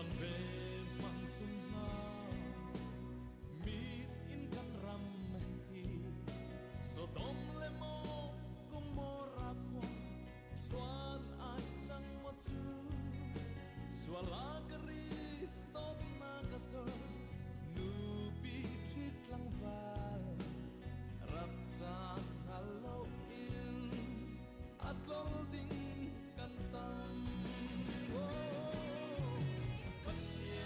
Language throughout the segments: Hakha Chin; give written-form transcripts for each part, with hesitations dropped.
Tuan ve hmang sung hna mit in kan ram hi Sodom le maw Gomorrah khua tuan ai cang maw cu sual a ka ri dawtnak a zor nupi ṭhit tlangval rat caan hngal loin a tlol ding kan tam. Oh, Pathian.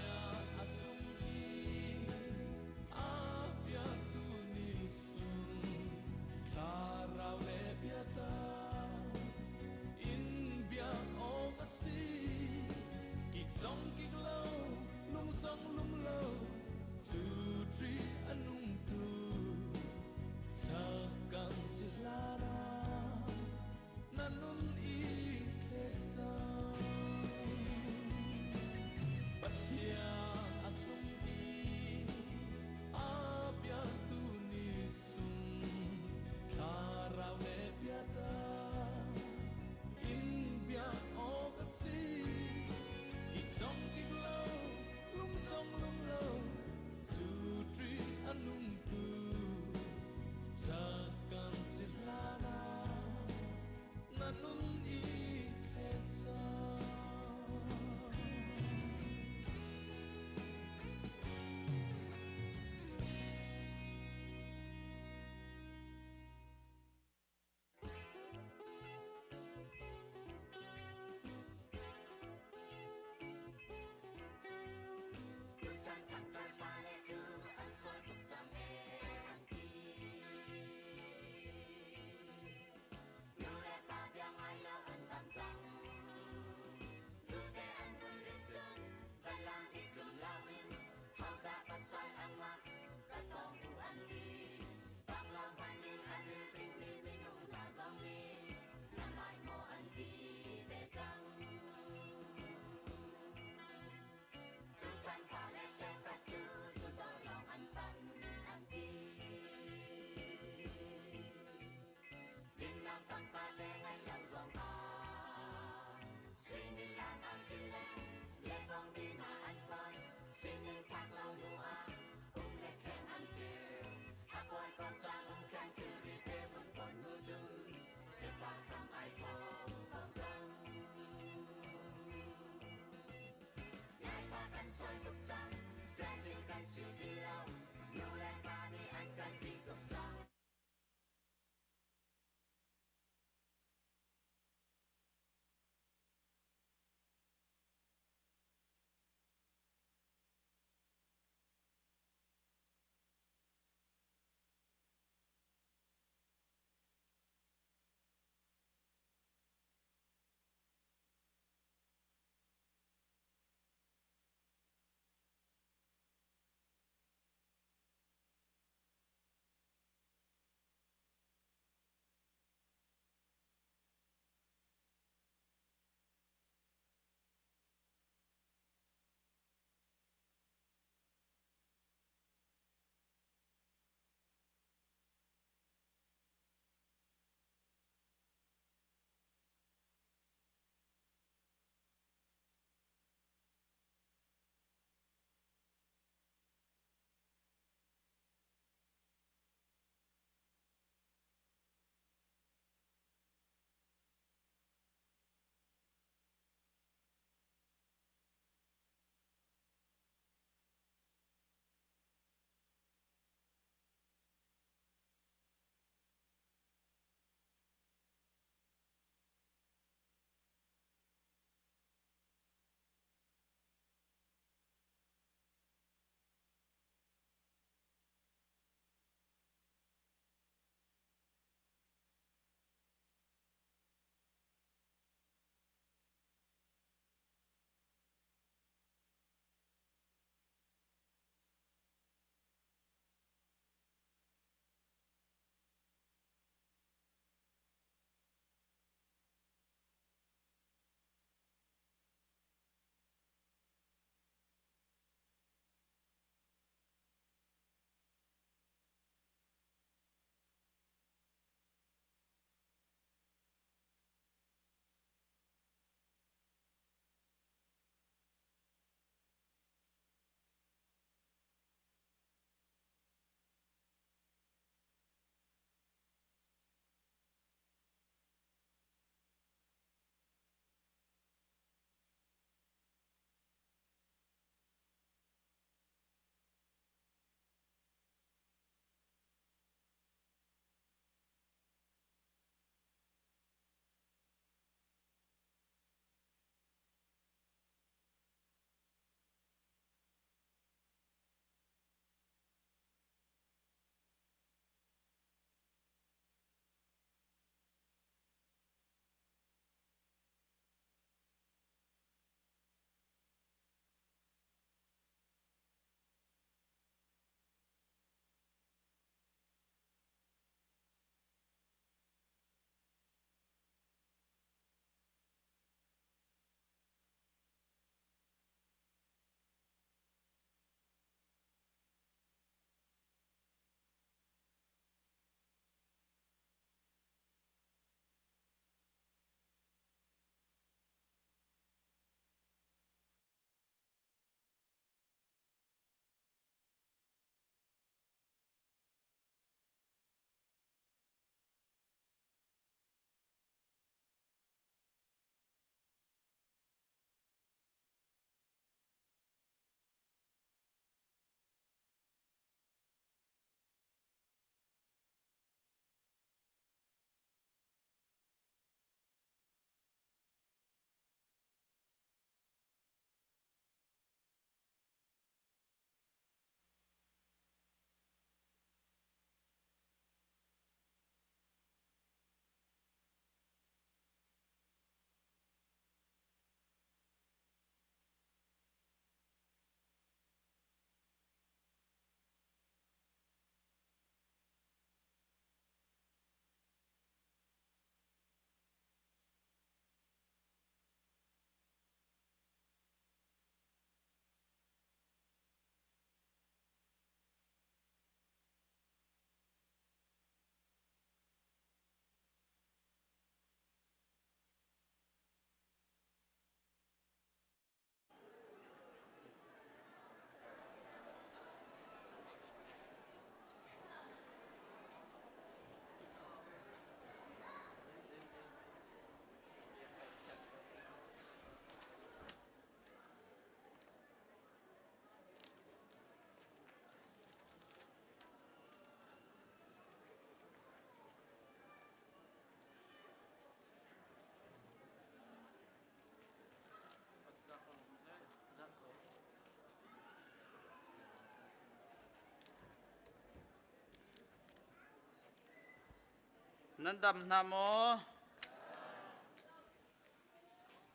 Nan dam hna maw?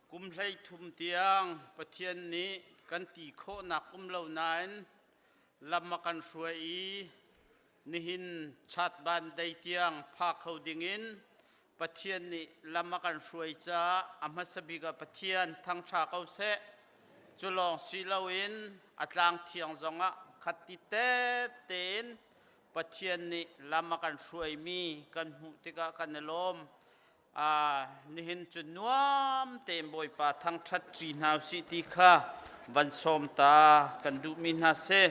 Kum 13 tiang Pathian nih kan ti khawhnak um lo nain lam a kan hruai i nihin chatban dei tiang pha kho dingin Pathian nih lam a kan hruai caah a hmasa bik ah Pathian thangṭha ko seh. Cu lawng si loin a tlang thiang zongah khat ti tein Pathian nih lam a kan hruaimi kan hmuh tikah kan i lawm. Nihin cu nuam tein Bawipa thangṭhat ṭi hna usih ti kha van sawm ta kan duhmi hna si.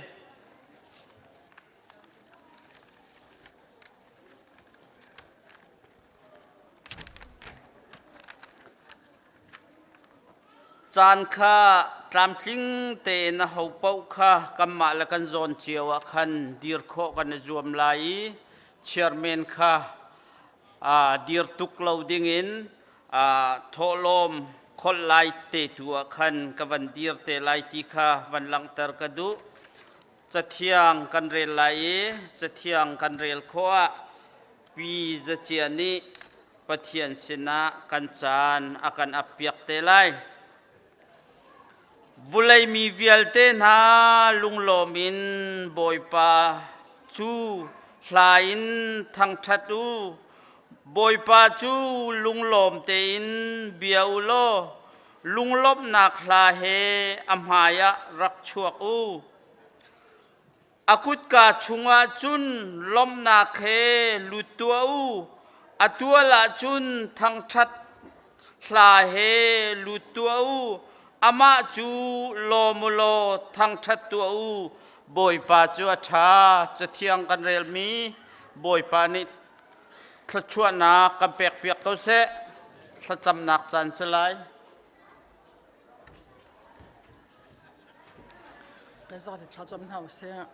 Caan kha tlamtling tein aho paoh kha kanmah le kan zawn cio ah khan dir khawh kan i zuam lai i chairman kha dir tuk lo dingin thawhlawm kholh lai te tu ah khan ka van dir te lai ti kha van langhter ka duh. Cathiang kan rel lai i cathiang kan rel khawh ah Pi Zacia nih Pathian sinah kan caan a kan appiak te lai. Vulei mi vialte hna lunglawm in Bawipa cu hla in thangṭhat u. Bawipa cu lunglawm tein bia u law lunglawmhnak hla he a hmaiah rak chuak u. A kutka chungah cun lawmhnak he lut tuah u. A tual ah cun thangṭhat hla he lut tuah u. Amah cu lawm u law thangṭhat tuah u. Bawipa cu a ṭha. Cathiang kan relmi Bawipa nih thluachuahnak kan pekpiak ko seh. Thlacamnak caan si lai. Kan zate thlacam hna usih.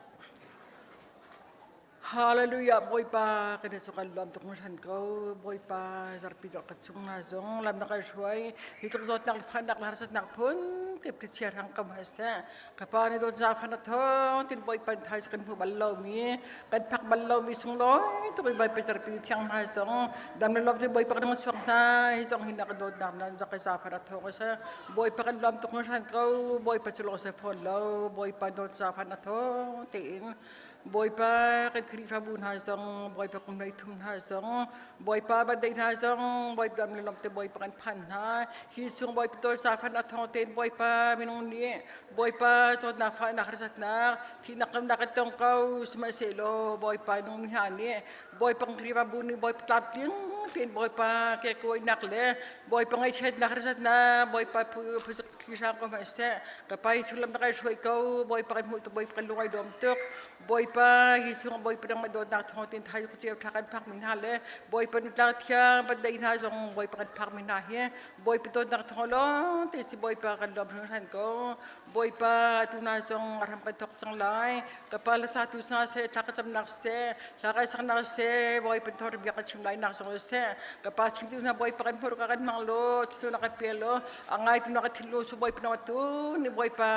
Hallelujah Bawipa kan i cu kan lawm tuk hringhran ko Bawipa zarpi dawt ka chung na zong lam na kan hruai hi tluk zawtnak le fahnak le harsatnak phun kip ki chia hrang kam hai seh ka pa nih dawt zaangfah na thawng tin Bawipa thai kan hmu bal lomi kan phak bal lomi sunglawi tuk in Bawipa zarpi thiang hna zong dam le lawm tin Bawipa kan chuak hna hi zong hi na ka dawtnak nan zak zaangfah na thawng a si Bawipa kan lawm tuk hringhran ko Bawipa cu lawng se fawn lo Bawipa dawt zaangfah na thawng tiin Bawipa kan Khrihfabu hna zong Bawipa kum hlei thum hna zong Bawipa birthday hna zong Bawipa dam le lawm te Bawipa kan phan hna hi chung Bawipa dawt zaangfah na thawng tein Bawipa minung nih Bawipa zawtnak fahnak harsatnak thihnak lamnak kan tong ko sihmanhsehlaw Bawipa nung hna nih Bawipa Khrihfabu nih Bawipa tlamtling tein Bawipa kekawihnak le Bawipa ngaihchiatnak harsatnak Bawipa phusak hrang ko hmanh seh ka pa hi chunglam na kan hruai ko Bawipa kan hmuh tuk Bawipa kan lung ai dawm tuk Bawipa hi chung Bawipa dang dawtnak thawng tin thai ku ceu tha kan phak mi hna le Bawipa nutlang thiang patdei hna zong Bawipa kan phak mi hna hi Bawipa dawtnak thawng lawng te si Bawipa kan lawm hringhran ko Bawipa tu na zong a ram kan thok cang lai ka pa le sa tu sa se thla ka camnak se thla ka saknak se Bawipa thor bia ka chim lai nak zong se ka pa chim tu na Bawipa kan hmur ka kan hmang lo tu na ka pe lo a ngai tu na ka thil lo su Bawipa na tu ni Bawipa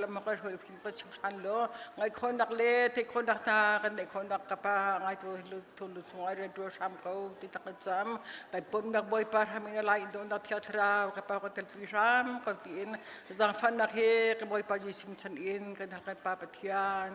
lam ka hoi phim ka chim than lo ngai khonak le te khonak ta kan nei khonak ka pa ngai tu tu lu chung ai ren tu hram ko ti tak cham kan pom nak Bawipa hram in lai do nak thia thra ka pa ka tel pi hram ko ti in Zaangfahnak he ka Bawipa Jesuh chan in kan hal kan Pa Pathian.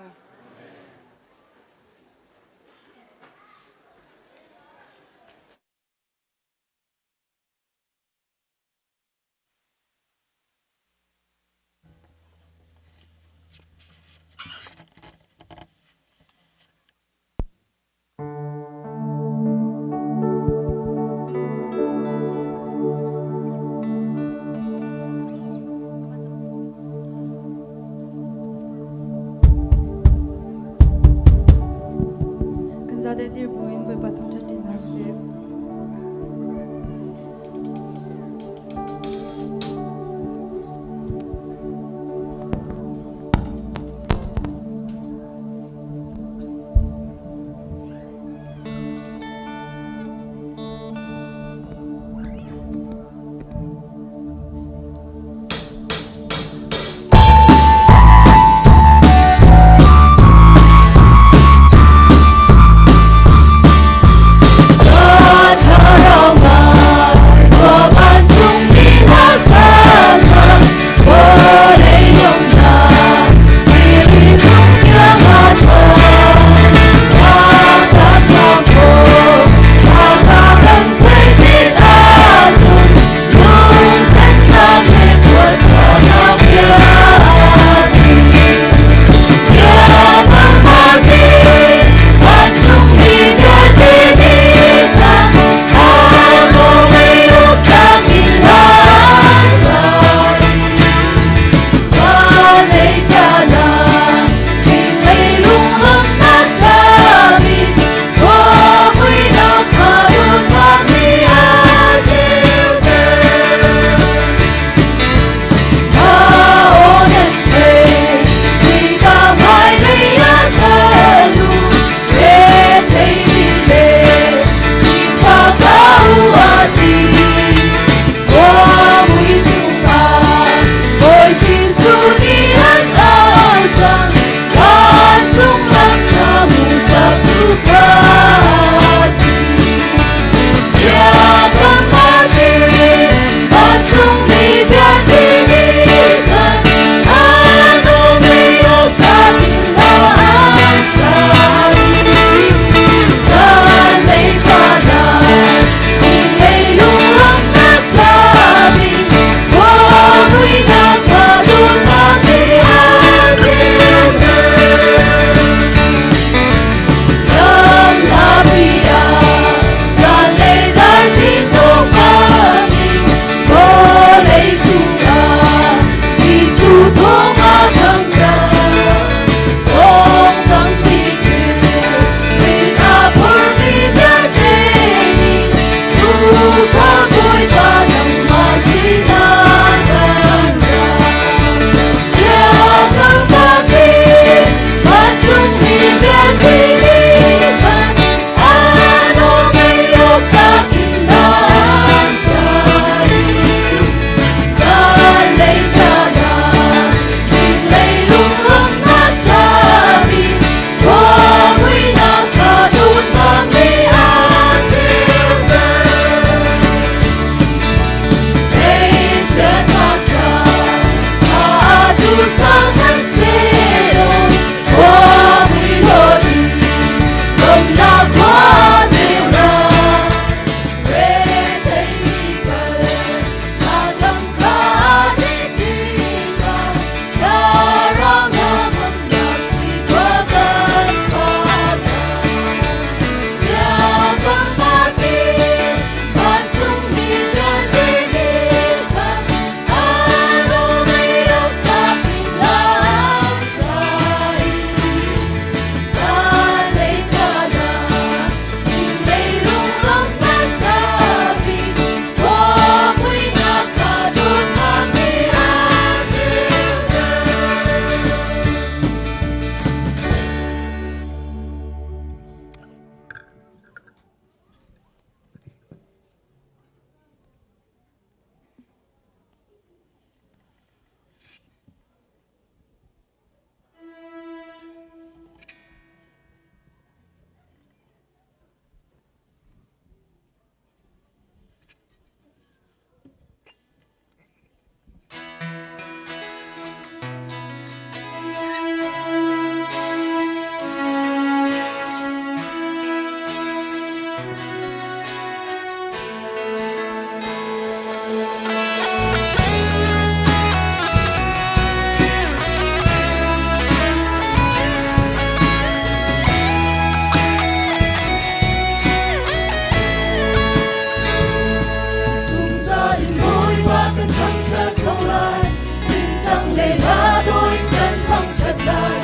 le hla dawh in kan thangṭhat lai.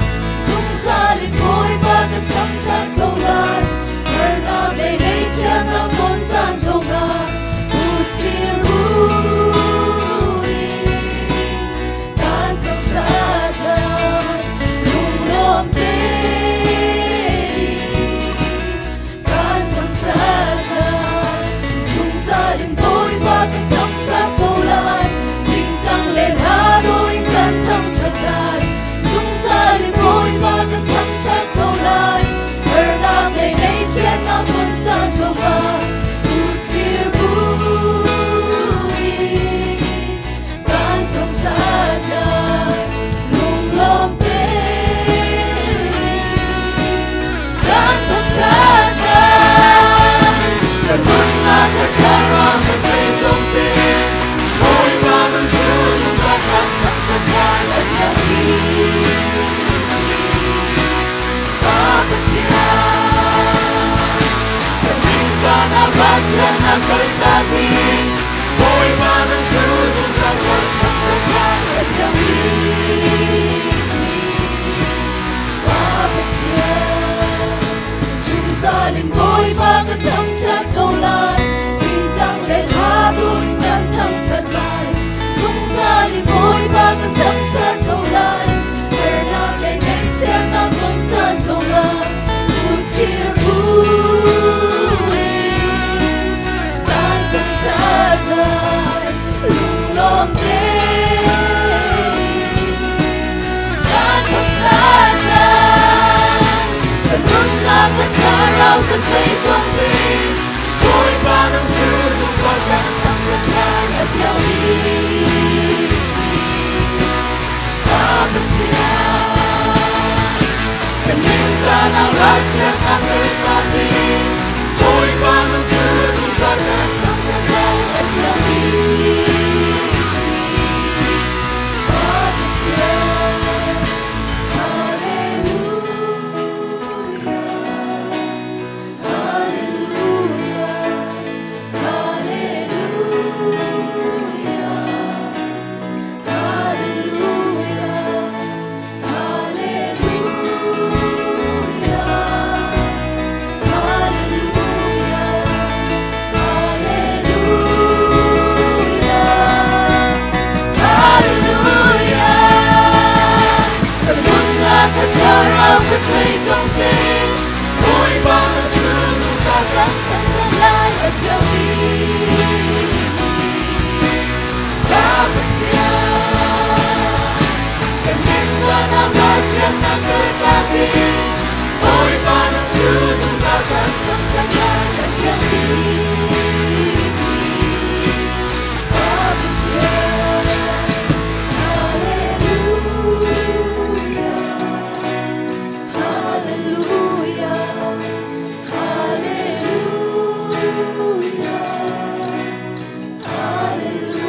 Zungzal in Bawipa kan thangṭhat ko lai. Harnak le ngaihchiatnak ton caan zongah kutthir in kan thangṭhat lai. Lunglawm tein kan thangṭhat lai. Zungzal in Bawipa kan thangṭhat ko lai. Tingtang le hla dawh in kan thangṭhat lai. Zungzal in Bawipa kan thangṭhat ko lai. Harnak le ngaihchiatnak ton caan zongah kutthir buin kan thangṭhat lai. Lunglawm tein kan thangṭhat lai. Kan nunnak ka thlarau ka zeizong te Bawipa nang cu zungzal kan thangṭhat lai a thiang Pa Pathian. Kan ningzahnak ralchiatnak kaltak ding Bawipa nang cu zungzal kan thangṭhat lai a thiang Pa Pathian. Zungzal in Bawipa kan thangṭhat ko lai. Tingtang le hla duin kan thangṭhat lai. Zungzal in Bawipa kan thangṭhat ko lai. Harnak le ngaihchiatnak ton caan zongah kutthir buin kan thangṭhat lai. Lunglawm tein kan thangṭhat lai. Kan nunnak kan thlarau kan zeizong ding Bawipa nang cu zungzal kan thangṭhat lai a thiang Pa Pathian. Kan ningzahnak ralchiatnak kaltak ding Bawipa nang cu zungzal kan thangṭhat lai a thiang Pa Pathian. Hallelujah. Hallelujah. Hallelujah. Hallelujah. Hallelujah. Hallelujah. Hallelujah. Hallelujah. Kan nunnak ka thlarau ka zeizong te Bawipa nang cu zungzal kan thangṭhat lai a thiang Pa Pathian. Kan ningzahnak ralchiatnak kaltak ding Bawipa nang cu zungzal kan thangṭhat lai a thiang Pa Pathian. Hallelujah. Hallelujah. Hallelujah. Hallelujah.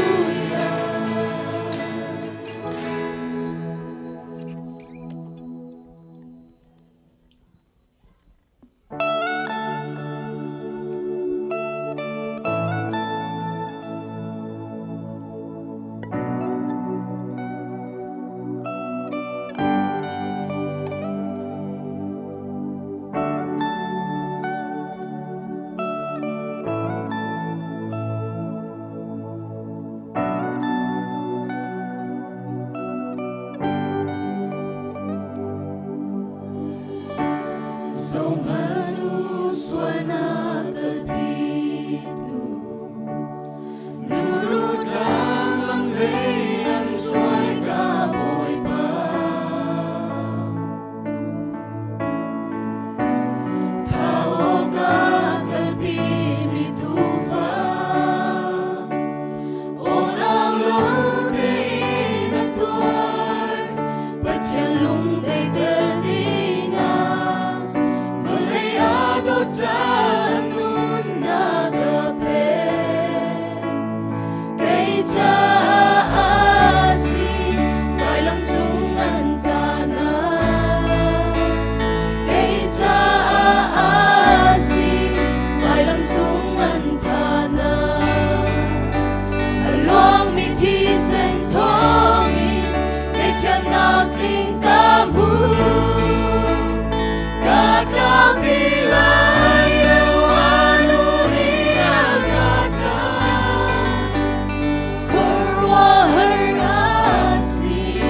Zohmanh sualnak kalpitu Luru tlang lam lei an hruai ka Bawipa. Thah awkah kalpi mi tuufa Aw-nang lo tein a tuar Pathian lung teiter dingah Vawlei ah dawt caan nunnak a pek. Kei caah a si vailam cung an tahnak. Kei caah a si vailam cung an thahnak. A luangmi thisen thawngin Daihnak tling ka hmu Ka tlau ti lai lo anu nih a ka tah Khuaruahhar a si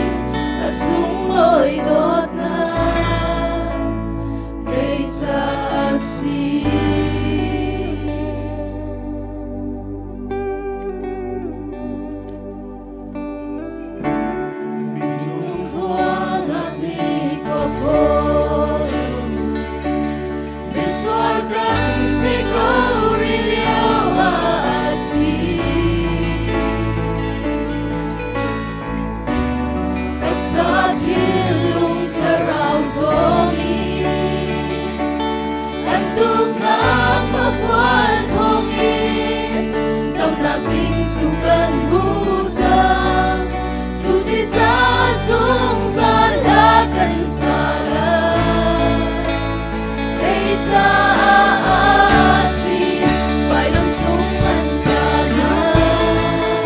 a sunglawi dawtnak kei ca a si. Minung ruahnak nih ka phaw Misual kan si ko rih lio ah a thi. Taksa thinlung thlarau zawmi an tuknak papual thawngin damnak tling cu kan hmu cang. Cu si ca zungzal hla kan sa lai. Kei caah a si vailam cung an tlanak.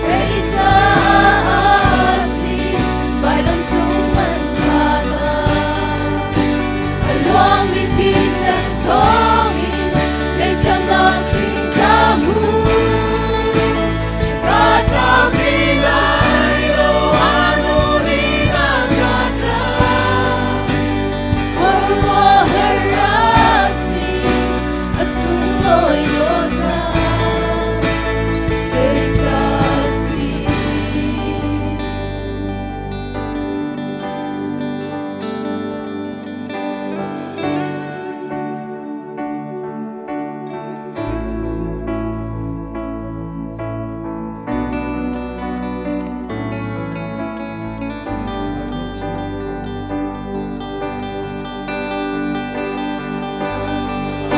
Kei caah a si vailam cung an tlanak. A luangmi thisen thawngin ngaihthiamnak tling ka hmu. Ka tlau ti lai lo anu nih a ka tlah. Khuaruahhar a si a sunglawi dawtnak kei ca si.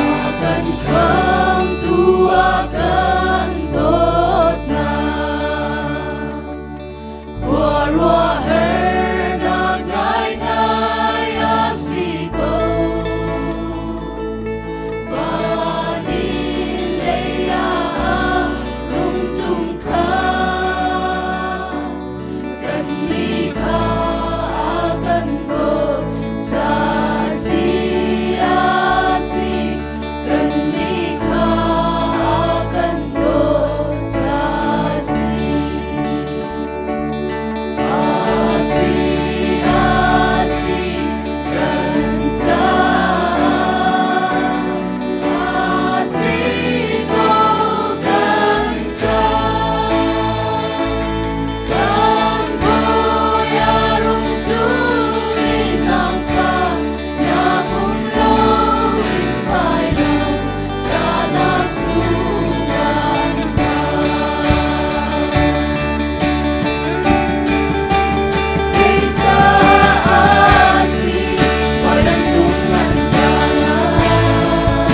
A kan khamtu a kan dawtnak Khuaruahharnak ngaingai a si ko. Van in lei ah rung ṭum kha kannih kha a kan dawt ca si a si. Kannih kha a kan dawt ca si. A si, a si, kan caah. A si ko kan caah. Kan Bawi a rung ṭum i zaangfah nak um loin vailam tahnak chung kan phan. Kei caah a si vailam cung an tlanak.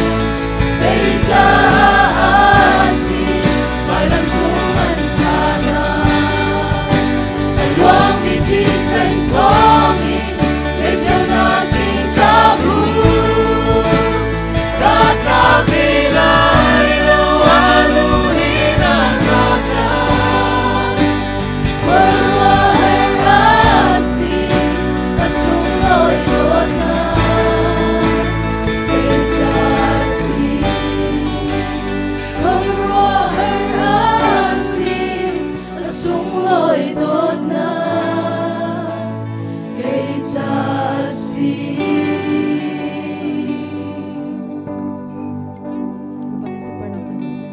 Kei caah a si vailam cung an tlanak. A luangmi thisen thawngin leiceunak in ka hmu. Ka tlau ti lai lo anu nih na ka tlah. Khuaruahhar a si a sunglawi dawtnak kei ca si. Khuaruahhar a si a sunglawi dawtnak kei ca si. Bapak ni super nak cang seh.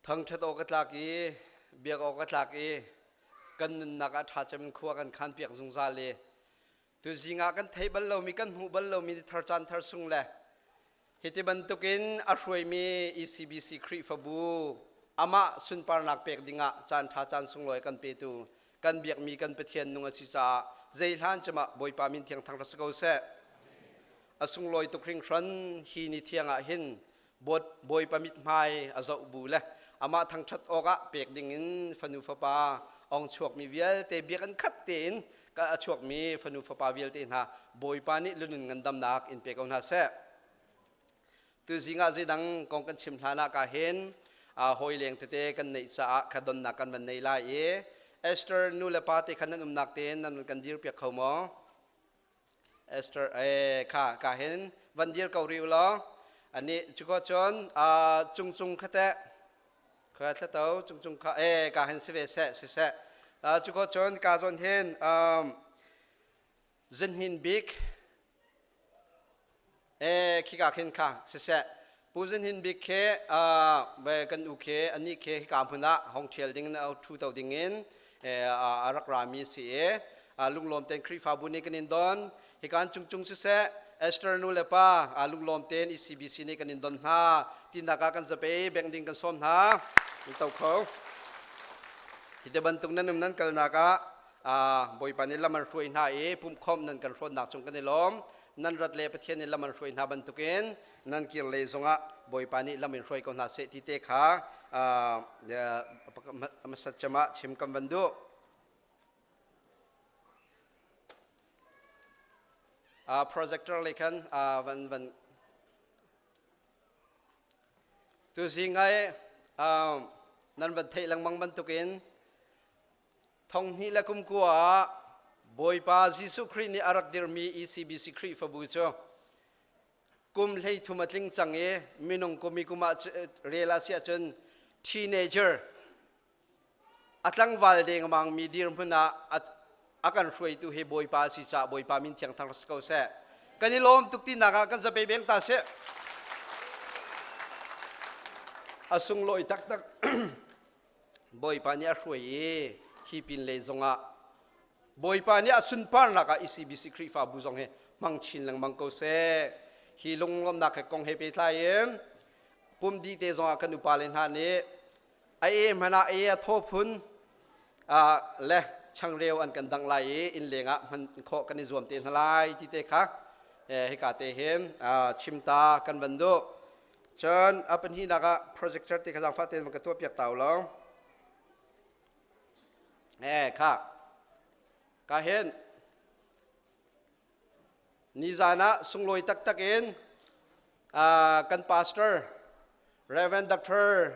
Thangṭhat awk a tlak i biak awk a tlak i kan nunnak ah ṭha cem in khua kan khan piak zungzal i tuzing ah kan theih bal lomi kan hmuh bal lomi ni thar caan thar sung le Hiti bantukin a hruaimi ECBC Khrihfabu amah sunparnak pek dingah caan ṭha caan sunglawi kan petu kan biakmi kan Pathian nung a si caah zeihlan cemah Bawipa min thiang thangṭhat si ko seh. A sunglawi tuk hringhran hi ni thiang ah hin Bawipa mithmai a zoh bu le amah thangṭhat awkah pek dingin fanu fapa ong chuakmi vialte biakinn khat tein ka a chuakmi fanu fapa vialte hna Bawipa nih lunun ngandamnak in pe ko hna seh. Tuzing ah zeidang kong kan chim hlan ah ka hin hawi leng tete kan neih caah kha donnak kan van nei lai i Esther nu le pa te khan nan umnak tein nan kan dir piak kho maw? Esther eh kha ka hin van dir ko rih u law ani cuko cun cung cung kha teh kha thlato cung cung kha eh ka hin si ve seh si seh cuko cun ka zawn hin zinhin bik Eh khika khin kha siseh Pu Zin Hin Bik khi kan u khi anih khi hika hmun ah hong ṭhial ding in thu to ding in a rak rami si i lunglawm tein Khrihfabu nih kan in don hikan cungcung siseh Esther nu le pa lunglawm tein ECBC nih kan in don hna tinak ah kan zape bank ding kan sawm hna in to kho hi te bantuk nan um nan kalnak ah Bawipa nih lam an hruai hna i pumhkhawmh nan kan hrawnnak cung kan i lawm nan rat le Pathian nih lam an hruai hna bantukin nan kir lei zongah Bawipa nih lam in hruai ko hna seh ti te kha hmasat cem ah chim kan van duh. Projector lei khan van van tuzing ai nan van theih lengmang bantukin Thonghnih le kum kua ah Bawipa Jesuh Khrih nih a rak dirhmi ECBC Khrihfabu cu kum 33 a tling cang i minung kum i kum ah rel a si ahcun teenager a tlangval dengmang mi dirhmun ah a kan hruaitu hi Bawipa a si caah Bawipa min thiang thang si ko seh. Kan i lawm tuk tinak ah kan zape beng ta seh. A sunglawi taktak. Bawipa nih a hruai i hi pinlei zongah Bawipa nih a sunparnak ah ECBC Khrihfabu zong hi hmang chin lengmang ko seh. Hi lunglawmhnak he kong he pehtlai in pum dih te zongah kan upa le hna nih a e hmanh ah e a thaw phun le changreu an kan dangh lai i inn leng ah hman khawh kan i zuam te hna lai ti te kha hika te hin chimta kan van duh. Cun a pahnihnak ah projector ti kha zaangfah tein van ka tuah piak ta u law. Eh kha ka hin nizan ah sunglawi taktak in kan pastor Reverend Dr.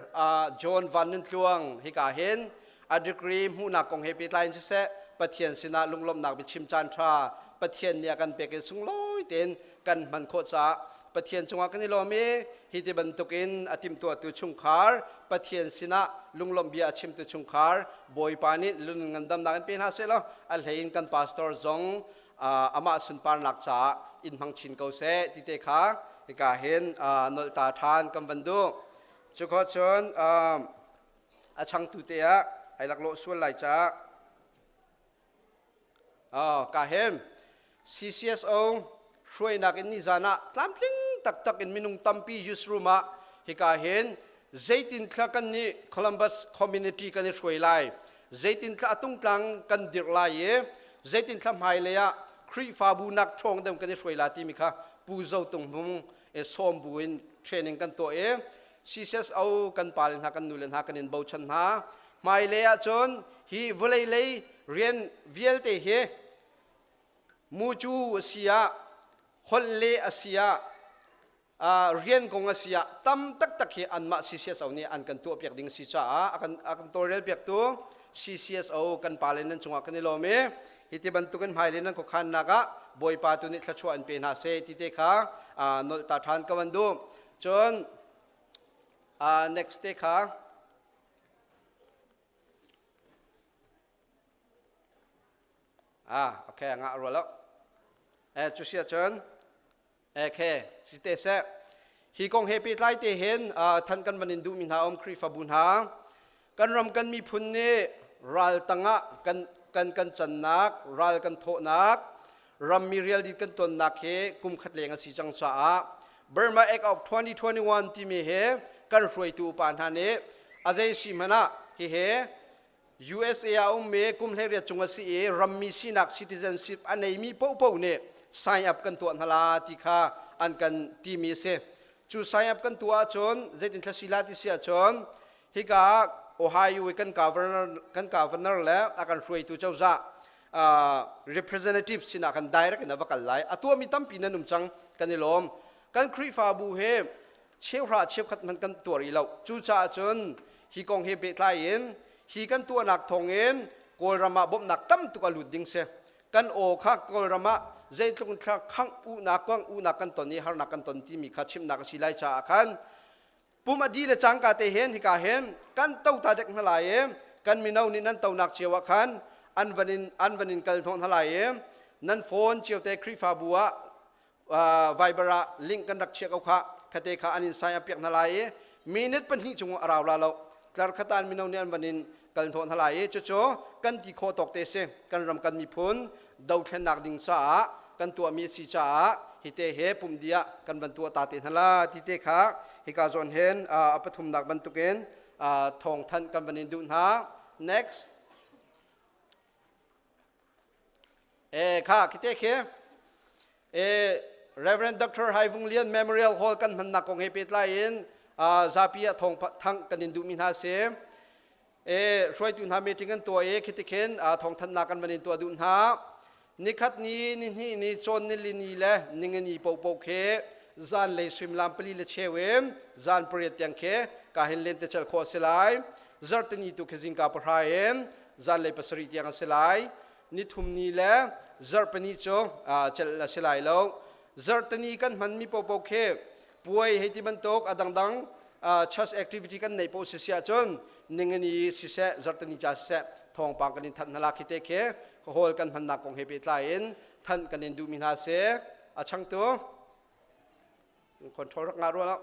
John Van Nun Tluang hika hin a degree hmuhnak kong he pehtlai in siseh Pathian sinah lunglawmhnak biachim caan ṭha Pathian nih a kan pek i sunglawi tein kan hman khawh caah Pathian cungah kan i lawm i hi ti bantukin a timhtuahtu chungkhar Pathian sinah lunglawmh bia a chimtu chungkhar Bawipa nih lung ngandamnak in pe hna seh law a hlei in kan pastor zong amah sunparnak caah in hmang chin ko seh ti te kha hika hin nolh ta ṭhan kan van duh. Cu cun a changtu te ah ai laklawh sual lai caah ka hem CCSO hruainak in nizan ah tlamtling taktak in minung tampi youth room ah hika hin zeitin thla kan nih Columbus community kan i hruai lai zeitin thla atungtlang kan dirh lai i zeitin thla hmailei ah Khrihfabu nak ṭhawng deuh kan i hruai la timi kha Pu Zo Tung Hmung sawm bu in training kan tuah i CCSO kan pale hna kan nule hna kan in bochan hna hmailei ahcun hi vawlei lei rian vialte hi mucu a si ah holh le a si ah rian kong a si ah tam taktak hi anmah CCSO nih an kan tuahpiak ding si caah a kan tawlrel piaktu CCSO kan pale nan cungah kan i lawm i hi ti bantukin hmailei nan khuakhannak ah Bawipa tu nih thluachuah in pe hna seh ti te kha nolh ta ṭhan ka van duh cun next te kha ah okay ngah rua lo eh cu sia cun okay si te seh hi kong he pehtlai te hin than kan van in duhmi hna um Khrihfabu hna kan ram kan miphun nih ral tangah kan kan kan cannak ral kan thawhnak rammi rialdit kan tonnak hi kum khat leng a si cang caah. Burma Act of 2021 timi he kan hruaitu upa hna nih a zei si hmanh ah hihi USA ah ummi kum 18 cung a si i rammi sinak citizenship a neimi paohpaoh nih sign up kan tuah hna la ti kha an kan timi a si. Cu sign up kan tuah ahcun zeitin thla si la ti si ahcun hika Ohio i kan governor kan governor le a kan hruaitu cozah representative sinah kan direct in a va kal lai. A tuahmi tampi nan um cang kan i lawm. Kan Khrihfabu he cheuhra cheukhat hmanh kan tuar i lo. Cucaah cun hi kong he pehtlai in hi kan tuahnak thawngin Kawlram ah bawmhnak tam tuk a lut ding si. Kan aw kha Kawlram ah zeitluk thla khangh uhnak kuang uhnak kan ton i harnak kan ton timi kha chimnak a si lai caah khan pum a di le cangka te hen hika hen kan to ta dek hna lai i kan mino nih nan tonak cio ah khan an van in an van in kal hnawh hna lai i nan phone cio te Khrihfabu ah Viber ah link kan rak chiah ko kha khate kha an in sign up piak hna lai i minute 2 chung a rau la lo tlar khatan mino nih an van in kal hnawh hna lai i cucu kan ti khawh tawk te si. Kan ram kan miphun dothlennak ding caah kan tuahmi a si caah hite he pumdi ah kan van tuah ta te hna la ti te kha hika zawn hen a pathumnak bantukin thawng thanh kan van in duh hna. Next. E kha khite khi e Reverend Dr. Hai Vung Lian Memorial Hall kan hmannak kong he pehtlai in zapi ah thawng thang kan in duhmi hna si. E hruaitu hna meeting an tuah i khiti khin thawngthanhnak kan van in tuah duh hna. Nikhat ni, ni hnih ni, cawn ni li ni le ningani popo khi zan lei suimilam 4 le cheu in zan 8 tiang khi ka hin len te chel khawh a si lai. Zarhtini tu khi zingka 9 in zanlei 7 tiang a si lai. Nithum ni le zarhpini cu celh a si lai lo. Zarhtini kan hmanmi popo khi puai hei ti bantuk a dangdang church activity kan neih poh si si ahcun ningani siseh zarhtini ca siseh thawngpang kan in thanh hna la khi te khi hall kan hmannak kong he pehtlai in thanh kan in duhmi hna si. A changtu control rak ngah rua lo.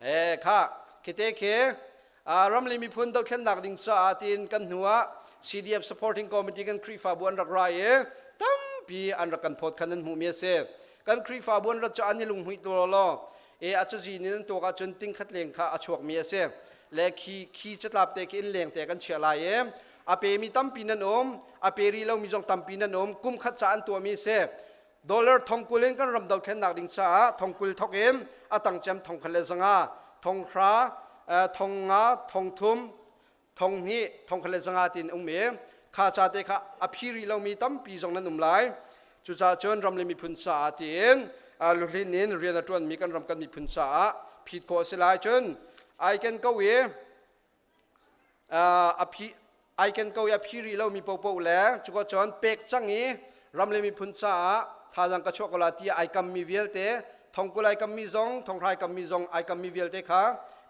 E kha khite khi ramli miphun dothlennak ding caah tiin kan hnu ah CDF supporting committee kan Khrihfabu an rak ra i tampi an rak kan phawt khan an hmuhmi a si. Kan Khrihfabu an rat cu an i lunghmuih tu law e a cazi nin an tuak ahcun tingkhat leng kha a chuakmi a si. Le khi khi catlap te khi inn leng te kan chiah lai i a pemi tampi nan um, a pe rih lomi zong tampi nan um, kum khat ca an tuahmi a si. Dollar 20,000 in kan ram dothlennak ding caah 20,000 thok in a tang cem 1,100, 5,000, 5,000, 3,000, 2,000, 1,100 tin um i kha ca te kha a phi rih lomi tampi zong nan um lai. Cucaah cun ram le miphun caah tiin luhlin in rian a ṭuanmi kan ram kan miphun caah phit khawh a si lai. Cun ai ken ko i a phi ai ken ko i a phi rih lomi paohpaoh le cuka cun pek cang i ram le miphun caah thazaang ka chuah ko la tiah ai kammi vialte, 20,000 ai kammi zong, 5,000 ai kammi zong, ai kammi vialte kha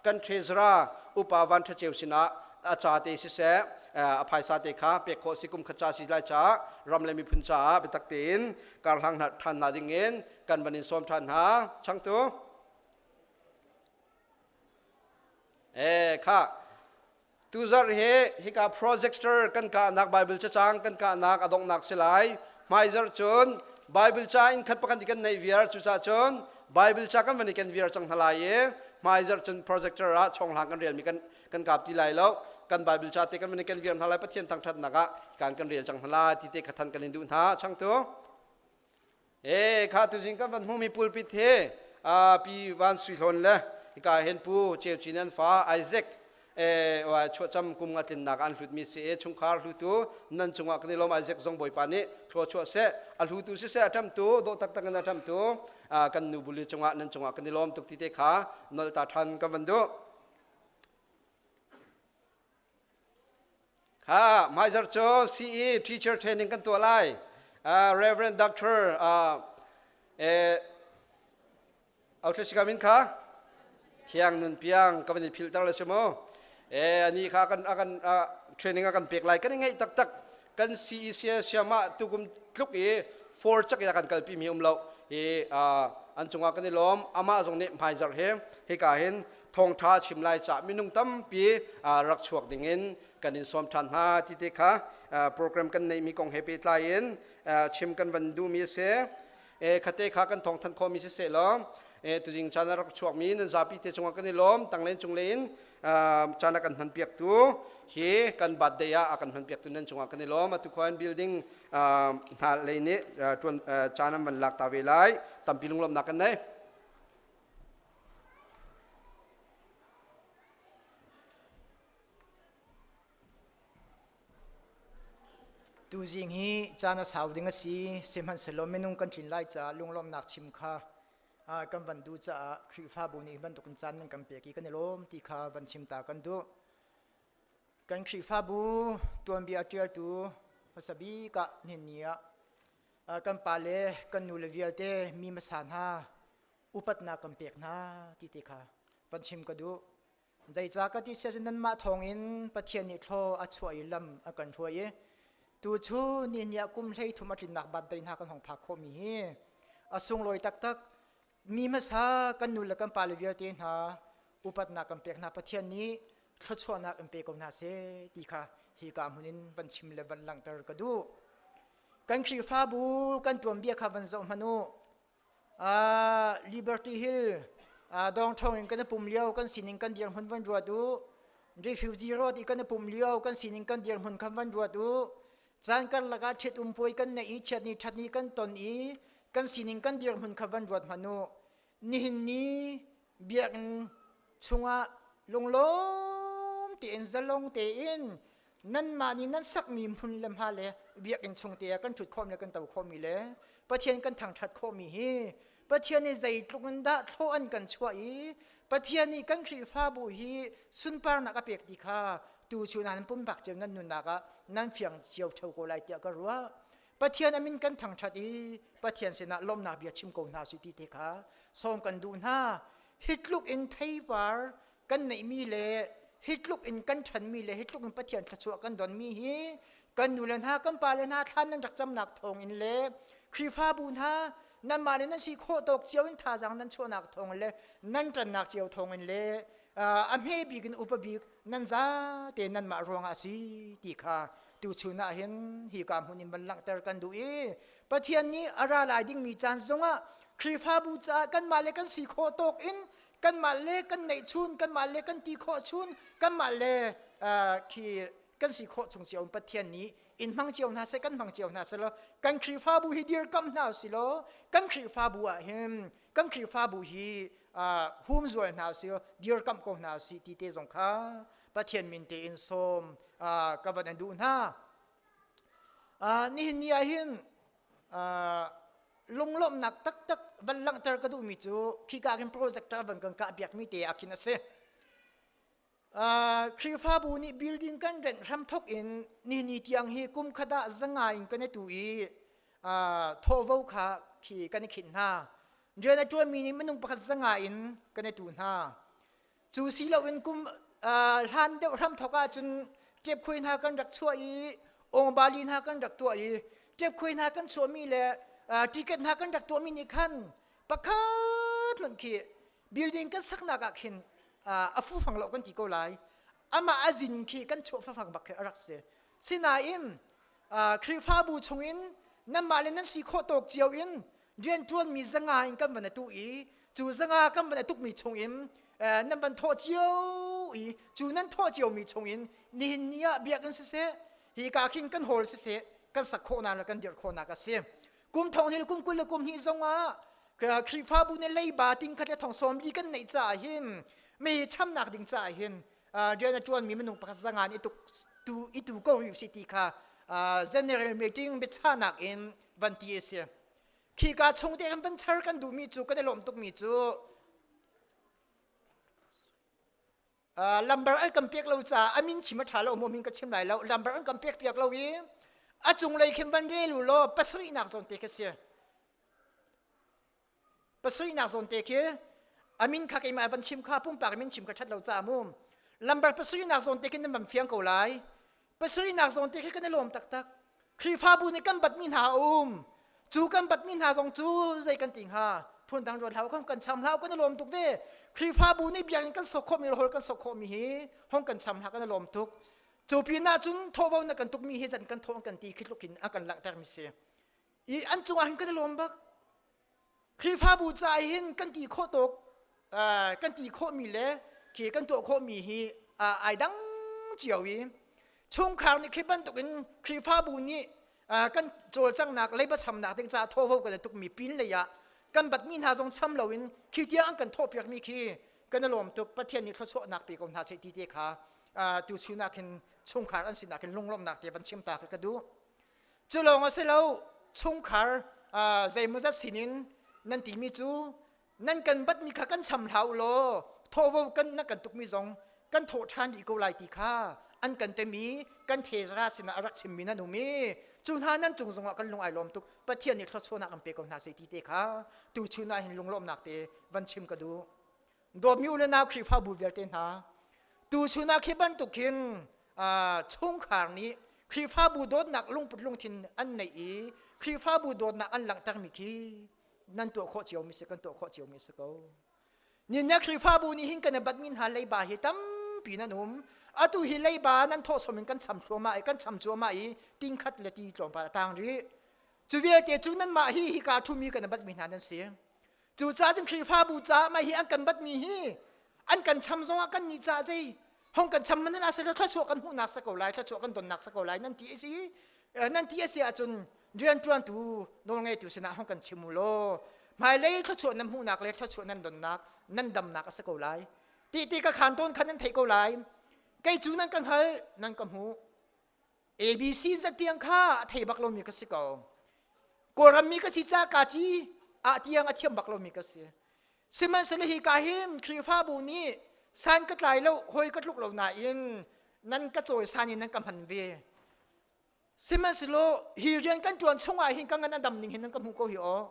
kan treasurer upa Van Ṭha Ceu sinah a ca te siseh a phaisa te kha pek khawh si. Kum khat ca si lai caah ram le miphun caah biatak tein karhlang ṭhan hna ding in kan van in sawm ṭhan hna. Changtu. Eh kha tuzarh hi hika projector kan kahnak, Bible cacang kan kahnak a donghnak si lai. Hmaizarh cun Bible ca in khat pakhat kan neih viar, cucaah cun Bible ca kan van i ken viar cang hna lai i hmaizarh cun projector ah chonghlang kan relmi kan kan kap ti lai lo. Kan Bible ca te kan van i ken viar hna lai, Pathian thangthatnak ah kan kan rel cang hna lai ti te kha than kan in duh hna. Changtu. E kha tuzing kan van hmumi pulpit he pi Van Sui Hlawn le hika hen pu Ceu Cin an fa Isaac e wa chuahcam kum nga tlinnak an hlutmi si e chungkhar hlutu nan cungah kan i lawm. Isaac zong Bawipa nih thlua chuah seh. A hlutu siseh, a ṭamtu dawh taktak in a ṭamtu kan nu buli cungah nan cungah kan i lawm tuk ti te kha nolh ta ṭhan kan van duh. Kha hmaizarh cu CE teacher training kan tuah lai. Reverend Doctor eh Autlashika min kha Thiang Nun Piang ka van i philter le si mu. Eh ani kha kan akan training a kan pek lai. Kan i ngaih taktak. Kan CE sia siama tukum tluk i for chak ya kan kalpi mi um lo. I an cungah kan i lawm. Amah zong nih hmaizarh he hika hin thawngṭha chim lai ca minung tampi rak chuak dingin kan in sawm ṭhan hna ti te kha program kan neihmi kong he pehtlai in chim kan van duhmi a si. E khate kha kan thawng than khomi si seh law e tuzing caan a rak chuakmi nan zapi te cungah kan i lawm tanglen cung lein caan a kan hman piak tu hi kan birthday ah a kan hman piak tu nan cungah kan i lawm atu khuan building hna lei nih tuan caan an van lak ta ve lai tampi lunglawmnak kan nei. Tuzing hi caan a sau ding a si, sihmanhsehlaw minung kan tlin lai caah lunglawmhnak chim kha kan van duh caah Khrihfabu nih bantukin caan nan kan pek i kan i lawm ti kha van chim ta kan duh. Kan Khrihfabu tuanbia ṭialtu hmasa bik ah nihin ni ah kan pale kan nule vialte mi hmasa hna upatnak kan pek hna ti te kha van chim ka duh. Zeicah ka ti sia nanmah thawngin Pathian nih thlaw a chuah i lam a kan hruai i tu cu ni ni ah kum 13 a tlinnak birthday hna kan hong phak khawhmi hi a sunglawi taktak mi hmasa kan nu le kan pale vialte hna upatnak kan pek hna Pathian nih thluachuahnak in pe ko hna seh ti kha hi ka hmun in van chim le van langhter ka duh. Kan Khrihfabu kan tuanbia kha van zoh hmanh u. Liberty Hill dawngṭhawng in kan i pum lio kan sining kan dirhmun van ruat u. Refugee road i kan i pum lio kan sining kan dirhmun khan van ruat u. Caan karlak ah ṭhit um puai kan neih i chiatni ṭhatni kan ton i kan sining kan dirhmun kha van ruat hmanh u. Nihin ni biakinn chungah lunglawm tein zalong tein nanmah nih nan sakmi hmun le hma le biakinn chung te ah kan ṭhut khawhmi le kan to khawhmi le Pathian kan thangṭhat khawhmi hi Pathian nih zeitluk in dah thlawh an kan chuah i Pathian nih kan Khrihfabu hi sunparnak a pek ti kha tu cu nan pumpak cio nan nunnak ah nan fiang cio ṭheo ko lai tiah ka ruah. Pathian a min kan thangṭhat i Pathian sinah lawmhnak bia chim ko hna su ti te kha sawm kan duh hna. Hi tluk in theipar kan neihmi le hi tluk in kan ṭhanmi le hi tluk in Pathian thluachuah kan donmi hi kan nu le hna kan pa le hna thlan nan rak camnak thawng in le Khrihfabu hna nanmah le nan si khawh tawk cio in thazaang nan chuahnak thawng le nan ṭannak cio thawng in le a hme bik in upa bik nan zate nanmah ruangah a si ti kha tuchun ah hin hi ka hmun in van langhter kan duh i Pathian nih a ra lai dingmi caan zongah Khrihfabu caah kanmah le kan si khawh tawk in kanmah le kan neihchun kanmah le kan ti khawh chun kanmah le khi kan si khawh chung cio Pathian nih in hmang cio hna seh kan hmang cio hna seh law kan Khrihfabu hi dirkamh hna usih law kan Khrihfabu ah hin kan Khrihfabu hi humzual hna usih law dirkamh ko hna usih ti te zong kha Pathian min tein sawm ka van an duh hna nihin ni ah hin lunglawmhnak taktak van langhter ka duhmi cu khika khin projector van kan kah piakmi te ah khin a si. Khrihfabu nih building kan rent hram thok in nihni tiang hi kum khat ah zanga in kan i tu i thawhvo kha khi kan i khinh hna. Rian a ṭuanmi nih minung pakhat zanga in kan i tu hna. Cu si loin kum hlan deuh hram thok ahcun ṭepkhuai hna kan rak chuah i awngbali hna kan rak tuah i ṭepkhuai hna kan chuahmi le ticket hna kan rak tuahmi nih khan pakhat hmanh khi building kan saknak ah khin a fufang lo kan ti ko lai amah a zin khi kan chuah fafang bak khi a rak si sinain Khrihfabu chungin nanmah le nan si khawh tawk cio in rianṭuanmi zanga in kan van atu i cu zanga kan van atukmi chungin nan van thawh cio i cu nan thawh ciomi chungin nihin ni ah biakinn siseh hi ka khin kan hawl siseh kan sak khawhnak le kan dirh khawhnak a si kum thong hnih le kum 20 le kum hnih zongah Khrihfabu nih leiba ting khat le thong sawm li kan neih caah hin mi chamnak ding caah hin rian a ṭuanmi minung pakhat zanga nih tuk tu i tu ko rih si ti kha general meeting biachahnak in van ti a si Khika chung te kan van char kan duhmi cu kan i lawm tukmi cu lambar an kan pek lo caah a min chim a ṭha lo maw min ka chim lai lo lambar an kan pek piak lo i a cunglei khin van rel u law pasarihnak zawn te khi si pasarihnak zawn te khi a min kha keimah van chim kha pumpak min chim ka ṭhat lo caah mu lambar pasarihnak zawn te khin nan van fiang ko lai Pasarihnak zawn te khi kan i lawm taktak. Khrihfabu nih kan batmi hna a um. Cu kan batmi hna zong cu zei kan ti hnga? Phundang ruat hlah kan cham hlah kan i lawm tuk ve. Khrihfabu nih biakinn kan sok khawhmi le hall kan sok khawhmi hi hong kan cham hlah kan i lawm tuk. Cu pin ah cun thawhvo na kan tukmi hi zan kan thawh kan ti khi tluk in a kan langhtermi si. I an cungah hin kan i lawm bak. Khrihfabu ca hin kan ti khawh tuk kan ti khawhmi le khi kan tuah khawhmi hi ai dang cio i chungkhar nih khi bantukin Khrihfabu nih kan cawlcanghnak leiba chamnak ding caah thawho kan i tukmi pin lei ah kan batmi hna zong cham loin khi tiang an kan thawhpiakmi khi kan i lawm tuk. Pathian nih thluachuahnak pe ko hna seh ti te kha tu chun ah khin chungkhar an sinak hin lunglawmhnak te van chim ta ka duh. Cu lawng a si lo, chungkhar zeimawzat sinin nan timi cu nan kan batmi kha kan cham hlah u law thawhvo kan na kan tukmi zong kan thawh ṭhan rih ko lai ti kha an kan temi kan thezara sinah a rak chimmi nan um i cu hna nan cung zongah kan lung ai lawm tuk. Pathian nih thluachuahnak an pe ko hna seh ti te kha tu chun ah hin lunglawmhnak te van chim ka duh. Dawtmi u le nau Khrihfabu vialte hna, tu chun ah khi bantuk hin chungkhar nih Khrihfabu dawtnak lungput lungthin an neih i Khrihfabu dawtnak an langhtermi khi nan tuah khawh cio mi si, kan tuah khawh cio mi si ko. Nin na Khrihfabu nih hin kan i batmi hna leiba hi tampi nan um. Atu hi leiba nan thawhsawm in kan cham thluahmah i kan cham cuahmah i tingkhat le ti tlawmpal a tang rih. Cu vialte cu nanmah hi hika ṭhumi kan i batmi hna nan si. Cucaah cun Khrihfabu caah mah hi an kan batmi hi an kan cham zongah kan nih caah zei hong kan cham man la se thluachuah kan hmuhnak sa ko lai, thluachuah kan donnak sa ko lai nan ti a si. Nan ti a si ahcun rianṭuantu nawlngeitu sinah hong kan chim u law hmailei thluachuah nan hmuhnak le thluachuah nan donnak nan damnak a si ko lai ti ti ka khan tawn khan nan theih ko lai. Kei cu nan ka hngal, nan ka hmuh. ABC zatiang kha a thei bak lomi ka si ko. Kawlram mi ka si ca ka ci ah tiang a thiam bak lomi ka si. Sihmanhsehlaw hi ka hin Khrihfabu nih san ka tlai lo, hawi ka tluk lo nain nan ka cawisan in nan ka hman ve. Sihmanhsehlaw hi rian kan ṭuan chungah hin ka ngan a dam ning hin nan ka hmuh ko hi aw.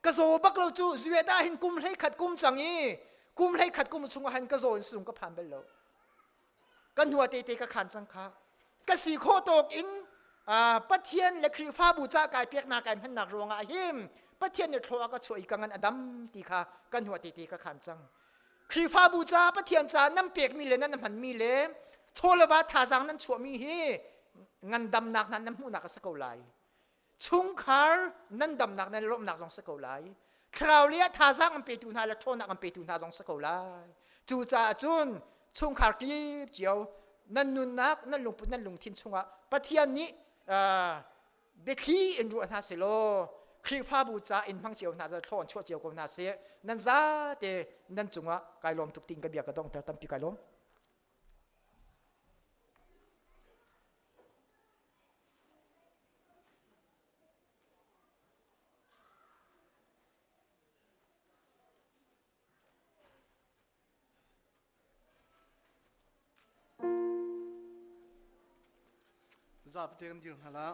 Ka zaw bak lo cu zuet ah hin kum 11 kum cang i kum 11 kum chungah hin ka zaw in sung ka phan bal lo. Ka hnua tete ka khan cang kha. Ka si khawh tawk in Pathian le Khrihfabu ca kai peknak kai hmannak ruangah hin Pathian nih thlaw a ka chuah i ka ngan a dam ti kha ka hnua tete ka khan cang. Khrihfabu ca Pathian ca nan pekmi le nan hmanmi le chawleva thazaang nan chuahmi hi ngandamnak hna nan hmuhnak a si ko lai. Chungkhar nan damnak nan lawmhnak zong si ko lai. Thlarau le thazaang an petu hna le ṭhawnnak an petu hna zong si ko lai. Cucaah cun chungkhar kip cio nan nunnak, nan lungput, nan lungthin chungah Pathian nih biathli in ruah hna selaw Khrihfabu ca in hmang cio hna thlaw an chuah cio ko hna seh. Nan zate nan cungah kai lawm tuk tiin ka bia ka donghter. Tampi kai lawm. Zapi kan dir hna la.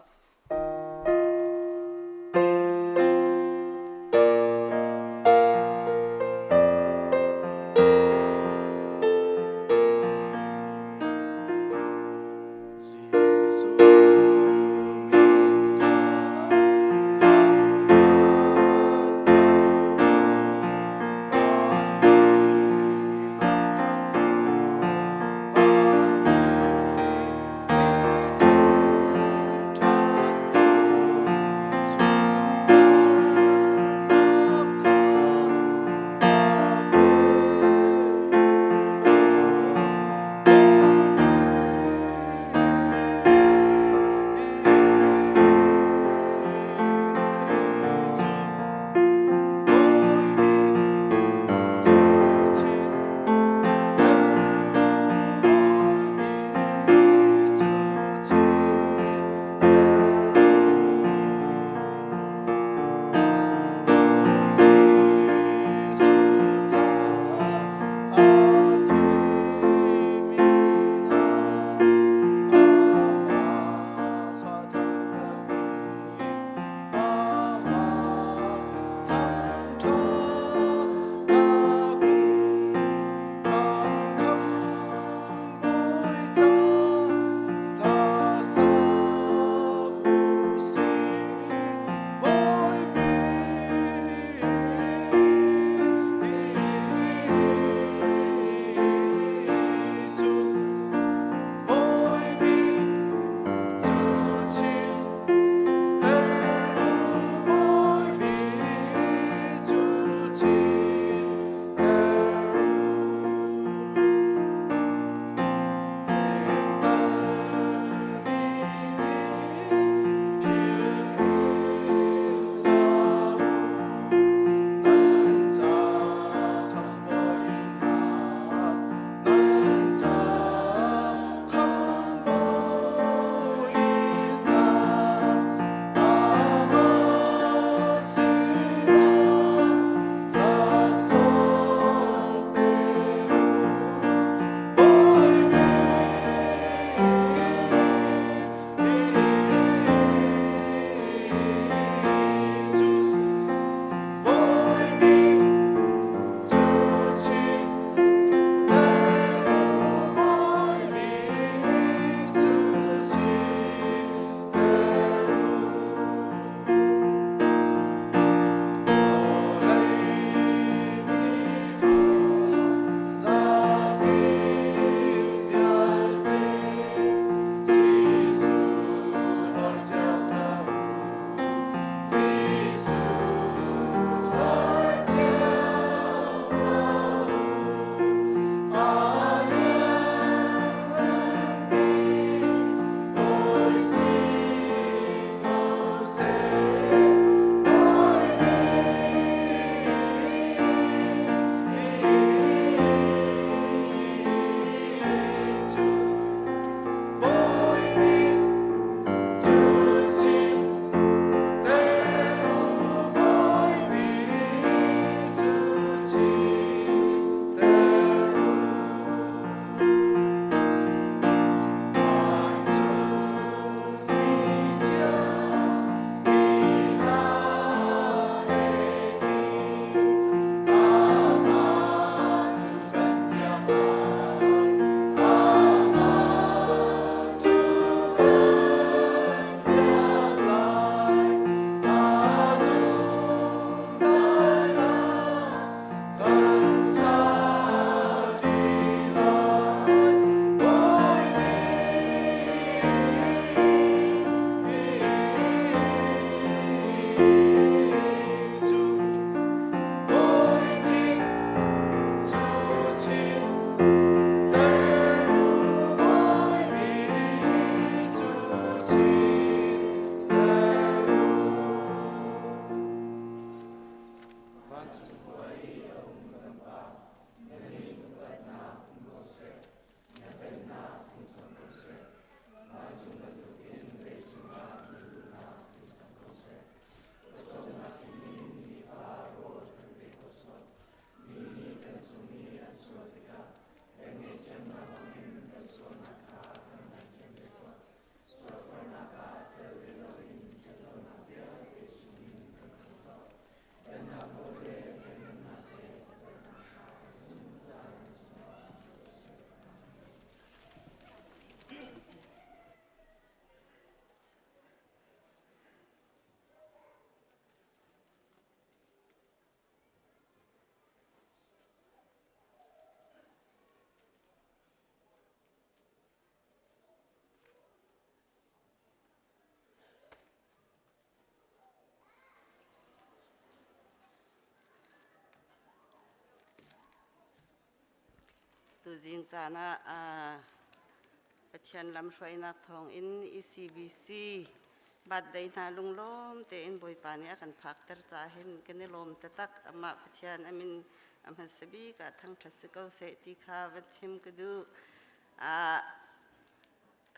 Tuzing caan ah Pathian lamhruainak thawngin ECBC birthday hna lunglawm tein Bawipa nih a kan phakter caah hin kan i lawm taktak. Amah Pathian a min a hmasa bik ah thangṭhat si ko seh ti kha van chim ka duh.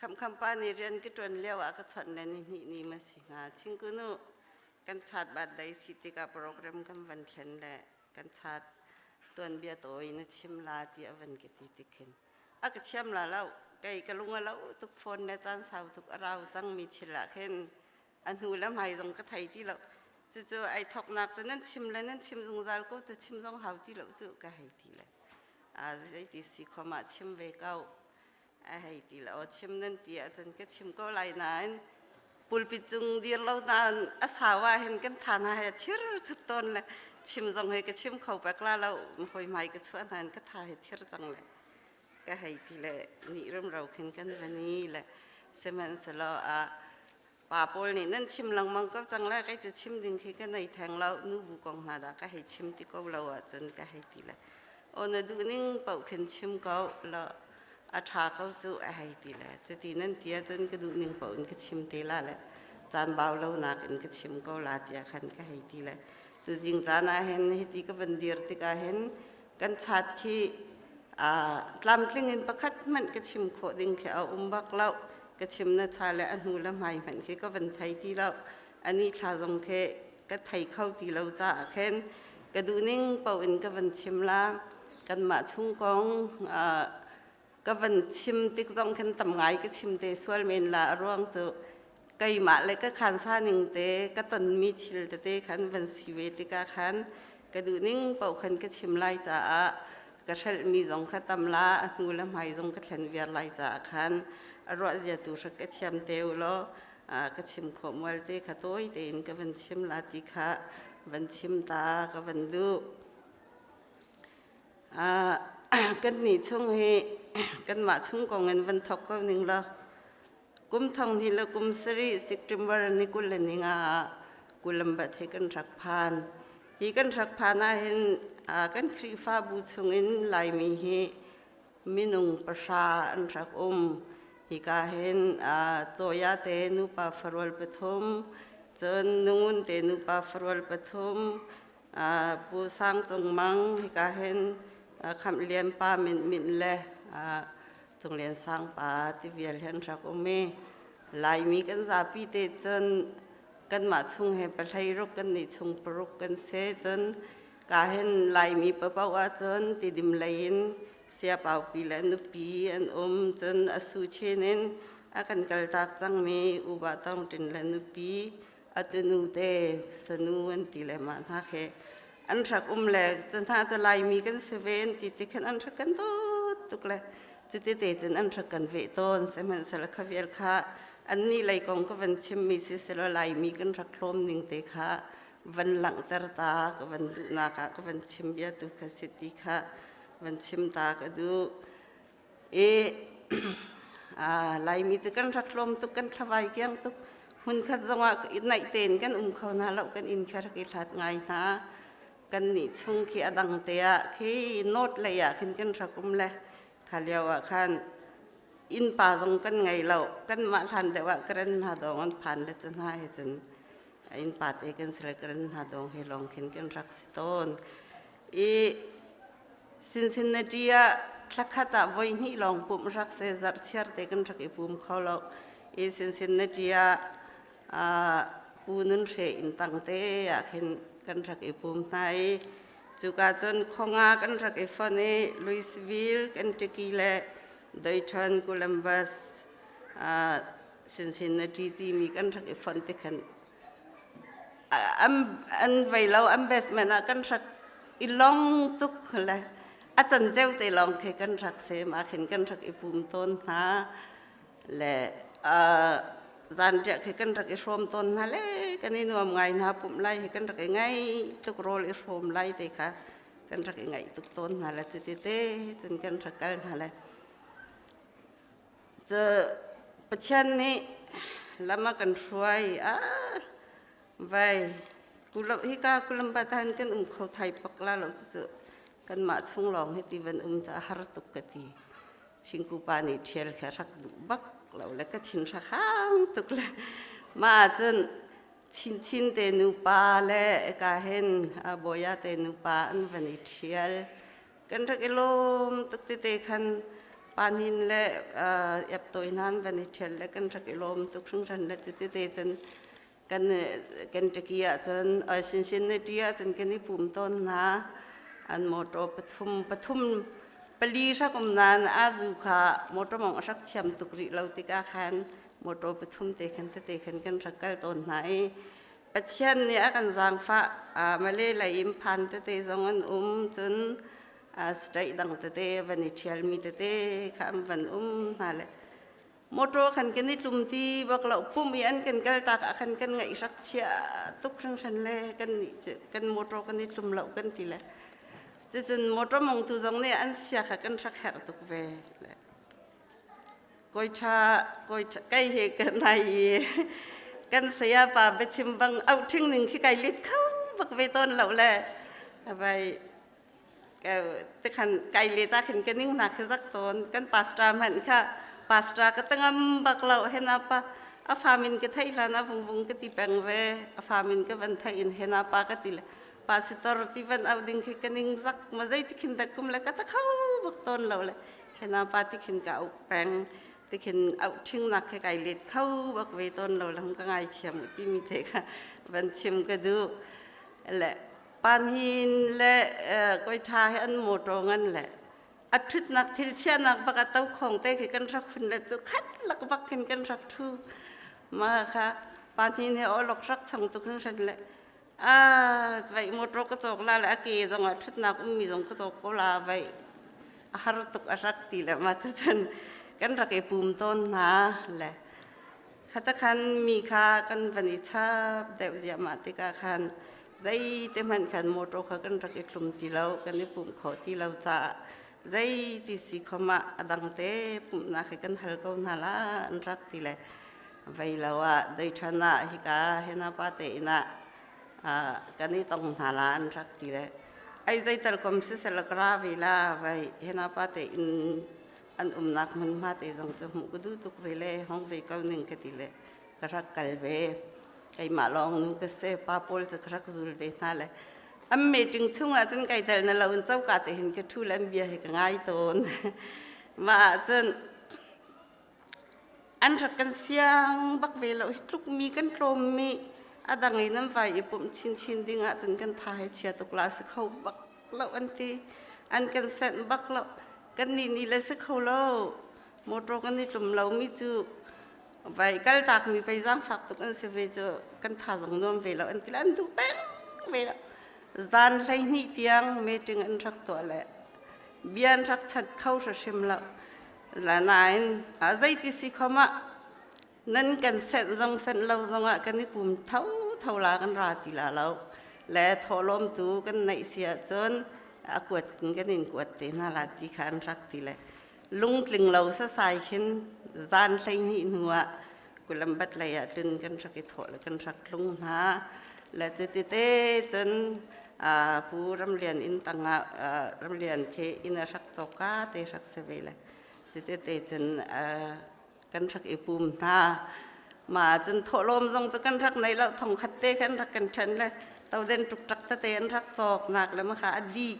Khamkham pa nih rian ka ṭuan lio ah ka chawnh le ni hnih ni ma si hnga. Chingkunu kan chat birthday si tikah program kan van thlen le kan chat tuanbia tawi na chim la ti a van ka ti tik khin a ka thiam la lo kei ka lung a lo tuk phone le caan sau tuk a rau cang mi thil ah khin a hnu le hmai zong ka thei ti lo. Cucu ai thoknak cu nan chim le nan chim zungzal ko cu chim zong hau ti lo cu ka hei ti le a zeiti si khom ah chim ve ko a hei ti le aw chim nan ti ahcun ka chim ko lai nain pulpit cung dir lo nain a sau ah hin kan tha hna he thir thut tawn le chim zong he ka chim kho pek la lo hoi hmai ka chuah hna in ka tha he thir cang le ka hei ti le nih rumro khin kan vani le sihmanhsehlaw a pa pawl nih nan chim lengmang ko cang le kei cu chim ding khi ka nei theng lo nu bu kong hna dah ka hei chim ti ko lo ahcun ka hei ti le aw na duh ning paoh khin chim ko lo a ṭha ko cu a hei ti le cuti nan ti ahcun ka duh ning paoh in ka chim te la le caan bau lo nak in ka chim ko la tiah khan ka hei ti le tuzing caan ah hin hiti ka van dir tikah hin kan chat khi tlamtling in pakhat hmanh ka chim khawh ding khi a um bak lo. Ka chim na cha le a hnu le hmai hmanh khi ka van thei ti lo. Ani thla zong khi ka thei kho ti lo caah khin ka duhning paoh in ka van chim la. Kanmah chung kong ka van chim tik zong khin tam ngai ka chim te sual men la. A ruang cu keimah le ka khansa ning te ka tonmi thil tete khan van si ve tikah khan ka duhning paoh khan ka chim lai caah ka hrelhmi zong kha tam la, a hnu le hmai zong ka thlen viar lai caah khan a ruah zia tu hrak ka thiam te u law ka chim khawh mual te kha tawi tein ka van chim la ti kha van chim ta ka van duh. Kan nih chung hi kanmah chung kong in van thok ko ning law kum thong hnih le kum sarih September ni 25 ah Columbus hi kan rak phan. Hi kan rak phan ahhin kan Khrihfabu chungin Laimi hi minung 9 an rak um. Hika hin Cawia te nupa farual pathum, cun Nungun te nupa farual pathum, Pu Sang Cung Mang hika hin Khamh Lian pa Mint Mint le Cung Lian Sang pa ti vial hi an rak um i Laimi kan zapi te cun kanmah chung he 16 kan nih chung paruk kan si. Cun ka hin Laimi papaoh ahcun Tidim lei in Siapaupi le nupi an um, cun a su chin in a kan kaltak cangmi Uba Tawng Tin le nupi a tunu te sanu an ti le mah hna khi an rak um le cu hna cu Laimi kan si ve an ti ti khan an rak kan dawt tuk le cuti te cun an rak kan veh tawn. Sihmanhsehlaw kha vial kha annih lei kong ka van chimmi siselaw Laimi kan rak hlawm ning te kha van langhter ta ka van duhnak ah ka van chim bia tu kha si ti kha van chim ta ka duh. I Laimi cu kan rak hlawm tuk, kan thlavai kiang tuk. Hmunkhat zongah naih tein kan um kho hna lo, kan inn kha rak i hlat ngai hna. Kan nih chung khi a dang te ah khi north lei ah khin kan rak um le kha lio ah khan innpa zong kan ngei lo. Kanmah hlan deuh ah Karen hna dawng an phan le cu hna he cun innpa te kan si le Karen hna dawng he lawng khin kan rak si tawn. I Cincinnati ah thlakhat ah voi hnih lawng pumh rak se, zarh chiar te kan rak i pum kho lo. I Cincinnati ah Pu Nun Hre inn tang te ah khin kan rak i pum hna i cuka cun khonga kan rak i fon i Louisville, Kentucky le Dayton, Columbus, Cincinnati timi kan rak i fon ti khan an vei lo an basement ah kan rak i long tuk le a canceu te lawng khi kan rak sem ah khin kan rak i pum tawn hna le zanriah khi kan rak i hrawm tawn hna le kan i nuam ngai hna. Pumh lai hi kan rak i ngai tuk, rawl i hrawm lai te kha kan rak i ngaih tuk tawn hna le cuti te cun kan rak kal hna le cu Pathian nih lam a kan hruai. Ah vai hika Columbus han kan um kho thai pak la lo. Cu. Kanmah chung lawng hi ti van um ca har tuk ka ti. Chingku pa nih ṭhial kha rak duh bak lo le ka thin rak hang tuk le mah ahcun Chinchin te nupa le ka hin Bawia te nupa an van i ṭhial. Kan rak i lawm tuk tete khan panin le iaptawi hna an van i ṭhial le kan rak i lawm tuk hringhran le cu tete cun kan Kentucky ahcun Cincinnati ahcun kan i pum tawn hna. An motor pathum pathum pali hrak um nain azu kha motor mong a rak thiam tuk rih lo tikah khan motor pathum te khan tete khan kan rak kal tawn hna i Pathian nih a kan zaangfah. Malay lei in phan tete zong an um, cun state dang tete van i ṭhialmi tete kha an van um hna le motor khan kan i tlum ti bak lo. Pum i an kan kal tak ah khan kan ngaih rak chia tuk hringhran le kan kan motor kan i tlum lo kan ti le cucun motor mongtu zong nih an sia kha kan rak herh tuk ve le Kawi ṭha, kawi ṭha, kai he ka nai i kan saya pa biachim bang auh ṭhing ning khi kai lit kho bak ve tawn lo le vai tikhan kai let ah khin ka ning hna khi zak tawn. Kan pastor hmanh kha pastor ka tangam bak lo hena pa a famin ka theih hlan a vung vung ka ti peng ve. A famin ka van theih in hena pa ka ti le pastor ti van au ding khi ka ning zak ma zei ti khin dak kum le ka ta kho bak tawn lo le hena pa ti khin ka auh peng tikhin auh ṭhingnak khi kai let kho bak ve tawn lo lam ka ngai thiam timi te kha van chim ka duh le panhin le koi ṭha he an motor ngan le a ṭhutnak thil chiahnak bak a to khong te khi kan rak hun le cu khat lak bak khin kan rak ṭhu. Ma kha panhin he olok rak chong tuk hran le a vai motor ka cawk la le a ke zong ah ṭhutnak ummi zong ka cawk ko la, vai a har tuk a rak ti le ma cucun kan rak i pum tawn hna le khata khan mi kha kan van i chap deuh ziahmah tikah khan zeite hmanh khan motor kha kan rak i tlum ti lo, kan i pumh khawh ti lo caah zei ti si khom ah a dang te pumhnak hi kan hal ko hna la an rak ti le vei lo ah doiṭhan ah hika hena pa te inn ah kan i tong hna la an rak ti le ai zeital kom sisel ka ra ve la, vai hena pa te inn an umnak hmunhma te zong cu hmuh ka duh tuk ve le hong ve ko ning ka ti le ka rak kal ve. Keimah lawng nu ka si, pa pawl cu ka rak zul ve hna le an meeting chungah cun kai tel na lo in coka te hin ka ṭhu le an bia hi ka ngai tawn. Mah ah cun an rak kan siang bak ve lo hi tluk mi kan tlawm mi a dang in an vai i pumh chinchin ding ah cun kan tha he chia tuk la si kho bak lo an ti, an kan senh bak lo. Kan nih nih le si kho lo, motor kan i tlum lo mi cu vai kal tak mi pei zaangfak tuk an si ve cu, kan tha zong nuam ve lo an ti le an duh peng ve lo. Zan 12 tiang meeting an rak tuah le bia an rak chat kho hrim lo la. Nain zeiti si khom ah nan kan senh zong senh lo zong ah kan i pum tho tho la, kan ra ti la lo le thawhlawm tu kan neih si ahcun a kuat kan in kuat te hna la ti kha an rak ti le lungtling lo sasai khin zan 12 hnu ah kulambat lei ah tlun kan rak i thawh le kan rak tlung hna le cuti te cun pu Ramlian inn tangah Ramlian khi inn a rak cawka te rak si ve le cuti te cun kan rak i pum hna. Ma cun thawhlawm zong cu kan rak nei lo, thong khat te khan rak kan ṭhen le toden ṭukṭak tete an rak cawknak le maka a dih.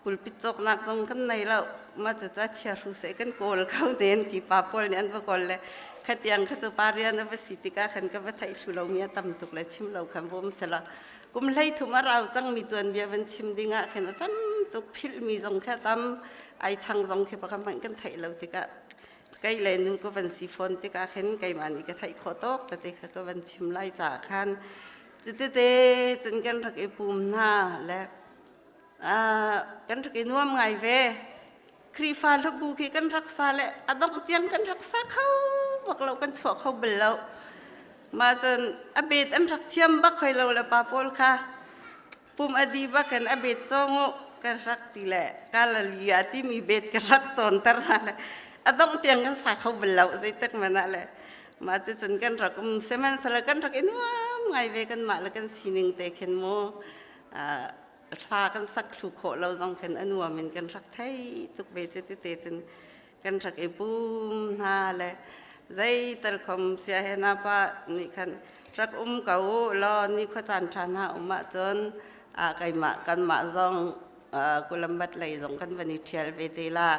Pulpit cawknak zong kan nei lo. Ma cu ca chia hru se kan kawl kho den ti pa pawl nih an va kawl le khatiang kha cu pa rian a va si tikah khan ka va theih thlu lomi a tam tuk le chim lo khan bawm sela kum 30 a rau cangmi tuanbia van chim ding ah khin a tam tuk, philhmi zong kha tam, ai chang zong khi pakhat hmanh kan theih lo tikah kei le nu ka van si fawn tikah khin keimah nih ka theih khawh tawk tete kha ka van chim lai caah khan cutete cun kan rak i pum hna le kan rak i nuam ngai ve. Khrihfa hlabu khi kan rak sa le a dongh tiang kan rak sa kho bak lo, kan chuah kho bal lo. Mah cun a bet an rak thiam bak hoi lo le pa pawl kha pum a di bak in a bet cawng u kan rak ti le kalalia timi bet ka rak cawnter hna le a dongh tiang kan sa kho bal lo zeitik man ah le mah cucun kan rak um. Sihmanhsehlaw kan rak i nuam ngai ve, kanmah le kan sining te khin mu. Hla kan sak thlu khawh lo zong khin a nuam in kan rak thei tuk ve cu tete cun kan rak i pum hna le zeital khom sia he na pa nih khan rak um ko u law ni khua caan ṭha hna um ahcun keimah kanmah zong Kulambat lei zong kan van i ṭhial ve te la.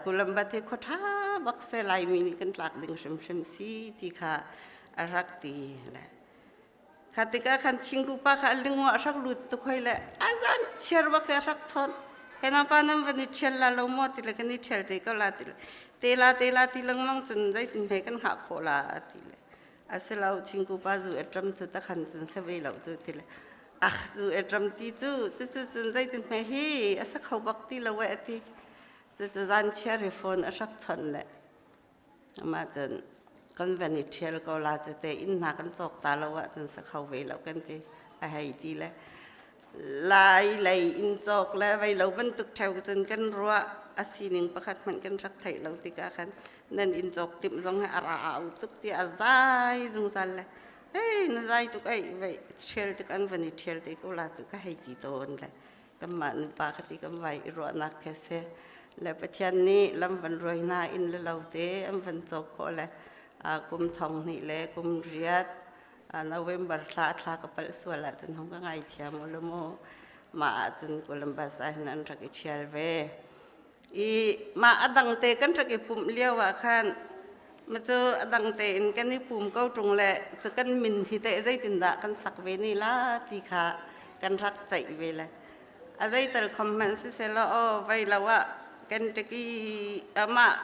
Kulambat hi khua ṭha bak se Laimi nih kan tlak ding hrimhrim si ti kha a rak ti le Kha tikah khan thingku pa kha a lingua a rak lut tuk hoi le a zan chiar bak he rak chawnh. He na pa nan van i ṭhial la lo maw ti le kan i ṭhial te ko la ti le te la te la ti lengmang cun zeitin hme kan hngah khawh la ti le a si lo thingku pa zu etram cu ta khan cun se ve lo cu ti le ah zu etram ti cu cu cu cun zeitin hme hi a sa kho bak ti lo we a ti cu cu zan chiar hi phone a rak chawnh le Amah cun kan van i ṭhial ko la cite inn hna kan cawk ta lo ahcun sa kho ve lo kan ti a hei ti le lai lei inn cawk le vei lo bantuk ṭheo cun kan ruah a sining pakhat hmanh kan rak theih lo tikah khan nan inn cawk timh zong hi a ra au tuk ti a zai zungzal le hei na zai tuk ei vei ṭhial tuk an van i ṭhial te ko la cu ka hei ti tawn le kanmah nupa kha ti kan vai i ruahnak kha si le Pathian nih lam van ruai hna inn le lo te an van cawk khawh le kum thong hnih le kum riat November thla thla ka palh sual ahcun hong ka ngaithiam u law mu mah ahcun Columbus ah hin an rak i ṭhial ve i mah a dang te kan rak i pumh lio ah khan ma cu a dang tein kan i pum ko ṭung le cu kan min hi teh zeitindah kan sak ve ni la ti kha kan rak ceih ve le a zeital khom hmanh siselaw aw vei lo ah Kentucky amah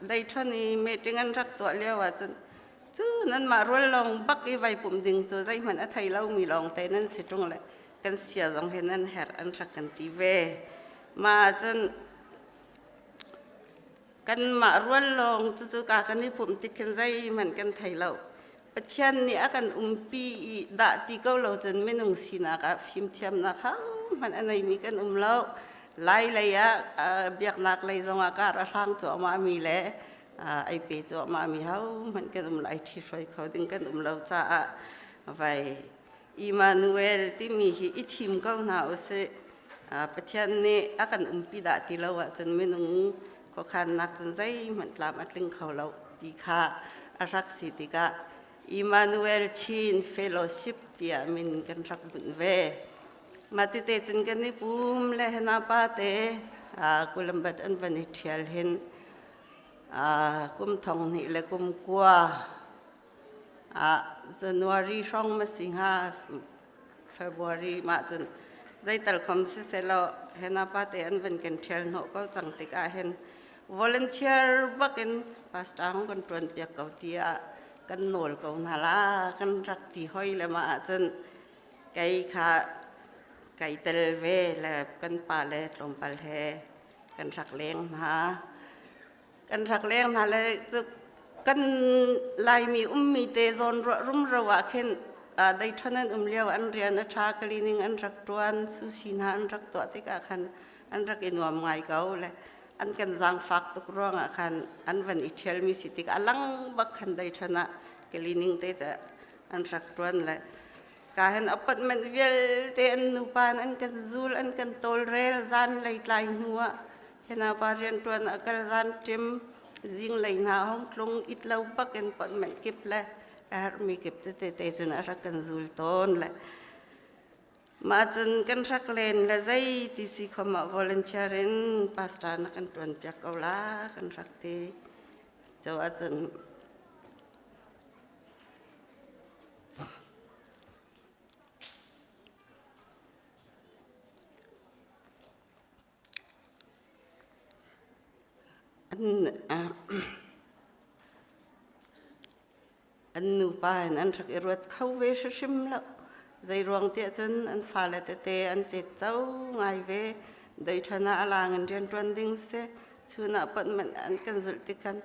dei ṭhon i meeting an rak tuah lio ah cun cu nanmah rual lawng bak i vai pumh ding cu zeihmanh a thei lomi lawng te nan si ṭung le kan sia zong hi nan herh an rak kan ti ve mah cun kanmah rual lawng cucu ka kan i pumh tik khin zeihmanh kan thei lo Pathian nih a kan umpi i dah ti ko lo cun minung sinak ah fimthiamnak hmanh a neimi kan um lo lai lei ah biaknak lei zongah kar a hlang cuahmah mi le ai pe cuahmah mi ho hmanh kan um lai ṭhi hruai kho ding kan um lo caah vai Immanuel timi hi i thim ko hna usih. Pathian nih a kan umpi dah ti lo ahcun minung khuakhannak cun zeihmanh tlam a tling kho lo ti kha a rak si tikah Immanuel Chin Fellowship tiah min kan rak bunh ve. Mah tete cun kan i pum le hna pa te Kulambat an van i ṭhial hin kum thong hnih le kum kua January hrawng ma si hnga February mah cun zeital khom siselaw hena pate an van kan ṭhial hnawh ko cang tikah hin volunteer bakin pastor hong kan ṭuan piak ko tiah kan nawl ko hna la kan rak ti hoi le mah ahcun kei kha kai tel ve le kan pa le tlawmpal he kan rak leng hna. Kan rak leng hna le cu kan Laimi ummi te zawn ruah rumro ah khin deiṭhon an um lio an rian a ṭha cleaning an rak ṭuan sushi hna an rak tuah tikah khan an rak i nuam ngai ko le an kan zaangfak tuk ruangah khan an van i ṭhialmi si tik a lang bak khan deiṭhon ah cleaning te cu an rak ṭuan le ka hen appointment vialte an nupa an kan zul an kan tawlrel zan lei tlai hnu ah Hina pa rianṭuan a kal zan ṭim zinglei hna hong tlung it lo bak in appointment kip le a herhmi kip tete te cun a rak kan zul tawn le mah cun kan rak len le zei ti si khom ah volunteer in pastor na kan ṭuan piak ko la kan rak ti co ahcun An nupa in an rak i ruat kho ve hrimhrim lo. Zeiruang tiah cun an fale tete an cetco ngai ve. Doiṭhan ah a lang in rianṭuan ding si. Chun ah appointment an kan zulh tik khan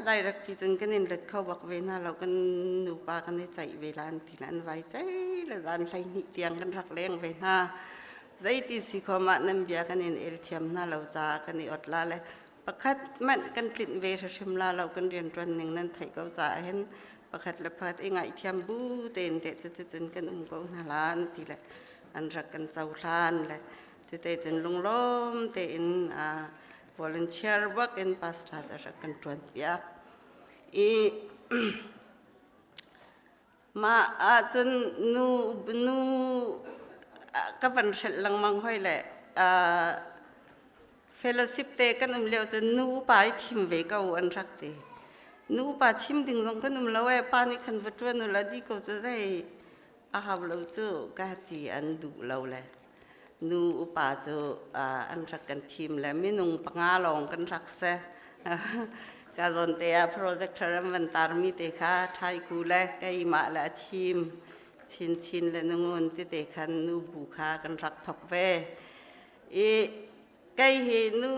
direct pi cun kan in let kho bak ve hna lo. Kan nupa kan i ceih ve la an ti le an vai cei le zan 12 tiang kan rak leng ve hna. Zeiti si khom ah nan bia kan in el thiam hna lo caah kan i ot la le pakhat hmanh kan tlinh ve hrimhrim la lo kan rianṭuan ning nan theih ko caah hin pakhat le pakhat i ngaihthiam bu tein teh cuticun kan um ko hna la an ti le. an rak kan cohlan le tete cun lunglawm tein volunteer work in pastor a rak kan ṭuan piak i mah ahcun nu nu ka van hrelh lengmang hoi le fellowship te kan um lio cun nu upa i thim ve ko an rak ti. Nu upa thim ding zong kan um lo e, pa nih khan va ṭuan u la di ko cu zei a hau lo cu ka ti, an duh lo le nu upa cu an rak kan thim le minung panga lawng kan rak si. Ka zawn te ah projector an van tarmi te kha ṭhaiku le keimah le a thim chinchin le nungun tete khan nu bu kha kan rak thok ve. I kei hi nu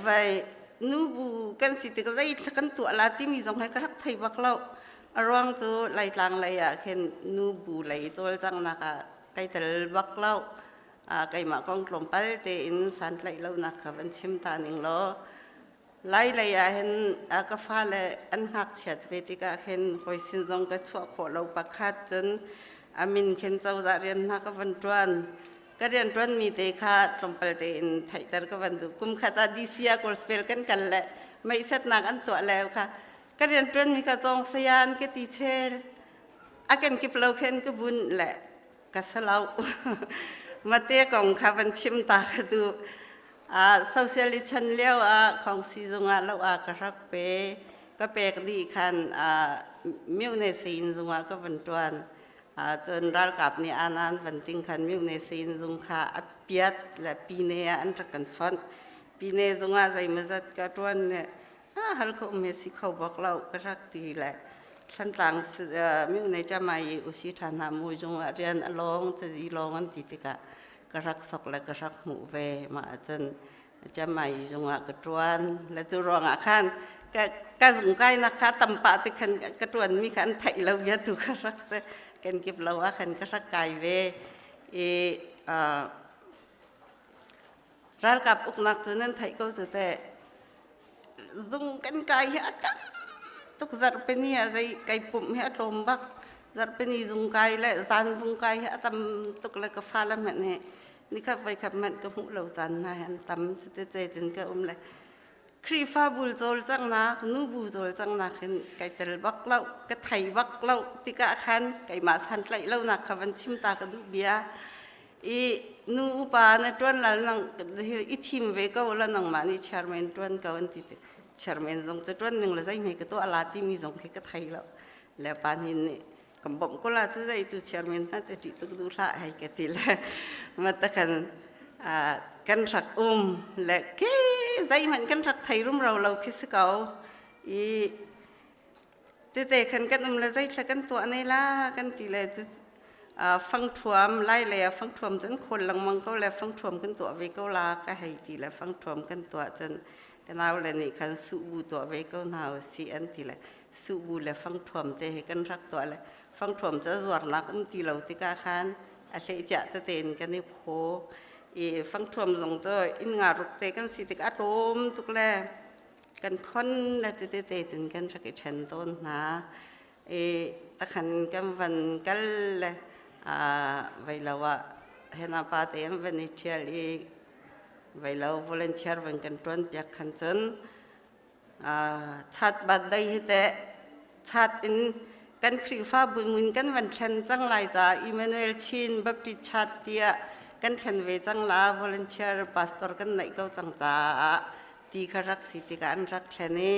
vai nu bu kan si tik zei kan tuah la timi zong he ka rak thei bak lo. A ruang cu Laitlang lei ah khin nu bu lei cawlcanghnak ah kai tel bak lo. Keimah kong tlawmpal tein santlaih lonak kha van chim ta ning law, Lai lei ah hin ka fale an ngakchiat ve tikah khin hawi sin zong ka chuah khawh lo pakhat, cun a min khin cozah rian hna ka van ṭuan. Ka rian ṭuanmi te kha tlawmpal tein theihter ka van duh. Kum khat ah DC ah Gospel kan kal le meisetnak an tuah le kha ka rian ṭuanmi kha cawng saya an ka ti chel, a kenkip lo khin ka bun le ka salo. Mate kong kha van chim ta ka duh. Socialist chan lio ah khongsi zungah lo ah ka rak pe. Ka pek dih khan myone sein zungah ka van ṭuan. Cun ralkap nih anan van ting khan myone sein zung kha a piat le pine ah an rak kan fonh. Pine zungah zeimawzat ka ṭuan le hal kho um he si kho bak lo ka rak ti le Thlantlang myone chamai usi ṭha hna mu zungah rian a lawng cazi lawng an ti tikah ka rak sok le ka rak hmuh ve. Mah ahcun camai zungah ka ṭuan le cu ruangah khan ka ka zung kainak kha tam pah ti khan ka ṭuan mi kha an theih lo bia tu ka rak si. Kan kip lo ah khan ka rak kai ve i ralkap uknak cu nan theih ko cu teh. Zung kan kai hi a tam tuk. Zarhpini ah zei kai pumh hi a tlawm bak. Zarhpini zung kai le zan zung kai hi a tam tuk le ka fale hmanh hi nikhat voikhat hmanh ka hmuh lo caan hna hi an tam. Cuti cun ka um le Khrihfabu cawlcanghnak, nubu cawlcanghnak hin kai tel bak lo, ka thei bak lo tikah khan keimah santlaih lonak kha van chim ta ka duh bia. I nu upa na ṭuan lal nang i thim ve ko la, nangmah nih chairman ṭuan ko an ti. Chairman zong cu ṭuan ning le zeihme ka tuah la timi zong khi ka thei lo le pa nih nih kan bawmh ko la cu, zei cu chairman hna cu ṭih tuk duh hlah hei ka ti le matakhan kan rak um le ke zeihmanh kan rak thei rumro lo khi si ko. I tete khan kan um le zeithla kan tuah ne la kan ti le cu fangṭhuam lai lei ah fangṭhuam cun khawl lengmang ko le fangṭhuam kan tuah ve ko la ka hei ti le fangṭhuam kan tuah cun ka nau le nih khan suhbu tuah ve ko hna usih an ti le suhbu le fangṭhuam te hi kan rak tuah le fangṭhuam cu a zuarnak um ti lo tikah khan a hlehciah tete in kan i phaw i fangṭhuam zong cu inn nga ruk te kan si tikah a tlawm tuk le kan khon le tete cun kan rak i ṭhen tawn hna. I takhan kan van kal le veilo ah hena pa te an van i ṭhial i veilo volunteer van kan ṭuan piak khan cun chat bat dei hi teh chat in kan Khrihfa mun kan van thlen cang lai ca Emmanuel Chin Baptist Church tiah kan thlen ve cang la, volunteer pastor kan neih ko cang caah ti kha rak si tikah an rak thlen i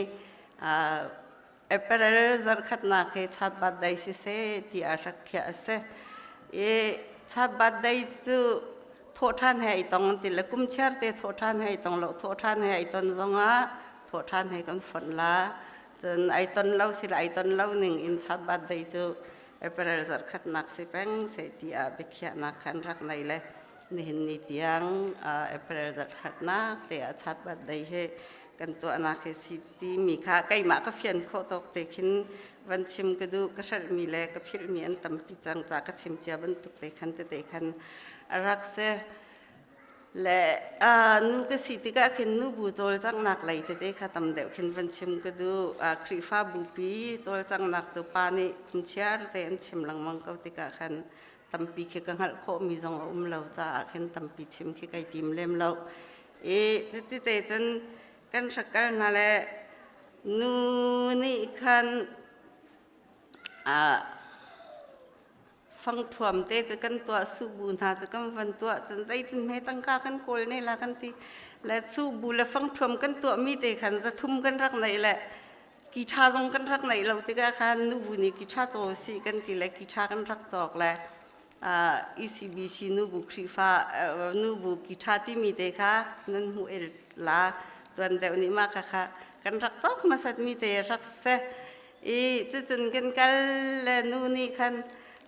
April zarkhatnak hi chat bat dei siseh ti a rak khiah a si. I chat bat dei cu thawhṭhan he ai tong an ti le kum chiar te thawhṭhan he ai tong lo, thawhṭhan he ai ton zongah thawhṭhan he kan fonh la, cun ai ton lo sila ai ton lo ning in chat bat dei cu April zarkhatnak si peng seh ti ah biakhiahnak khan rak nei le nihin ni tiang April zarkhatnak te ah chat bat dei he kan tuahnak hi si timi kha keimah ka fian khawh tawk te khin van chim ka duh. Ka hrelhmi le ka philhmi an tampi cang ca ka chim cia bantuk te khan tete khan a rak si le nu ka si tikah khin nu bu cawlcanghnak lei tete kha tam deuh khin van chim ka duh. Khrihfa bupi cawlcanghnak cu pa nih khumchiar te an chim lengmang ko tikah khan. Tampi khi ka hngalh khawhmi zong a um lo caah khin tampi chim khi kai tim lem lo. I cuti te cun kan rak kal hna le nu nih khan fangṭhuam te cu kan tuah, suhbu hna cu kan van tuah cun zeitin hme tangka kan kawl ne la kan ti le suhbu le fangṭhuam kan tuahmi te khan 300 kan rak neih le kiṭha zong kan rak neih lo tikah khan nubu nih kiṭha caw si kan ti le kiṭha kan rak cawk le ECBC nubu Khrihfa nubu kiṭha timi te kha nan hmuh el la tuan deuh nih mah kha kha kan rak cawk hmasat mi te rak se. I cucun kan kal le nu nih khan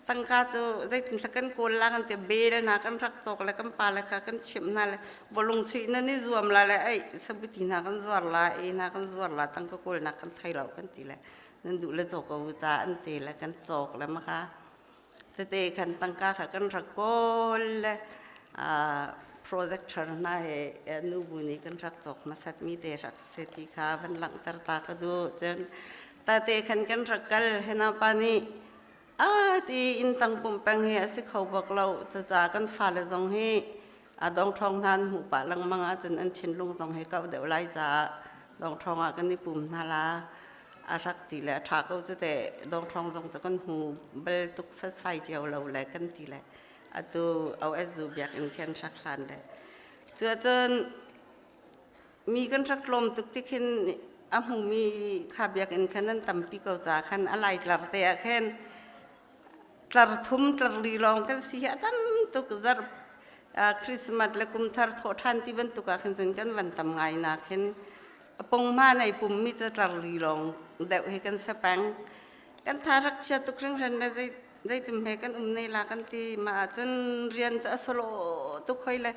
tangka cu zeitin kan kawl la kan ti, bel hna kan rak cawk le kan pa le kha kan chimh hna le bawlung chuih nan i zuam la le ei sabuti hna kan zuar la, ei hna kan zuar la, tangka kawlnak kan thei lo kan ti le nan duh le cawk ko ca an ti le kan cawk le ma kha tete khan tangka kha kan rak kawl le projector hna he nubu nih kan rak cawk hmasat mi te rak se ti kha van langhter ta ka duh. Cun tate khan kan rak kal hena pa nih a ti in tang pum peng hi a si kho bak lo caca kan fale zong hi a dong ṭhawng hna an hmuh pah lengmang ahcun an thinlung zong hi kau deuh lai caah dong ṭhawng ah kan i pum hna la a rak ti le a ṭha ko cu te. Dong ṭhawng zong cu kan hmu bal tuk setsai cio lo le kan ti le atu OSU biakinn khin rak hlan le cu ahcun mi kan rak tlawm tuk ti khin a hmumi kha biakinn khan an tampi ko ca khan a lai tlar te ah khin tlar thum tlar li lawng kan si hi a tam tuk. Zarh Christmas le kum thar thawh ṭhan ti bantuk ah khin cun kan van tam ngai nak hin a pong ma nei pum mi cu tlar li lawng deuh hi kan sa peng. Kan tha rak chia tuk hringhran le zei zeitim he kan um ne la kan ti. Ma ahcun rian cu a solo tuk hoi le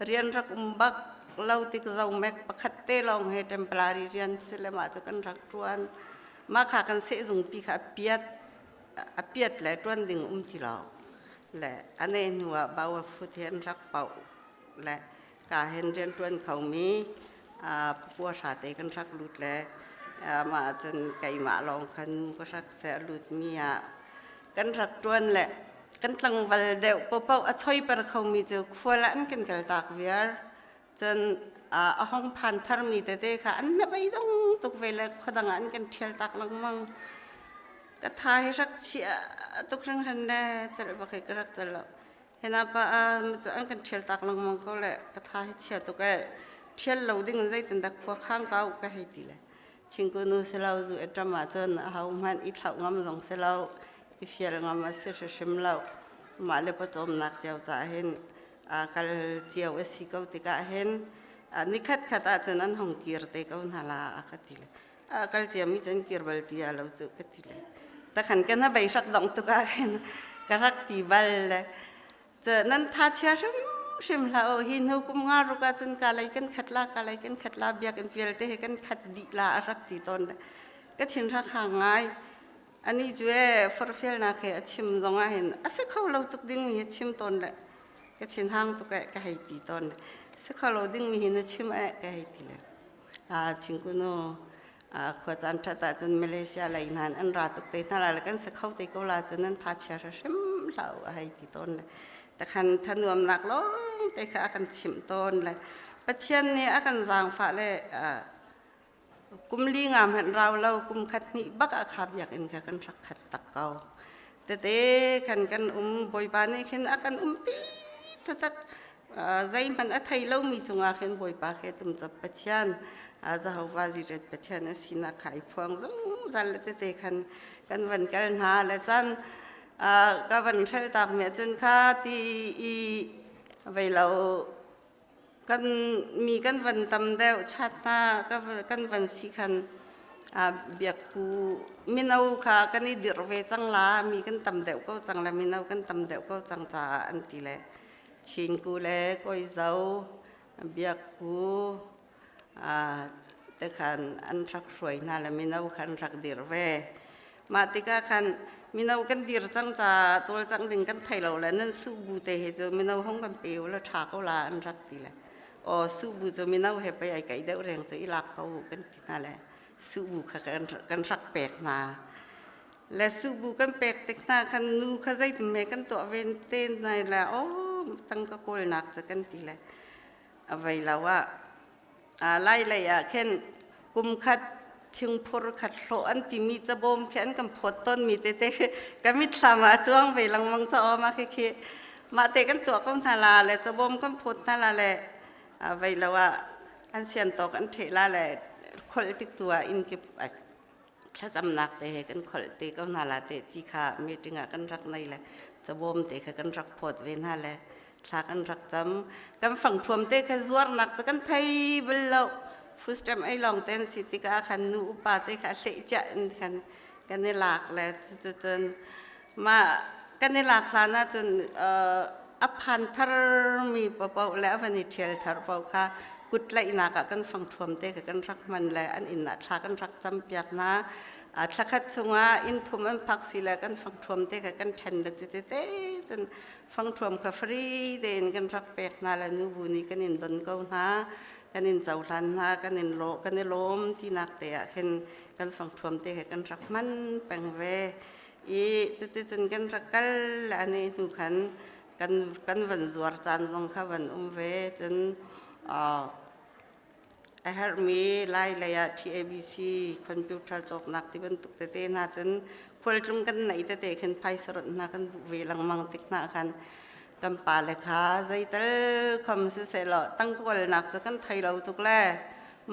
rian rak um bak lo tik zo mek pakhat te lawng he temporary rian si le mah cu kan rak ṭuan. Mah kha kan sehzungpi kha a piat a piat le ṭuan ding um ti lo le ane hnu ah bawa fut hi an rak pauh le ka hen rian ṭuan khomi pua hra te kan rak lut le mah cun keimah lawng kha nu ka rak seh lut mi ah kan rak ṭuan le kan tlangval deuh paohpaoh a choi per khomi cu khual ah an kan kal tak viar. Cun a hong phan tharmi tete kha an hnabei dong tuk ve le khuadang ah an kan ṭhial tak lengmang. Ka tha hi rak chia tuk hringhran le celh bak hi ka rak celh lo. Hina pa cu an kan ṭhial tak lengmang ko le ka tha hi chia tuk e, ṭhial lo ding zeitin dah khua khang ka ka hei ti le chingku nu si lo zu eṭam ahcun aho hmanh i thlauh ngam zong si lo, i fial ngam a si hrimhrim lo. Mah le pawcawmnak cio caah hin kal cio a si ko tikah hin nikhat khat ahcun an hong kir te ko hna la a ka ti le kal ciami cu an kir bal ti ah lo cu ka ti le takhan kan bei rak dong tuk ah khin ka rak ti bal le cu nan tha chia hrimhrim hlah u, hi hnu kum nga ruk ahcun ka lei kan khat la, ka lei kan khat la, biakinn vialte he kan khat dih la a rak ti tawn le ka thin rak hang ngai. Ani cu e forfialnak he a chim zong ah hin a si kho lo tuk dingmi hi chim tawn le ka thin hang tuk e ka hei ti tawn le si kho lo dingmi hi na chim e ka hei ti le a chingkunu khua caan ṭhat ahcun Malaysia lei hna an ra tuk te hna la le kan si kho te ko la cun nan tha chia hrim hlah u a hei ti tawn le takhan thanuamnak lawng te kha a kan chimh tawn le Pathian nih a kan zaangfah le kum li nga hmanh rau lo, kum khat hnih bak ah kha biakinn kha kan rak khat tak ko. Tete khan kan um, Bawipa nih khin a kan umpi taktak. Zeihmanh a thei lomi cungah khin Bawipa khi tumcop Pathian, Jehovah Jireh Pathian a sinak kha i phuang zungzal le tete khan kan van kal hna le caan ka van hrel tak mi ahcun kha ti i vei lo kan mi kan van tam deuh chat hna kan van si khan biakpu mino kha kan i dirh ve cang la, mi kan tam deuh ko cang le mino kan tam deuh ko cang caah an ti le Chinku le Kawizo biakpu te khan an rak hruai hna le mino khan rak dir ve. Mah tikah khan mino kan dir cang ca cawlcangh ding kan thei lo le nan suhbu te hi cu mino hong kan pe u la ṭha ko la an rak ti le aw suhbu cu mino he pei ai kaih deuh reng cu i lak ko u kan ti hna le suhbu kha kan rak pek hna. Le subu kan pek tik hna khan nu kha zeitin hme kan tuah ven te nai le o tangka kawlnak cu kan ti le a vei lo ah lai lei ah khin kum khat thingphur khat hlawh an timi cabawm khi an kan phawt tawnmi tete khi ka mitthlam ah a cuang ve lengmang ca aw mah khi mah te kan tuah ko hna la le cabawm kan phawt hna la le vei lo ah an sian tawk an ṭheh la le kholh tik tu ah inn kip thlacamnak te he kan kholh te ko hna la te ti kha meeting ah kan rak nei le cabawm te kha kan rak phawt ve hna le thla kan rak cam. Kan fangthuam te kha zuarnak cu kan thei bal lo. First time ei lawng ten si tikah khan nu upa te kha hleh cia in khan kan i lak le cucun mah kan i lak hlan ahcun a phan thar mi paoh le a van i ṭhial thar paoh kha kut tlaihnak ah kan fangthuam te kha kan rak hman le an inn ah thla kan rak cam piak hna. Thlakhat chungah inn thum an phak si le kan fangthuam te kha kan ṭhen le citete cun fangthuam kha free tein kan rak pek hna le nubu nih kan in don ko hna, kan in cohlan hna, kan in lawh kan i lawm tinak te ah khin kan fangthuam te he kan rak hman peng ve. I cuticun kan rak kal le ani hnu khan kan kan van zuar caan zong kha van um ve. Cun a herhmi Lai lei ah TABC computer cawknak ti bantuk tete hna cun khualtlung kan neih tete khin phaisa rawnh hna kan duh ve lengmang tik hna khan kan pale kha zeital khom siseh law tangkawlnak cu kan thei lo tuk le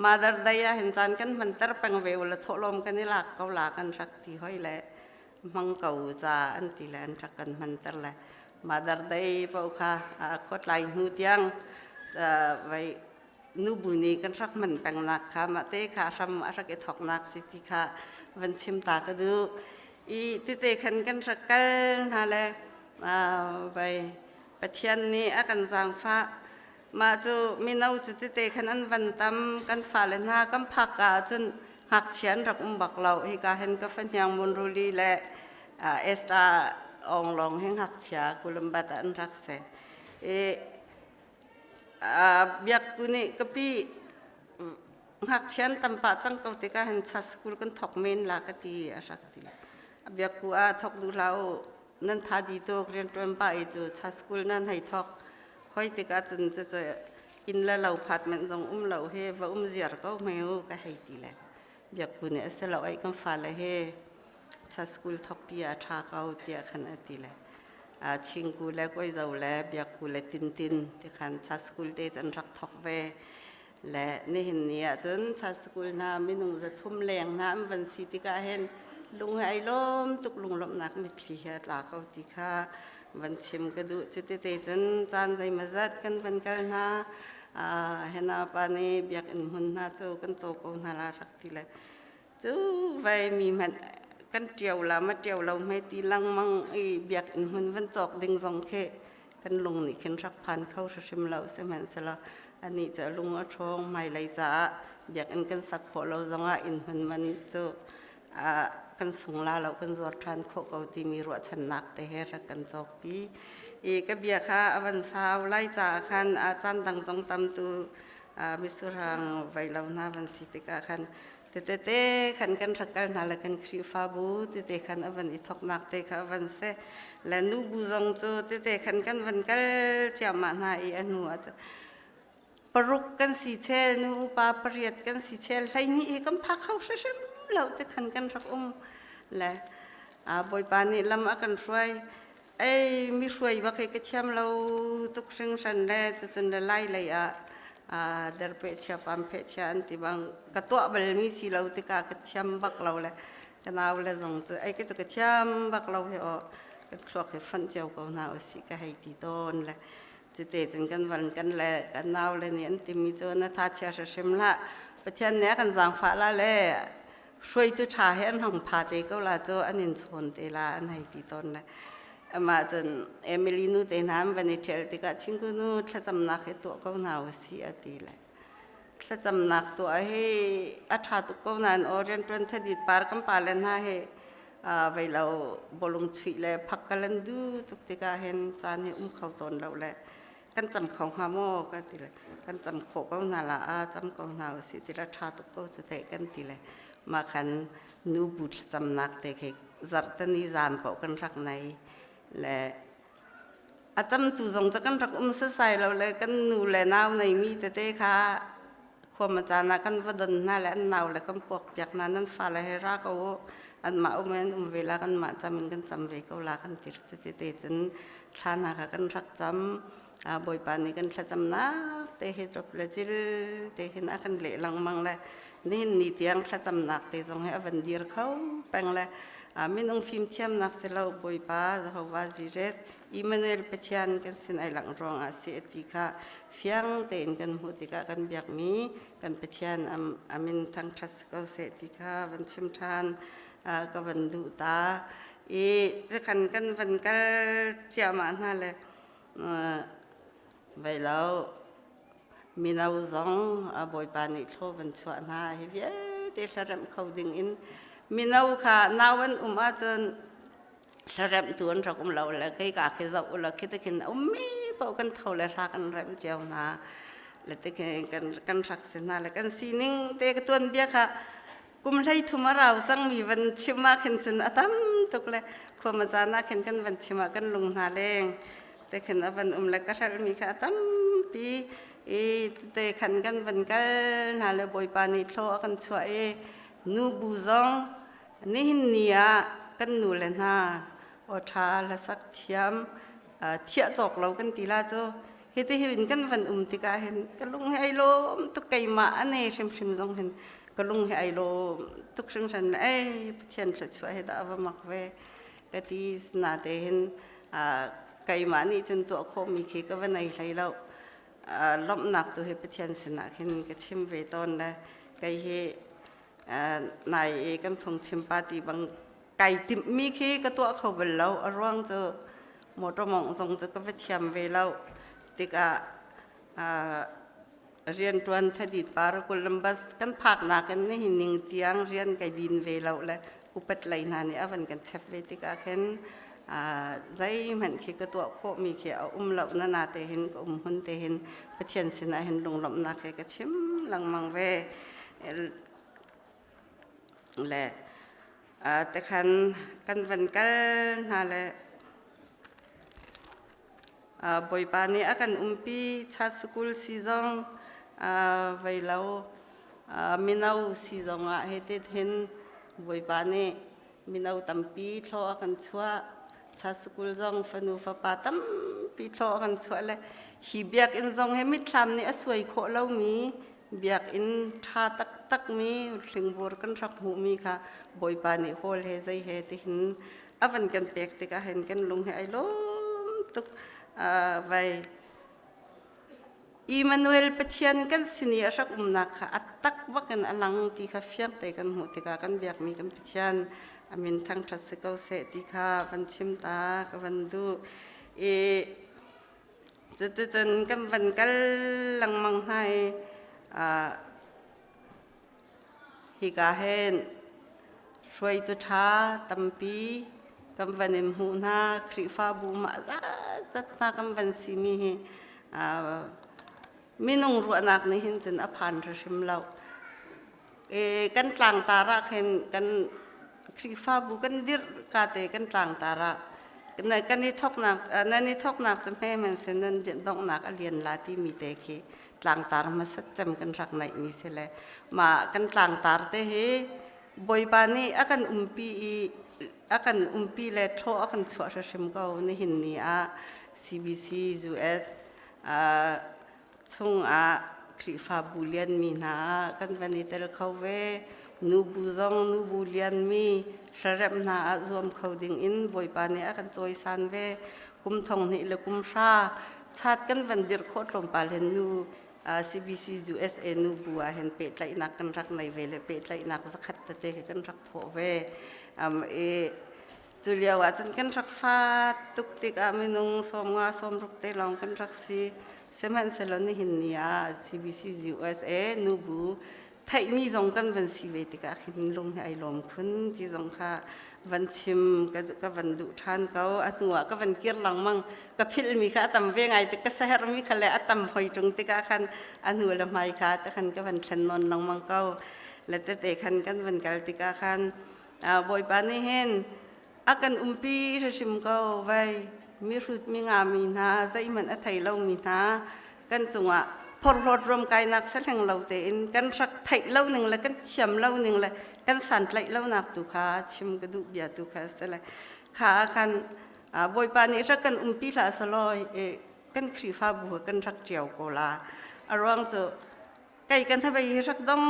Mother Day ah hin caan kan hmanter peng ve u le thawhlawm kan i lak ko la kan rak ti hoi le hmang ko ca an ti le an rak kan hmanter le Mother Day paoh kha khuatlai hnu tiang vai nubu nih kan rak hman pengnak kha mah te kha hram a rak i thawknak si ti kha van chim ta ka duh. I tete khan kan rak kal hna le vai Pathian nih a kan zaangfah. Mah cu mino cu tete khan an van tam. Kan fale hna kan phak ka ahcun ngakchia an rak um bak lo. Hika hin ka fahniang Munruli le Esther Ong lawng hi ngakchia Kulumbat ah an rak si. I Biakku nih ka pi ngakchia an tam pah cang ko tikah hin cha school kan thawk men la ka ti a rak ti. Biakku ah thawk duh hlah u, nan tha di tuk rianṭuan pah i cu cha school nan hei thawk hoi tikah cun cucu inn le lo phat men zong um lo hi va um ziar ko hme u ka hei ti le. Biakku nih a si lo ai kan fale he cha school thawkpi ah a ṭha ko tiah khan a ti le Chingku le Kuaizo le Biakku le Tintin ti khan cha school te an rak thawk ve. Le nihin ni ahcun cha school hna minung 300 leng hna an van si tikah hin lung he ai lawm tuk, lunglawmhnak mitthli he a tla ko ti kha van chim ka duh. Cutete cun caan zeimawzat kan van kal hna. Hena pa nih biakinn hmun hna cu kan caw ko hna la rak ti le cu vai mi hmanh kan ṭio la ma ṭio lo hme ti lengmang i biakinn hmun van cawk ding zong khi kan lung nih khin rak phan kho hrimhrim lo. Sihmanhsehlaw anih cu a lung a ṭhawng, hmailei caah biakinn kan sak khawh lo zongah inn hmun man cu kan sung la lo, kan zuar ṭhan khawh ko timi ruahchannak te he rak kan cawkpi. I ka bia kha a van sau lai caah khan a caan dang zong tam tu misurhang vai lo hna van si tikah khan tete khan kan rak kal hna le kan Khrihfabu tete khan a van i thawknak te kha a van si le nubu zong cu tete khan kan van kal ciahmah hna i a hnu ah paruk kan si chel, nu upa pariat kan si chel, 12 hi kan phak kho hrimhrim lo te khan kan rak um le Bawipa nih lam a kan hruai. Ei mi hruai bak hi ka thiam lo tuk hringhran le cucun le lai lei ah derpe chia pam phe chia an ti bang ka tuah bal mi si lo tikah ka thiam bak lo le ka nau le zong cu ei ka cu ka thiam bak lo hi aw kan thluak hi fanh cio ko hna usih ka hei ti tawn le cute cun kan van kan le kan nau le nih an timi cu na tha chia hrim hlah, Pathian nih a kan zaangfah la le hruaitu ṭha he an hong pha te ko la cu an in chawn te la an hei ti tawn le amah cun Emily nu te hna an van i ṭhial tikah Chingku nu thlacamnak hi tuah ko hna usih a ti le thlacamnak tuah hi a ṭha tuk ko nain aw rianṭuan thadit par kan pa le hna hi vei lo bawlung chuih le phak ka lan du tuk tikah hin caan hi um kho tawn lo le kan cam kho hnga maw ka ti le kan cam khawh ko hna la a cam ko hna usih ti le ṭha tuk ko cu teh kan ti le mah khan nu bu thlacamnak te khi. Zarhteni zan paoh kan rak nei le a camtu zong cu kan rak um sasai lo le kan nu le nau neimi tete kha khuam a caan ah kan va don hna le an nau le kan puak piak hna. Nan fale he ra ko u, anmah um in um ve la, kanmah cam in kan cam ve ko la kan ti. Cuti te cun thla hna kha kan rak cam. Bawipa nih kan thlacamnak te hi tlop le cil te hin a kan leh lengmang le nihin ni tiang thlacamnak te zong hi a van dir kho peng le minung fimthiamnak si lo, Bawipa Jehovah Jireh Emmanuel Pathian kan sin ai langh ruangah si ti kha fiang tein kan hmuh tikah kan biakmi kan Pathian amin thangṭhat si ko seh ti kha van chim ṭhan ka van duh ta i kan kan van kal ciahmah hna le vai lo mino zong Bawipa nih thlaw van chuah hna. Hi vialte hlaremh kho ding in mino kha nau an um ahcun hlaremh tu an rak um lo le kei ka khi zoh ula khi te khin ummi paoh kan tho le hla kan remh cio hna le te khin kan kan rak si hna le kan sining te ka tuan bia kha kum hlei thum a rau cangmi van chim ah khin cun a tam tuk le khuama caan ah khin kan van chim ah kan lung hna leng te khin a van um le ka hrelhmi kha a tampi i te khan kan van kal hna le Bawipa nih thlaw a kan chuah i nu bu zong nihin ni ah kan nu le hna aw ṭha hlasak thiam thiah cawk lo kan ti la cu. Hiti hin kan van um tikah hin ka lung hi ai lawm tuk. Keimah ane hrimhrim zong hin ka lung hi ai lawm tuk hringhran. Ei, Pathian thluachuah hi dah a va mak ve ka ti na te hin. Keimah nih cun tuah khawhmi khi ka va nei hlei lo. Lawmhnak tu hi Pathian sinah khin ka chim ve tawn le kei hi nai i kan phungchim party bang kai timhmi khi ka tuah kho bal lo. A ruang cu motor mawngh zong cu ka va thiam ve lo tikah rianṭuan thadit par Columbus kan phaknak in nihin ning tiang rian kai din ve lo le upat lei hna nih a van kan chep ve tikah khin zeihmanh khi ka tuah khawhmi khi a um lo. Na na te hin ka um hun te hin Pathian sinah hin lunglawmhnak he ka chim lengmang ve le tekhan kan van kal hna le Bawipa nih a kan umpi. Chat school si zong vei lo mino si zong ah he te hin Bawipa nih mino tampi thlaw a kan chuah. Chat school zong fanu fapa tampi thlaw a kan chuah le hi biakinn zong hi mitthlam nih a suai khawh lomi biakinn ṭha taktakmi hlingbur kan rak hmuhmi kha Bawipa nih hawl he zei he tihin a van kan pek tikah hin kan lung hi ai lawm tuk. Vai Emmanuel Pathian kan sin i a rak umnak kha a tak bakin a lang ti kha fiang te kan hmuh tikah kan biakmi kan Pathian amin thangṭhat si ko seh ti kha van chim ta ka van duh i cuticun kan van kal lengmang hna i hika hin hruaitu ṭha tampi kan van in hmuh hna. Khrihfabu mah zatzat hna kan van simi hi minung ruahnak nih hin cun a phan hrim lo. Kan tlangtar ah khin kan Khrihfabu kan dirh ka te kan tlangtar ah kan i thoknak nan i thoknak cu hme man sin nan donghnak a lian la timi te khi tlangtar hmasat cem kan rak naihmi si le mah kan tlangtar te hi Bawipa nih a kan umpi i a kan umpi le thlaw a kan chuah hrim ko. Nihin ni ah CBC US chungah Khrihfabu lianmi hna kan van i tel kho ve. Nubu zong nubu lianmi hlaremh hna ah zuam kho ding in Bawipa nih a kan cawisan ve. Kum thong hnih le kum hra chat kan van dirh khawh tlawmpal hin nu CBC USA nubu ah hin pehtlaihnak kan rak nei ve le pehtlaihnak zakhat tete kan rak thawh ve. I cu lio ah cun kan rak fa tuk tikah minung 50 60 te lawng kan rak si. Sihmanhsehlaw nihin ni ah CBC USA nubu theihmi zong kan van si ve tikah khin lung hi ai lawm khun ti zong kha van chim ka van duh ṭhan ko. A hnu ah ka van kir lengmang, ka philhmi kha a tam ve ngai tik, ka saherhmi kha le a tam hoi ṭung tikah khan a hnu le hmai kha te khan ka van thlen nawn lengmang ko le tete khan kan van kal tikah khan Bawipa nih hin. A kan umpi hrim ko vai mihrut mi nga mi hna zeihmanh a thei lo mi hna kan cungah phorhlawt ruamkainak sahleng lo tein kan rak theih lo ning le kan thiam lo ning le kan santlaih lonak tu kha chim ka duh bia tu kha si le kha ah khan Bawipa nih rak kan umpi hlah selaw kan Khrihfabu kan rak ṭio ko la. A ruang cu kei kan habei hi rak dong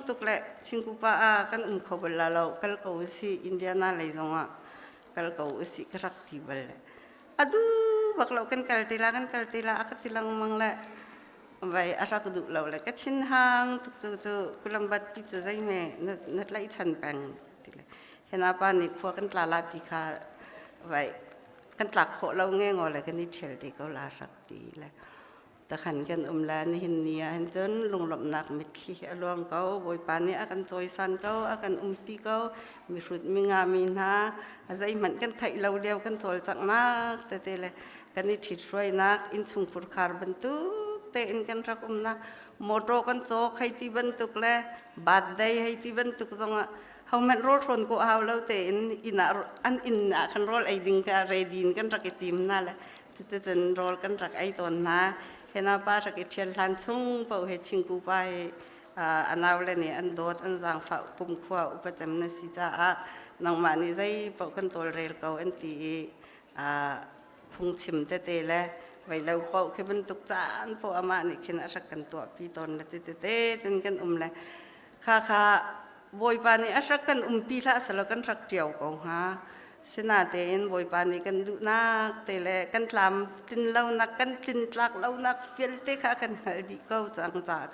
tuk le chingkupa ah kan um kho bal la lo kal ko usih Indiana lei zongah kal ko usih ka rak ti bal le adu bak lo kan kal te la kan kal te la a ka ti lengmang le vai a rak duh lo le ka thin hang tuk cu cu kulambat pi cu zeime na na tlaihchan peng ti le hena pa nih khua kan tla la ti kha vai kan tlak khawh lo nge ngaw le kan i ṭhial te ko la rak ti le takhan kan um la nihin ni ah hin cun lunglawmhnak mitthli hi a luang ko. Bawipa nih a kan cawisan ko, a kan umpi ko. Mihrut minga mi hna a zeihmanh kan theih lo lio kan cawlcanghnak tete le kan i ṭhithruainak innchungkhur khar bantuk tein kan rak umnak motor kan cawk hei ti bantuk le birthday hei ti bantuk zongah hohmanh rawl hrawn ko hau lo tein inn ah an inn ah khan rawl ei ding ka ready in kan rak i tim hna le Cuticun rawl kan rak ei tawn hna. Hena pa rak i ṭhial hlan chung paoh he chingku pa hi a naule nih an dawt, an zaangfah, kumkhua upa cem na si caah nangmah nih zei paoh kan tawlrel ko an ti i phungchim tete le veilo paoh khi bantuk caan paoh amah nih khin a rak kan tuahpi tawn le ci tete cun kan um le kha kha Bawipa nih a rak kan umpi hlah selaw kan rak ṭio ko hnga. Sinatein Bawipa nih kan duhnak te le kan tlam tlinlonak, kan tlintlak lonak vialte kha a kan hngalh dih ko cang caah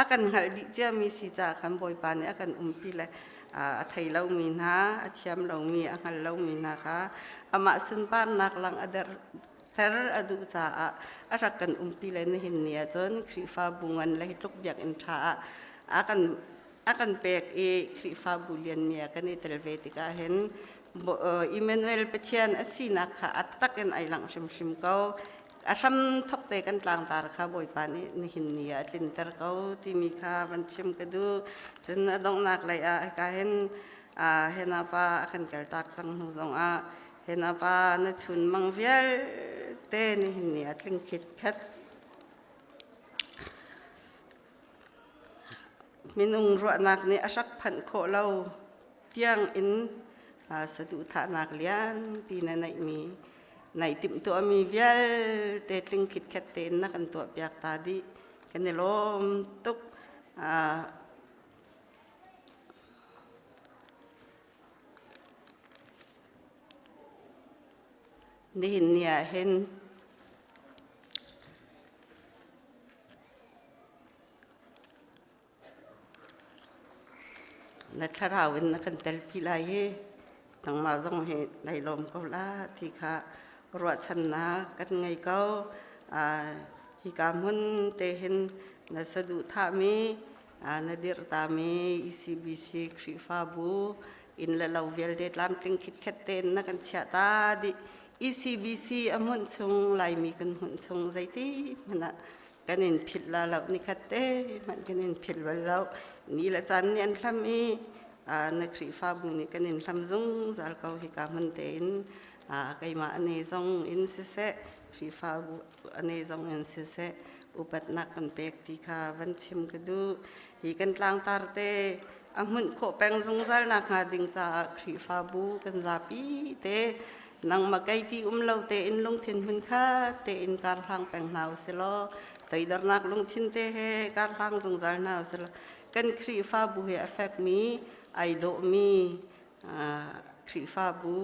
a kan hngalh dih ciami si caah khan Bawipa nih a kan umpi le a thei lomi hna, a thiam lomi, a hngal lomi hna kha amah sunparnak lang a der ter a duh caah a rak kan umpi le nihin ni ahcun Khrihfabu ngan le hi tluk biakinn ṭha ah a kan pek i Khrihfabu lianmi ah kan i tel ve tikah hin Emmanuel Pathian a sinak kha a tak in ai langh hrimhrim ko. A hram thok te kan tlangtar kha Bawipa nih nihin ni ah a tlinter ko timi kha van chim ka duh. Cun a donghnak lei ah hika hin hena pa a kan kaltak cang hnu zongah hena pa na chun mang vialte nihin ni ah tling khit khat. Minung ruahnak nih a rak phanh khawh lo tiang in saduhthahnak lianpi na neihmi nai timhtuahmi vialte tling khitkhet tein na kan tuahpiak ta dih. Kan i lawm tuk. Nihin ni ah hin Na thlarau in na kan telpi lai i nangmah zong hi nai lawm ko la ti kha ruahchannak kan ngei ko. Hika hmun te hin na saduhthahmi, na dirhtami ECBC Khrihfabu inn le lo vialte tlamtling khitkhet tein na kan chiah ta dih. ECBC a hmunh chung Laimi kan hmunh chung zeiti hmanh ah kan in philh la lo nikhat te hmanh kan in philh bal lo ni le caan nih an hlam i na Khrihfabu nih kan in hlam zungzal ko hika hmun tein keimah ane zong in siseh Khrihfabu ane zong in siseh upatnak kan pek ti kha van chim ka duh hi kan tlangtar te a hmunh khawh peng zungzal nak hnga ding caah Khrihfabu kan zapi te nangmah kei ti um lo tein lungthin hmun khat tein kar hlang peng hna usilaw toidornak lungthin te he kar hlang zungzal hna usilaw kan Khrihfabu he a fekmi ai dawhmi Khrihfabu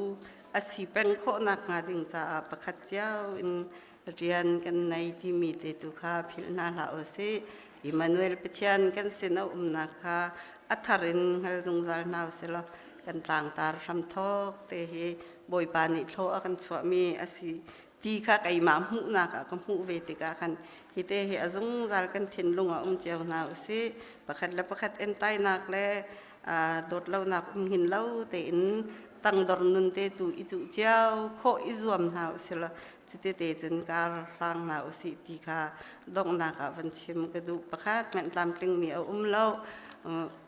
a si peng khawhnak hnga ding caah pakhat cio in rian kan nei timi te tu kha philh hna hlah usih. Immanuel Pathian kan sin a umnak kha a thar in hngal zungzal hna usilaw kan tlangtar hramthawk te hi Bawipa nih thlaw a kan chuahmi a si ti kha keimah hmuhnak ah ka hmuh ve tikah khan hi te hi a zungzal kan thinlung ah um cio hna usih. Pakhat le pakhat entainak le dawt lonak um hin lo tein tangdor nun te tu i cuh cio khawh i zuam hna usih law cutete cun kar hrang hna usih ti kha donghnak ah van chim ka duh. Pakhat hmanh tlamtlingmi a um lo.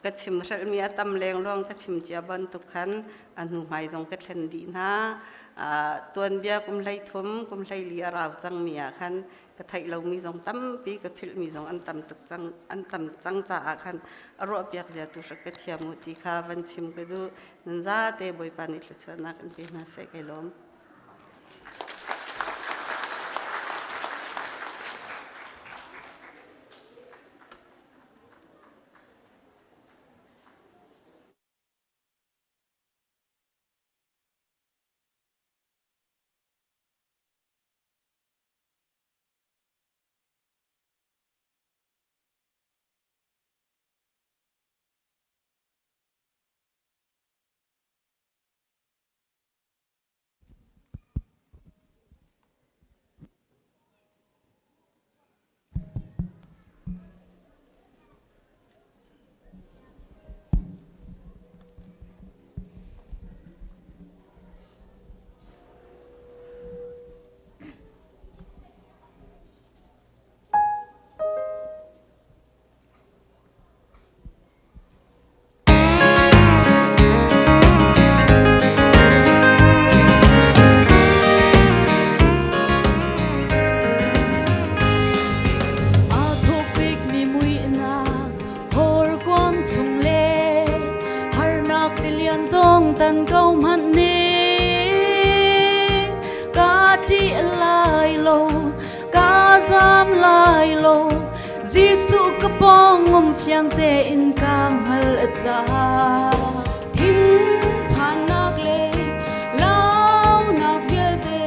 Ka chim hrelhmi a tam lengluang ka chim cia bantuk khan a hnuhmai zong ka thlen dih hna. Tuanbia kum 13, kum 14 a rau cangmi ah khan ka theih lomi zong tampi ka philhmi zong an tam tuk cang an tam cang caah khan a ruahpiak zia tu hrak ka thiam u ti kha van chim ka duh. Nan zate Bawipa nih thluachuahnak in pe hna seh kai lawm. Aa thawk mi muihnak horkuang chung le harnak tilian zong tan ko hmanh ning ka ṭih lai lo ka zam lai lo Jesuh ka pawng um fiang tein ka hngal ca. Thinphannak le launak vialte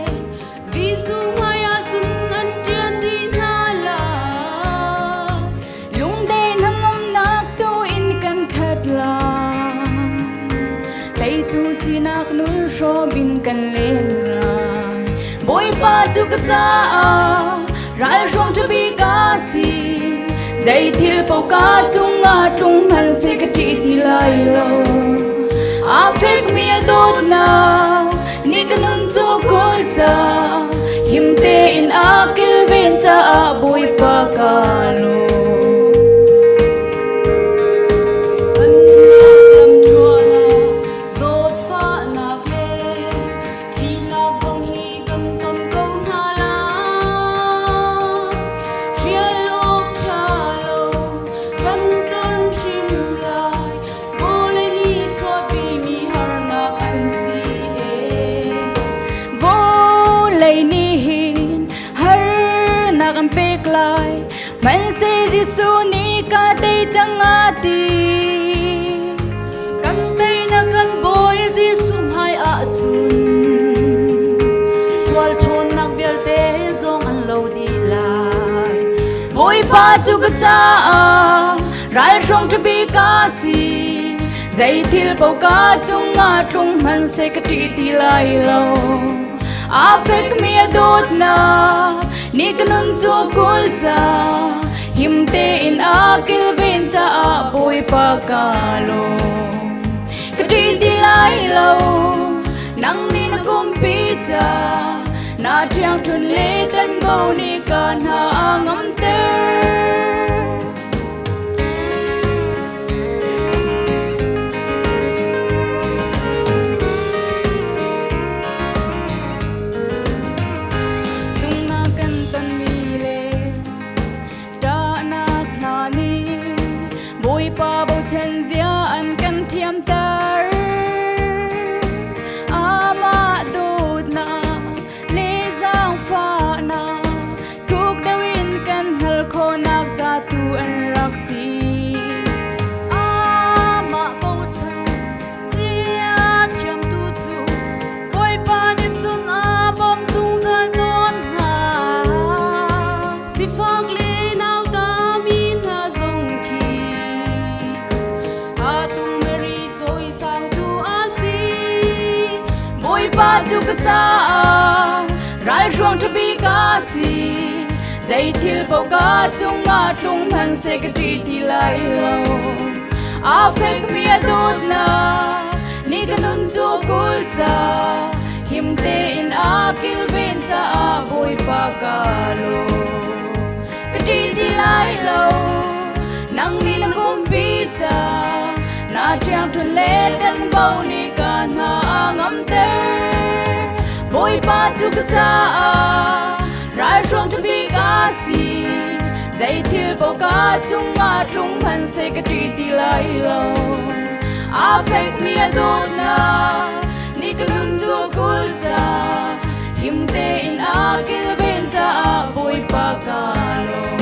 Jesuh hmaiah cun an ṭian dih hna lai. Lungde hnangamnak tu in kan khat lai. Teitu sinak nun hrawm in kan len lai. Bawipa cu ka caah ralhruang ṭhabi ka si. Zei thil paoh ka cungah tlung hmanh seh ka ṭih ti lai lo. Aa fekmi a dawtnak nih ka nun cu kawl ca him tein a kilven caah Bawipa ka lawm. Kan nunnak lamthluan ah zawtfahnak le thihnak zong hi kan ton ko hna lai. Hrial awk ṭha lo kan ton hrim lai. Vawlei nih chuahpimi harnak an si ee. Vawlei nih hin harnak an pek lai. Hmanhseh Jesuh nih ka tei cang a ti. Kan teinak kan Bawi Jesuh hmai ahcun sual ṭhawnnak vialte zong an lo dih lai. Bawipa cu ka caah ralhrong ṭhabi ka si. Zei thil paoh ka cungah tlung hmanhseh ka ṭih ti lai lo. Aa fekmi a dawtnak nih ka nun cu kawl ca him tein a kilven caah Bawipa ka lawm. Ka ṭih ti lai lo, nang nih na kumpi ca na ṭhiangṭhunh le kan bo nih ka hna a ngamter. Sunghnak kan tonmi le ṭahnak hna nih Bawipa bochan zia an kan thiamter. Amah dawtnak le zaangfahnak thuk deuh in kan hngalh khawhnak ca tu an rak si. Amah bochan zia thiamtu cu Bawipa nih cun a bawmh zungzal tawn hna. Sifak le nauta mi hna zong khi Atung Mary cawisangtu a si. Bawipa cu ka caah ralhruang ṭhabi ka si. Zei thil paoh ka cungah tlung hmanhseh ka ṭih ti lai lo. Aa fekmi a dawtnak nih ka nun cu kul ca him tein a kilven caah Bawipa ka lawm. Ka ṭih ti lai lo, nang nih na kumpi ca. ṭiang ṭhun le kan bo nih ka hna a ngamter. Bawipa cu ka caah ralhruang ṭha bik a si. Zei thil paoh ka cungah tlung hmanhseh ka ṭih ti lai lo. A fekmi a dawtnak nih ka nun cu a kulh caah him tein a kilven caah Bawipa kaa lawm.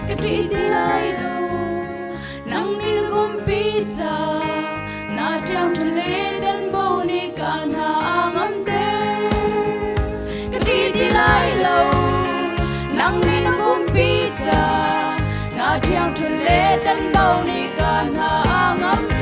Ka ṭih ti lai lo. Nang nih na kumpi ca na ṭiang ṭhan le dan bo nih ka hna a ngamter. Ka ṭih ti lai lo. Nang nih na kumpi ca na ṭiang ṭhan le dan bo nih ka hna a ngamter.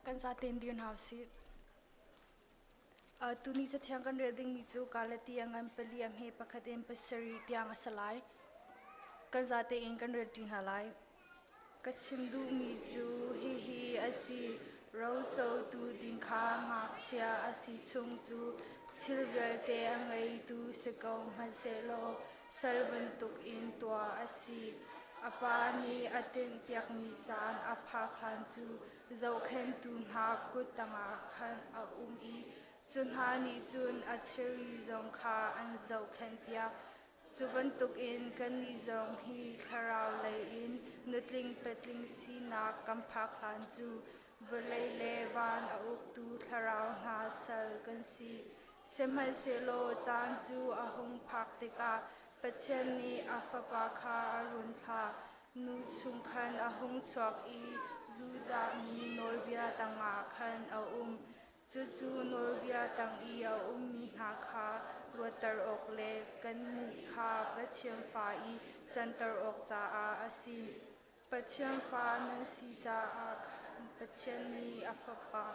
Kan zaten dir hna usih. Tuni cathiang kan rel dingmi cu Galatia ngan pali a hme pakhat in pasarih tiang a si lai. Kan zate in kan rel ṭi hna lai. Ka chim duhmi cu hihi a si, rocotu ding kha ngakchia a si chung cu thil vialte a ngeitu si ko hmanhsehlaw sal bantukin tuah a si. A pa nih a tinhpiakmi caan a phak hlan cu zohkhenhtu hna kut tangah khan a um i cu hna nih cun a thilri zong kha an zohkhenhpiak. Cu bantukin kannih zong hi thlarau lei in nutling patling sinak kan phak hlan cu vawlei le van a uktu thlarau hna sal kan si. Sihmanhsehlaw caan cu a hung phak tikah Pathian nih a Fapa kha a run thlah. Nu chung khan a hung chuak i Judah mi nawlbia tangah khan a um. Cucu nawlbia tang i a ummi hna kha ruatter awk le kannih kha Pathian fa i canter awk caah a si. Pathian fa nan si caah khan Pathian nih a Fapa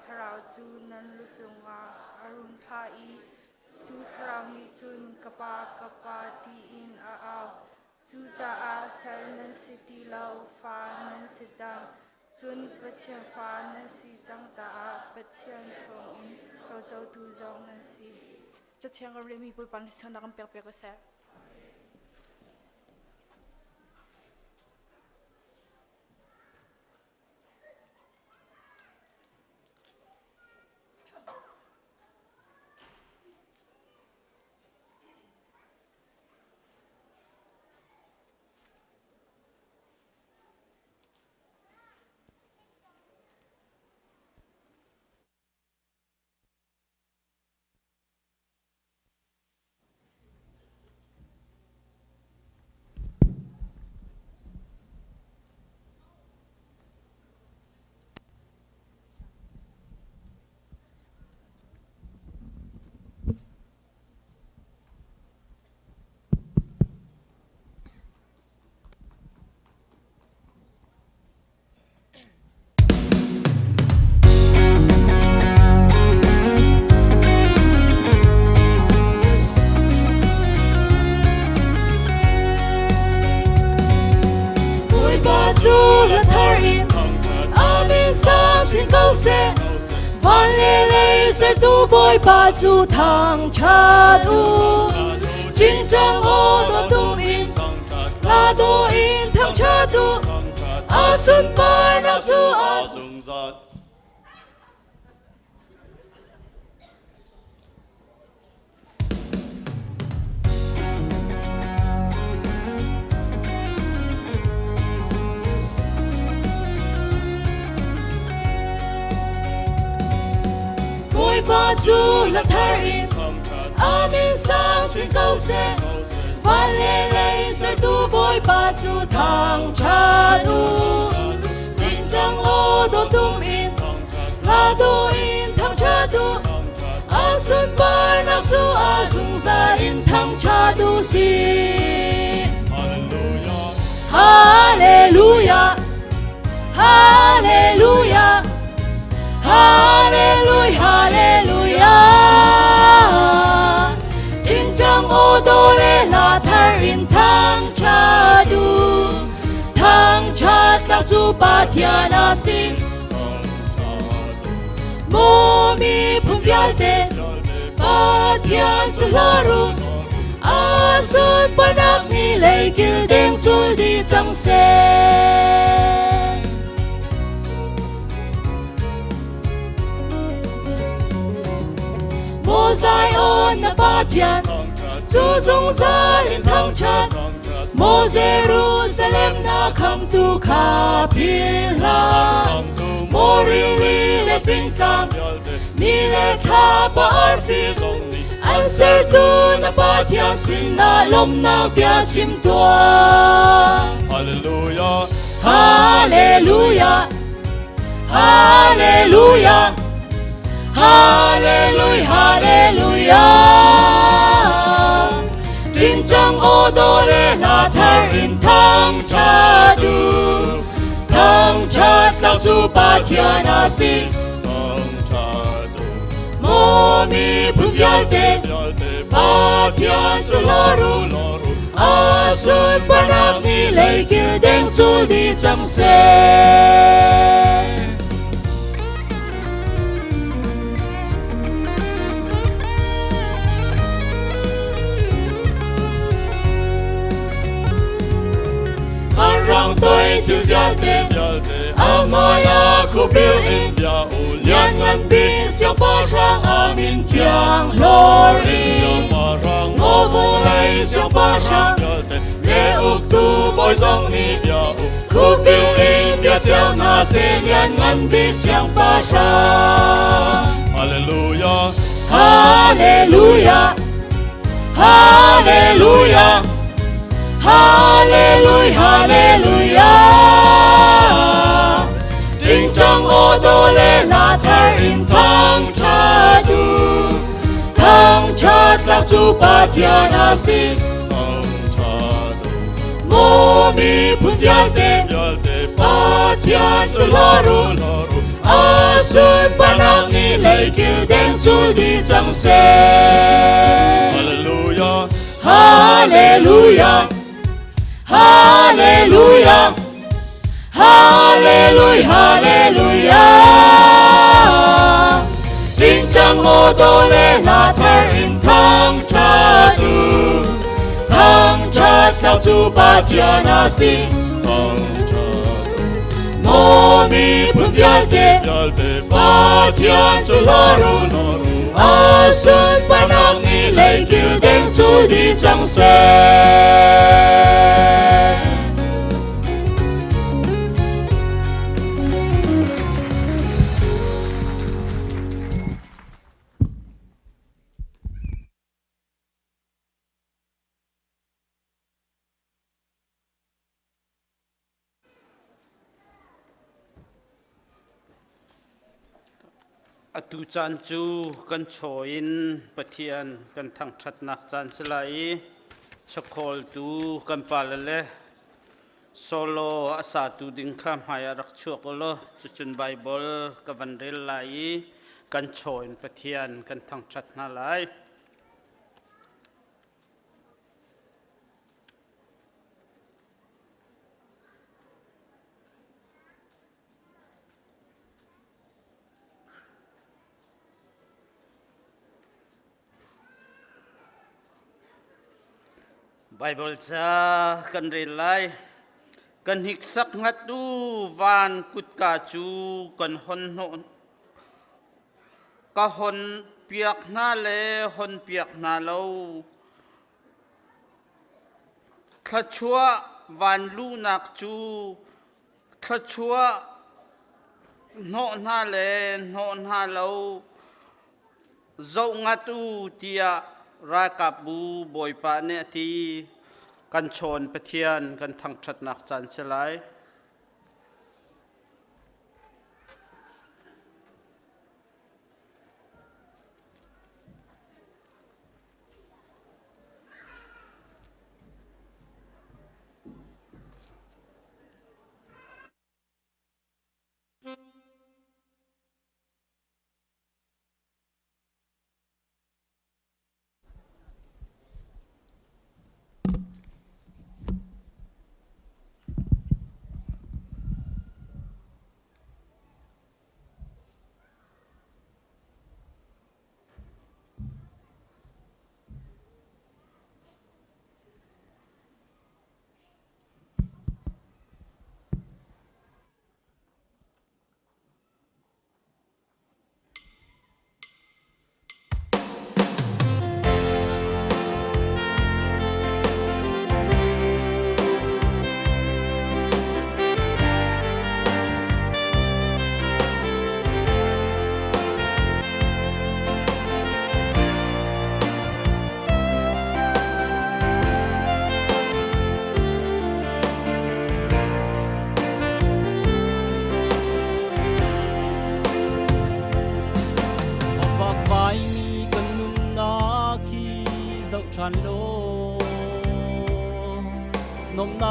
Thlarau cu nan lu cungah a run thlah i cu Thlarau nih cun, Ka Pa, ka Pa, tiin a au. Cucaah sal nan si ti lo, fa nan si cang. Cun Pathian fa nan si cang caah Pathian thawngin rocotu zong nan si. Cathiang kan relmi Bawipa nih siangnak kan pek piak ko seh. Bawipa cu hla thar in a min sang chin ko seh. Van le lei sertu Bawipa cu thangṭhat u. Ṭingṭang aw dawh tum in hla dawh in thangṭhat u. A sunparnak cu a zungzal. Bawipa cu hla thar in a min sang chin ko seh. Van le lei sertu Bawipa cu thangṭhat u. Ṭingṭang aw dawh tum in hla dawh in thangṭhat u. A sunparnak cu a zungzal in thangṭhat u sih. Hallelujah. Hallelujah. Hallelujah. Hallelujah. tlak cu Pathian a si. Maw miphun vialte Pathian cu hlawr u, a sunparnak ni lei kil deng cul dih cang seh. Maw Zion na Pathian cu zungzal in thangṭhat, Maw Jerusalem na khamtu kha philh hlah. Maw rili le fingtlang, ni le thlapa arfi, an sertu na Pathian sinah lawmhnak bia chim tuah. Hallelujah. Hallelujah. Hallelujah. Hallelujah. Hallelujah. Tingtang aw dawh le hla thar in thangṭhat u. Thangṭhat tlak cu Pathian a si. Maw miphun vialte Pathian cu hlawr u. A sunparnak ni lei kil deng cul dih cang seh. Rang toi thil vialte Amaya khubil in Lianngan bik siangpahrang amin thiang hlawr in Maw vawlei siangpahrang le uktu bawi zong nih Khupil in bia cio hna seh lianngan bik siangpahrang. Hallelujah. Hallelujah. Hallelujah. Hallelujah. Hallelujah. Tingtang aw dawh le hla thar in thangṭhat u. Thangṭhat tlak cu Pathian a si. Maw miphun vialte Pathian cu hlawr u. A sunparnak nih leikil deng cul dih cang seh. Hallelujah. Hallelujah. Hallelujah. Hallelujah. Hallelujah. Tingtang aw dawh le hla thar in thangṭhat u. Thangṭhat tlak cu Pathian a si. Maw miphun vialte Pathian cu hlawr u. A sunparnak nih leikil deng cul dih cang seh. Atu caan cu kan chaw in Pathian kan thangṭhatnak caan si lai i chawkhawltu kan pale le solo a satu ding kha hmai ah rak chuak u law cucun Baibal ka van rel lai i kan chaw in Pathian kan thangṭhat hna lai. Baibal ca kan rel lai. Kan hiksak ngat u van kutka cu kan hon hnawh ka hon piak hna le hon piak hna lo. Thluachuah vanluhnak cu thluachuah hnawh hna le hnawh hna lo zoh ngat u tiah ralkapbu Bawipa nih a ti. Kan chawn Pathian kan thangṭhatnak caan si lai.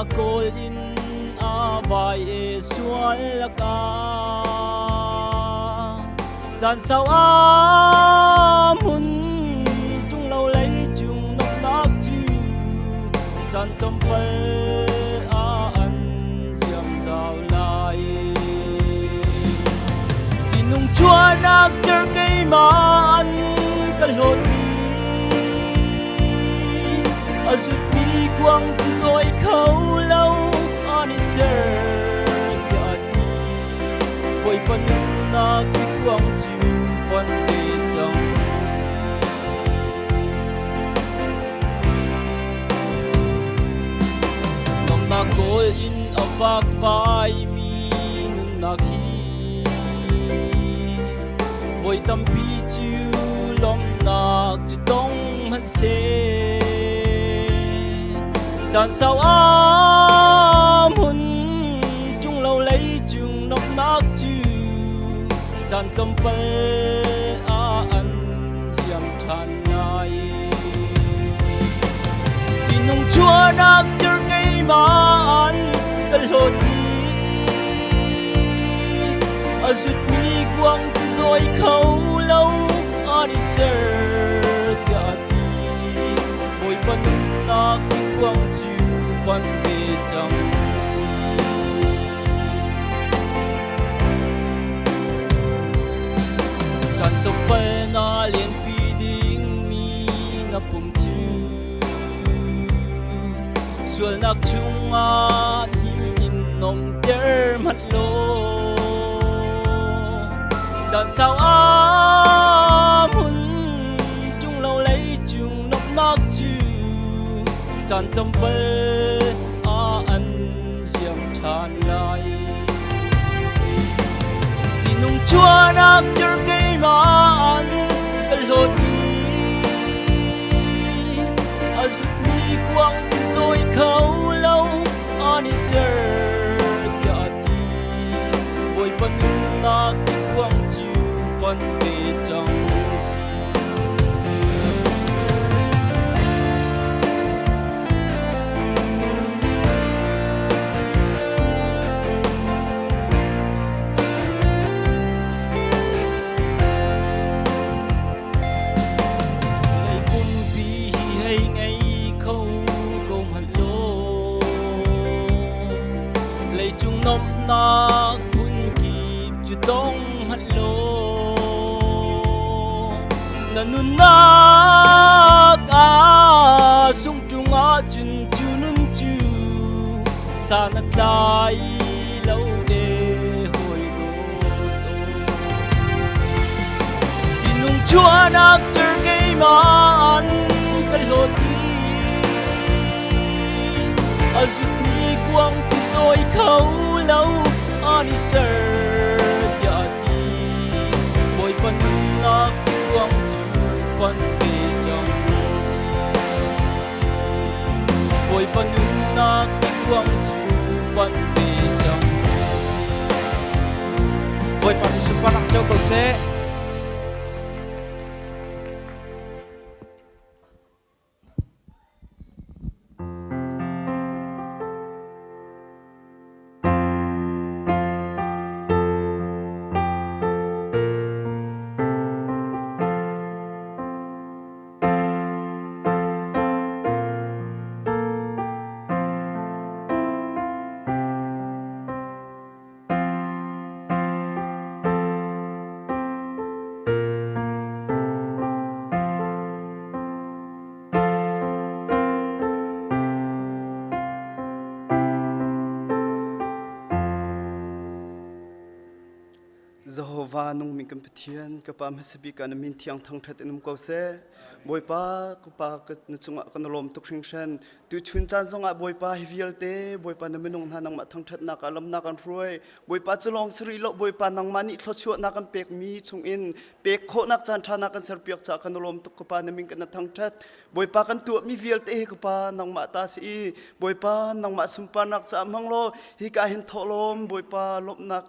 Nomnak kawl in a vai e sual laka Caan sau a mun tung lo lei cung nomnak cu caan tlawmpal a an ziam zau lai. Tinung chuanak cer keimah an ka hlawt mi a zutmi kuang ti zawi kho lo an i ser tiah a ti. Bawipa nunnak ti kuang cu pon te cang si. Nomnak kawl in a vakvai mi nunnak hi voi tampi cu lawmhnak cu tong hmanhseh caan sau a hmun ṭung lo lei cung nomhnak cu caan tlawmpal ah an siam ṭhan lai. Tinung chuahnak cer keimah an ka hlawt i a zutmi kuang ti zawi kho lo an i ser tiah a ti. Bawipa nunnak ti kuang cu pan ve cang si. Caan tlawmpal na lenpi dingmi na pum cu sualnak chungah him in nomter hmanh law caan sau a hmun ṭung lo lei cung nomnak cu caan tlawmpal ah an ziam ṭhan lai. Tinung chuahnak cer keimah an ka hlawt i a zutmi kuang ti zawi kho lo an i ser tiah a ti. Bawipa nunnak ti kuang cu pon te cang si. Lei pumpi hi hei ngei kho ko hmanh law leicung nomhnak phun kip cu tong hmanh law na nunnak ah sungṭung ahcun cu nun cu san a tlai lo e hawi dawt Tinung chuahnak cer keimah an ka hlawt i a zutmi kuang ti zawi kho lo an i ser tiah a ti. Bawipa nunnak kuang cu pan te cang si. Bawipa nunnak kuang cu pan te cang si. Bawipa nih sunparnak co ko seh. Jehovah nungmi kan Pathian ka pa hmasa bik ah na min thiang thangṭhat in um ko seh. Bawipa ka pa na cungah kan lawm tuk hringhran. Tuchun caan zongah Bawipa hi vialte Bawipa na minung hna nangmah thangṭhatnak ah lamnak an hruai. Bawipa cu lawng si rih lo Bawipa nangmah nih thluachuahnak kan pekmi chungin pek khawhnak caan ṭha na kan serpiak caah kan lawm tuk ka pa na min kan na thangṭhat. Bawipa kan tuahmi vialte hi ka pa nangmah ta si i Bawipa nangmah sunparnak caah hmang law hika hin thawhlawm Bawipa lawmhnak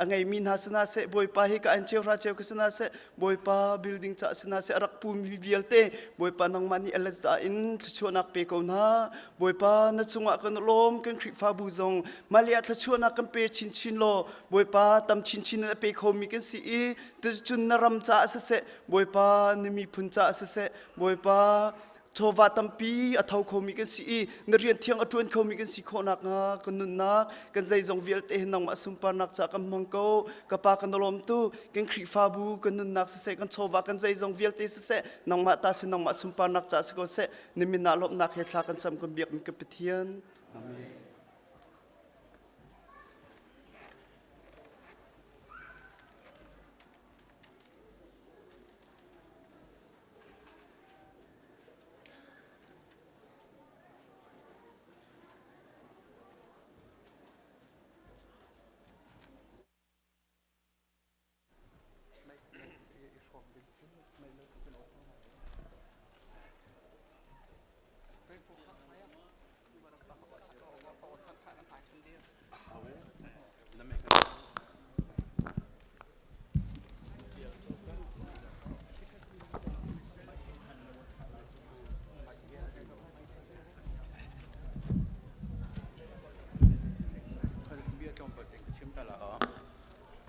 A ngeimi hna sina seh, Bawipa hi ka an cheu hra cheu ka sina seh, Bawipa building ca sina seh, a rak pumi vialte Bawipa nangmah nih a let za in thluachuahnak pe ko hna. Bawipa na cungah kan lawm, kan Khrihfabu zong mah ah thluachuahnak kan pe chinchin law Bawipa tam chinchin in a pe khomi kan si i tucun na ram caah siseh, Bawipa na miphun caah siseh, Bawipa chawva tampi a tho khomi kan si i na rian thiang a ṭuan khomi kan si khawh nakhnga kan nunnak kan zeizong vialte hi nangmah sunparnak caah kan hmang ko. Ka pa, kan lawm tu kan Khrihfabu, kan nunnak siseh, kan chawva, kan zeizong vialte siseh, nangmah ta si, nangmah sunparnak caah si ko seh. Na min ah lawmhnak he thla kan cam, kan biakmi kan Pathian. Amen.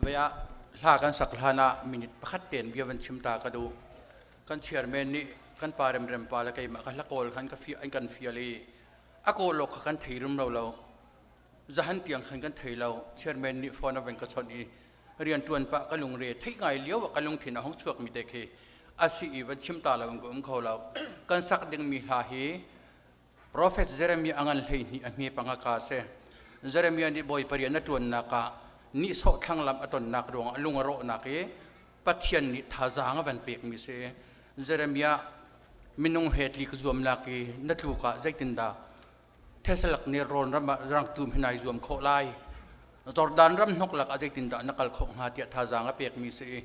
Vei ah hla kan sak hlan ah minute pakhat ten bia van chim ta ka duh. Kan chairman nih kan pa remrem pa le keimah ka hla kawl khan ka fi an kan fial i a kawl awk kha kan thei rum lo lo. Zahan tiang khan kan thei lo. Chairman nih phone a van ka chawnh i rianṭuan pah ka lungre theih ngai lio ah ka lungthin a hung chuakmi te khi a si i van chim ta lo in ka um kho lo. Kan sak dingmi hla hi Prophet Jeremiah a ngan 12 a hme panga ka si. Jeremiah nih Bawipa rian a ṭuannak ah nihsawh thlanglamh a tonnak ruangah lung a rawhnak i Pathian nih thazaang a van pekmi si. Jeremiah, minung he tlik zuamnak i na tluk ah zeitindah Thesalak nih rawn ram ah rangtum hin ai zuam khawh lai? Jordan ram hnok lak ah zeitindah na kal khawh hnga tiah thazaang a pekmi si i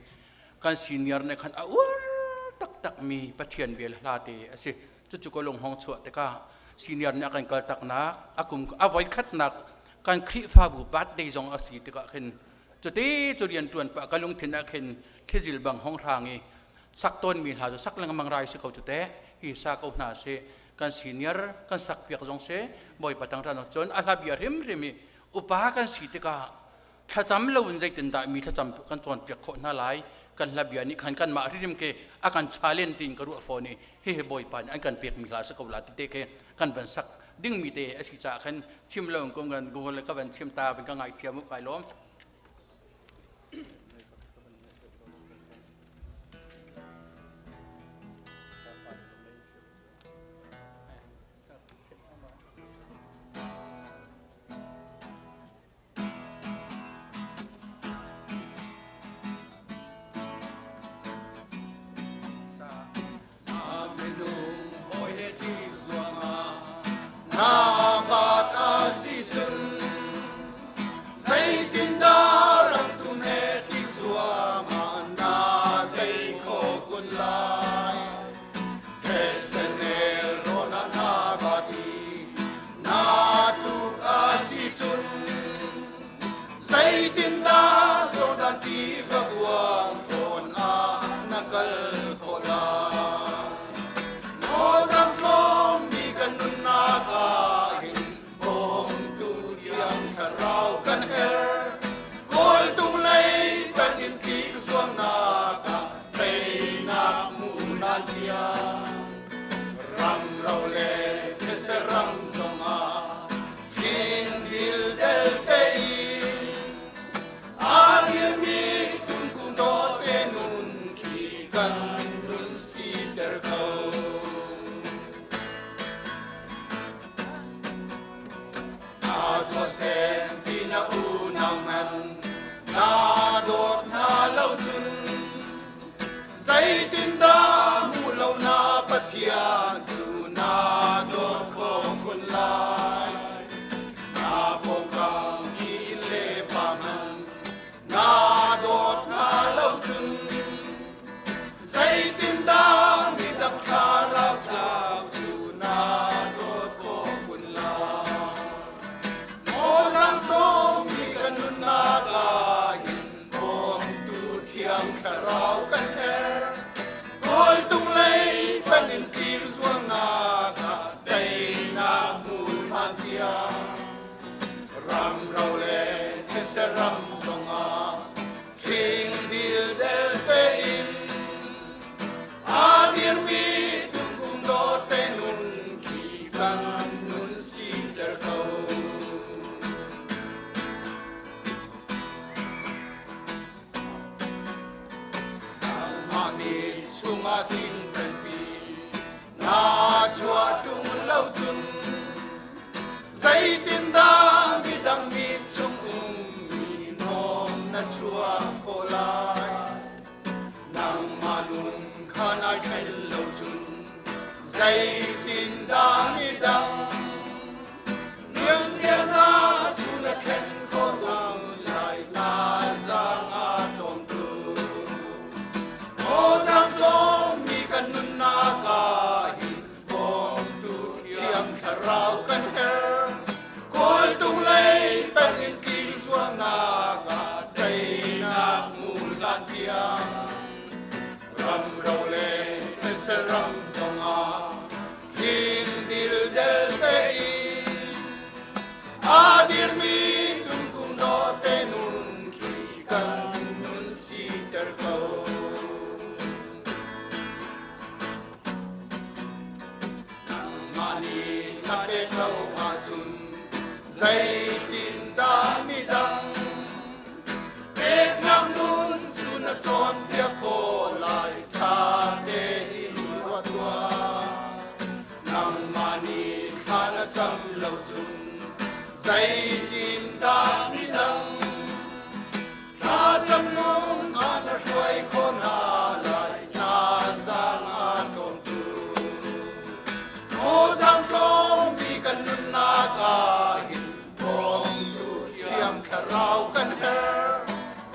kan senior nih khan a uar taktakmi Pathian vel hla te a si. Cucu ka lung hong chuah tikah senior nih a kan kal taknak a kum a voikhatnak kan Khrihfabu birthday zong a si tikah khin cuti cu rian ṭuan pah ka lungthin ah khin thlizil bang hong hrang i sak tawnmi hla cu sak lengmang rai si ko cu teh hi sa ko hna si. Kan senior kan sak piak zong si Bawipa tang ran cun a hla bia hrimhrim i upa kan si tikah thlacam lo in zeitindah mi thlacam kan cawnpiak khawh hna lai? Kan hla bia nih khan kanmah hrimhrim ke a kan challenge tiin ka ruah fawn i hihi Bawipa nih an kan pekmi hla si ko la ti te ke kan van sak dingmi te a si caah khan chim lo in kan Google ka van chim ta van ka ngaithiam u, kai lawm. Zeitindah Jordan tiva kuang tawn ah na kal khawh lai? Mawzam tlawmmi kan nunnak ah hin bawmtu thiang thlarau kan herh. Kawltung lei panh in tlik zuamnak ah teinak mu nan thiam. Ram ro le these ram zongah King dil del tein aa dirmi these ram zongah thing dildel tein a dirmi tungkung dawte nun khi kan nun siter ko. Nangmah mit chungah thingphenpi na chuah ṭung lo cun zeitindah midang mit chung ummi hnawm na chuah khawh lai? Nangmah nun kha nai thlen lo cun zeitindah midang ziangziaza cu na thlen khawh hna lai na zaang a tlawm tuk. Mawzang tlawmmi kan nunnak ah hin bawmtu thiang thlarau kan herh. Kawltung lei peng in tling zuamnak ah teinak hmu hlan tiang ram ro le these ram zongah tling dildel tein a dirmi tungkung dawte nun khi kan nun siter ko. Nangmah nih na pek lo ahcun zeitindah midang peknak nun cu na cawnpiak khawh lai ṭha tein ruah tuah. Nangmah nih thla na cam lo cun zeitindah midang thlacam nung ah na hruai khawh hna lai na zaang a tlawmtu. Mawzang tlawmmi kan nunnak ah hin bawmtu thiang thlarau kan herh.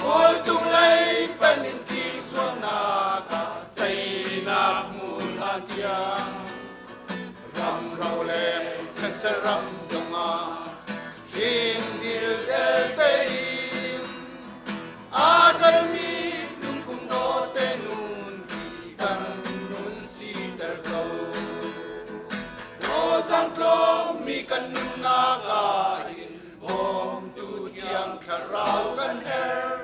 Kawltung lei pen in ti zuamnak ah teinak hmu hlan tiang ram ro le these ram zongah hling dildel tein aa kalmi lungkung dawte nun ti kan nun siter ko. Mawzang tlawmmi kan nunnak ah hin bawmtu thiang thlarau kan herh.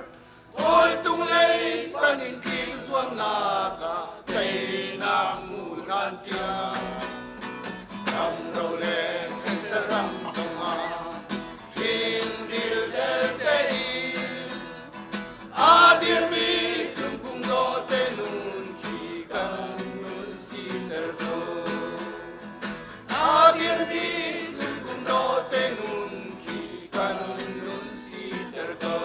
Kawltung lei pan in tling zuamnak ah teinak hmu hlan tiang ram ro le saram zongah hling dildel tein aa dirmi tungkung dawte nun khi kan nun siter ko. Aa dirmi tungkung dawte nun khi kan nun siter ko.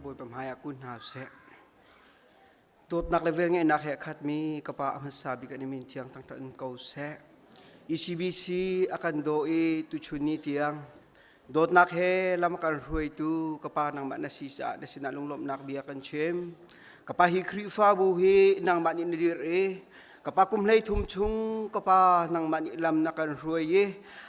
Bawipa hmaiah kun hna usih. Dawtnak le velngeihnak he a khatmi ka Pa a hmasa bik an i min thiang thangṭhat in ko seh. ECBC a kan daw i tuchun ni tiang dawtnak he lam a kan hruaitu ka Pa nangmah na si caah na sinah lunglawmhnak bia kan chim. Ka Pa hi Khrihfabu hi nangmah nih na dirh i ka pa kum 13 chung ka pa nangmah nih lam na kan hruai i